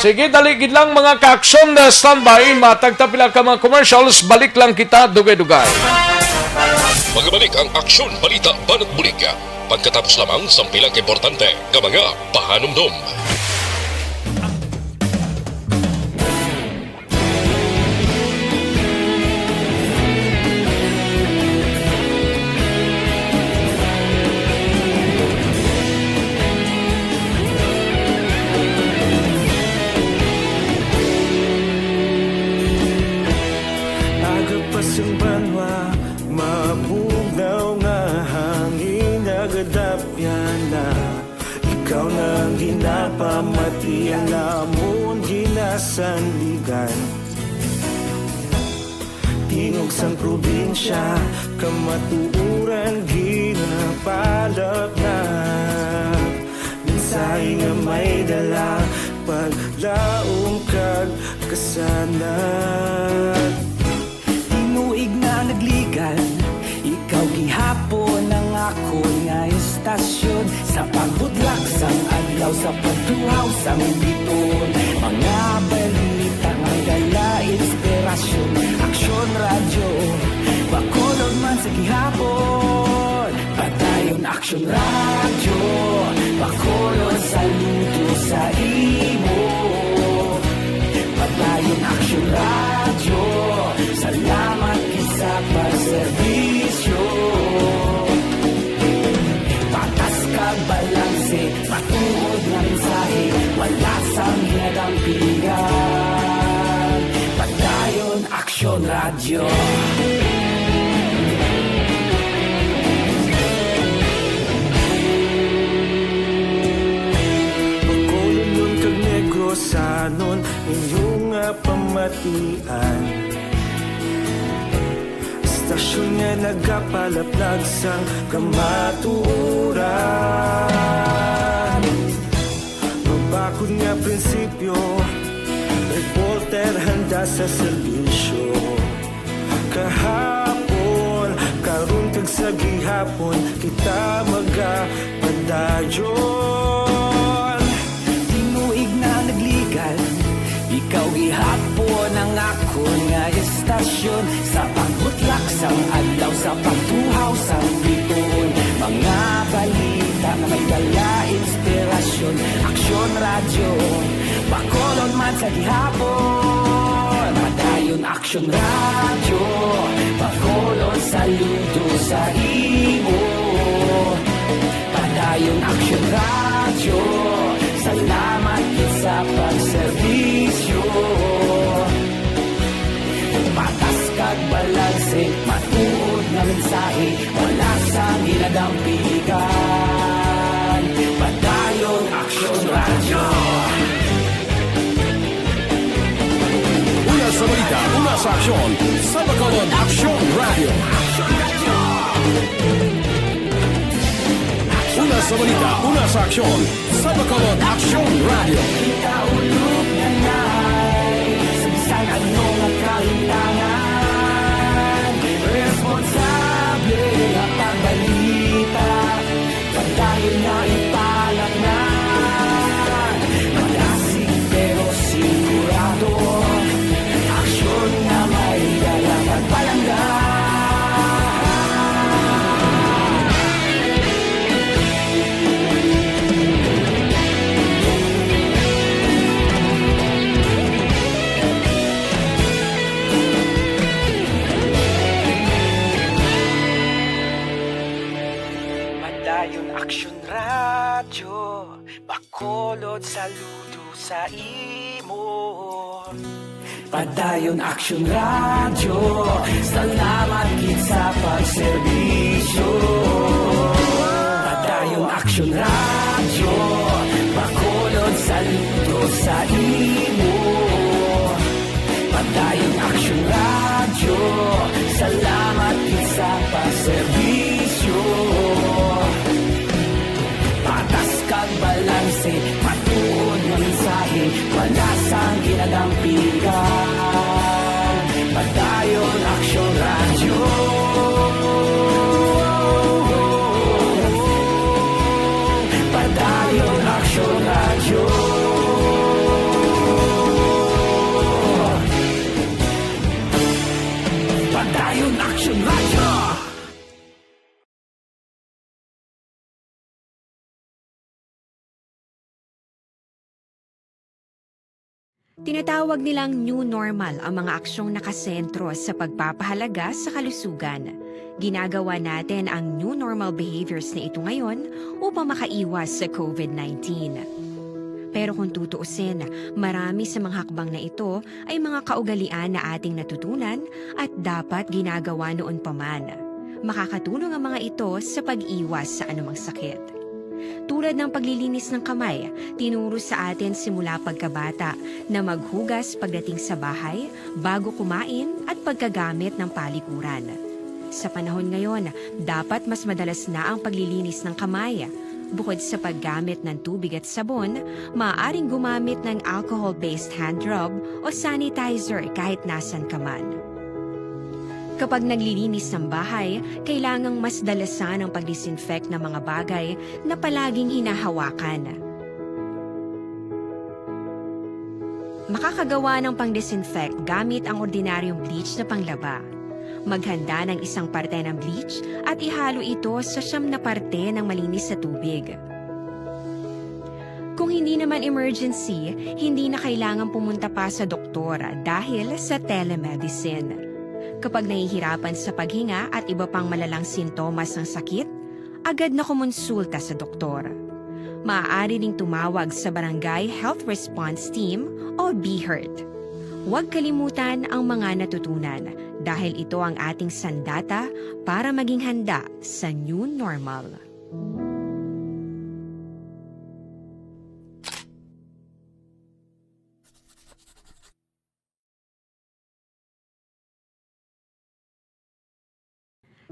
Sige, dali gid lang, mga ka-aksyon, na standby. Matag ta pila ka mga commercials, balik lang kita, dugay-dugay. Magbalik ang Aksyon Balita Banat Bulig pagkatapos lamang sang pila ka importante nga mga pahanumdom. Aga pa sang banwa, mabugnaw nga hangin, nagadapyan na. Ikaw na ang ginapamati, ang amon ginasandigan. Tingog sang probinsya, kamatuoran ginapalapnap. Mensahe nga may dala, paglaom kag kasanag. Tinuig na nagligal, ikaw gihapon ang akon nga istasyon. Sa pagbudlak sang adlaw, sa pagtuhaw sang biton, mga balita nga dala inspirasyon. Aksyon Radyo, Bacolod man sa gihapon. Padayon Aksyon Radyo, Bacolod, saludo sa imo. Padayon Aksyon Radyo, salamat gid sa pagserbisyo. Patas kag balanse, matuod nga mensahe, wala sang ginadampingan. Padayon Aksyon Radyo. Bacolodnon kag Negrosanon, inyo nga pamatian. Istasyon nga nagapalaplag sang kamatuoran. Mabakod nga prinsipyo, reporter handa sa serbisyo. Kahapon, karon kag sa gihapon, kita magapadayon. Tinuig na nagligal, ikaw gihapon ang akon nga istasyon. Sa pagbutlak sang adlaw, sa pagtuhaw sang biton, mga balita nga may dala inspirasyon. Aksyon Radyo, Bacolod man sa gihapon. Padayon Aksyon Radyo, Bacolod, saludo sa imo. Padayon Aksyon Radyo, salamat gid sa pagserbisyo. Patas kag balanse, matuod nga mensahe, wala sang ginadampigan. Padayon Aksyon Radyo. Una sa balita, una sa aksyon, sa Bacolod Aksyon Radyo. Una sa balita, una sa aksyon, sa Bacolod Aksyon Radyo. Kita ulog na nai, sa bisan ano nga kalimtangan, responsable nga pagbalita. Padayon nga ipalaknag, malasig pero sigurado, aksyon nga may dala kag palangga. Padayon Aksyon Radyo, Bacolod, saludo sa imo. Padayon Aksyon Radyo, salamat gid sa pagserbisyo. Padayon Aksyon Radyo, Bacolod, saludo sa imo. Padayon Aksyon Radyo, salamat gid sa pagserbisyo. Patas kag balanse, matuod nga mensahe, wala sang ginadampigan. Padayon Aksyon Radyo. Padayon Aksyon Radyo. Padayon Aksyon Radyo. Tinatawag nilang new normal ang mga aksyong nakasentro sa pagpapahalaga sa kalusugan. Ginagawa natin ang new normal behaviors na ito ngayon upang makaiwas sa covid nineteen. Pero kung tutuusin, marami sa mga hakbang na ito ay mga kaugalian na ating natutunan at dapat ginagawa noon pa man. Makakatulong ang mga ito sa pag-iwas sa anumang sakit. Tulad ng paglilinis ng kamay, tinuro sa atin simula pagkabata na maghugas pagdating sa bahay, bago kumain, at pagkagamit ng palikuran. Sa panahon ngayon, dapat mas madalas na ang paglilinis ng kamay. Bukod sa paggamit ng tubig at sabon, maaaring gumamit ng alcohol-based hand rub o sanitizer kahit nasan ka man. Kapag naglilinis ng bahay, kailangang mas dalasan ang pag-disinfect ng mga bagay na palaging hinahawakan. Makakagawa ng pang-disinfect gamit ang ordinaryong bleach na panglaba. Maghanda ng isang parte ng bleach at ihalo ito sa siyam na parte ng malinis na tubig. Kung hindi naman emergency, hindi na kailangan pumunta pa sa doktor dahil sa telemedicine. Kapag nahihirapan sa paghinga at iba pang malalang sintomas ng sakit, agad na kumonsulta sa doktor. Maaari ring tumawag sa Barangay Health Response Team o BHERT. Huwag kalimutan ang mga natutunan dahil ito ang ating sandata para maging handa sa new normal.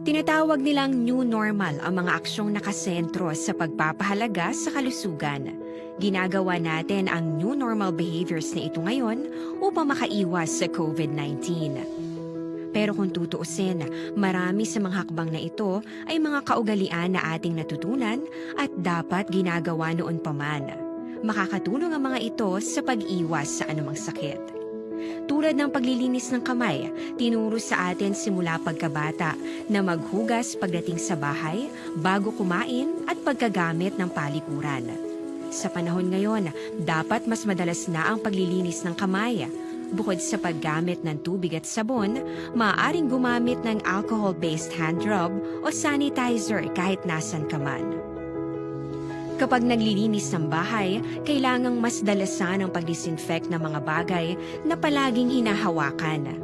Tinatawag nilang new normal ang mga aksyong nakasentro sa pagpapahalaga sa kalusugan. Ginagawa natin ang new normal behaviors na ito ngayon upang makaiwas sa covid nineteen. Pero kung tutuusin, marami sa mga hakbang na ito ay mga kaugalian na ating natutunan at dapat ginagawa noon pa man. Makakatulong ang mga ito sa pag-iwas sa anumang sakit. Tulad ng paglilinis ng kamay, tinuro sa atin simula pagkabata na maghugas pagdating sa bahay, bago kumain, at pagkagamit ng palikuran. Sa panahon ngayon, dapat mas madalas na ang paglilinis ng kamay. Bukod sa paggamit ng tubig at sabon, maaaring gumamit ng alcohol-based hand rub o sanitizer kahit nasan ka man. Kapag naglilinis ng bahay, kailangang mas dalasan ang pag-disinfect ng mga bagay na palaging hinahawakan.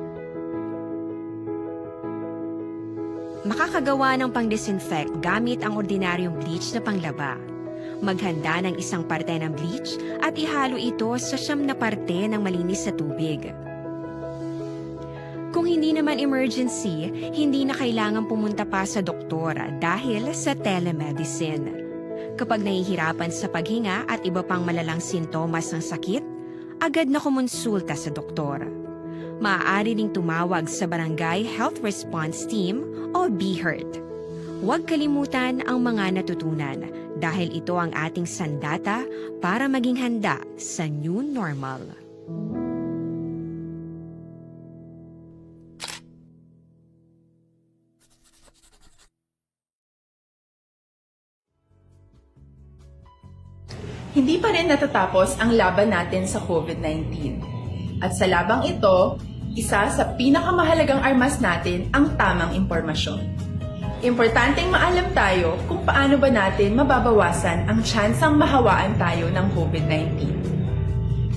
Makakagawa ng pang-disinfect gamit ang ordinaryong bleach na panglaba. Maghanda ng isang parte ng bleach at ihalo ito sa siyam na parte ng malinis na tubig. Kung hindi naman emergency, hindi na kailangan pumunta pa sa doktor dahil sa telemedicine. Kapag nahihirapan sa paghinga at iba pang malalang sintomas ng sakit, agad na kumonsulta sa doktor. Maaari ring tumawag sa Barangay Health Response Team o BHERT. Huwag kalimutan ang mga natutunan dahil ito ang ating sandata para maging handa sa new normal. Hindi pa rin natatapos ang laban natin sa covid nineteen. At sa labang ito, isa sa pinakamahalagang armas natin ang tamang impormasyon. Importanteng maalam tayo kung paano ba natin mababawasan ang tsansang mahawaan tayo ng covid nineteen.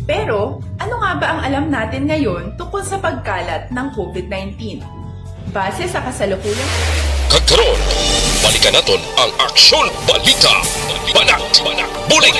Pero, ano nga ba ang alam natin ngayon tungkol sa pagkalat ng covid nineteen? Base sa kasalukuyang Kag karon, balikan naton ang Aksyon Balita. Banat, bulig.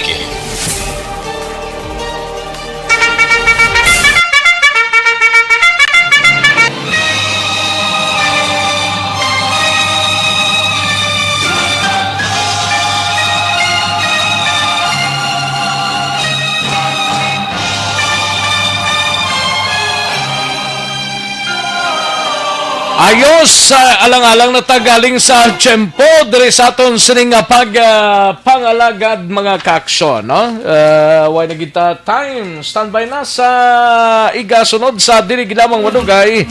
Ayos, ah, alang-alang na ta galing sa tiyempo diri sa aton sining nga pag, ah, pangalagad, mga kaaksyon, no? Ah, way na kita time. Standby na sa igasunod sa dili lamang madugay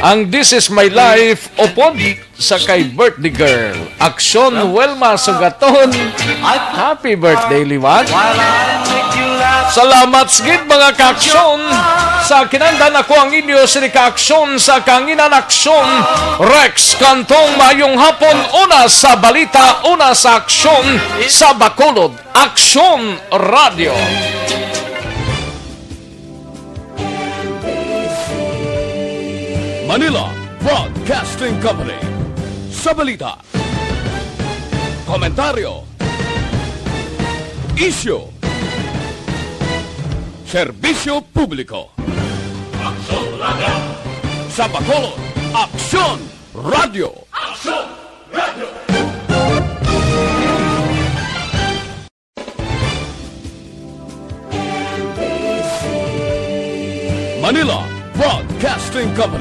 ang This Is My Life upod sa kay birthday girl, Aksyon Welma Sugaton. Happy birthday, liwat. Salamat sa gid, mga kaaksyon. Sa kinahanglan, ako ang inyo sini kaaksyon sa kanginan, Aksyon Rex Cantong. Maayong hapon, una sa balita, una sa aksyon sa Bacolod, Aksyon Radio. Manila Broadcasting Company. Sa balita, komentaryo, isyu, serbisyo publiko. Aksyon Radio. Sa Bacolod, Aksyon Radio. Aksyon Radio. Manila Broadcasting Company.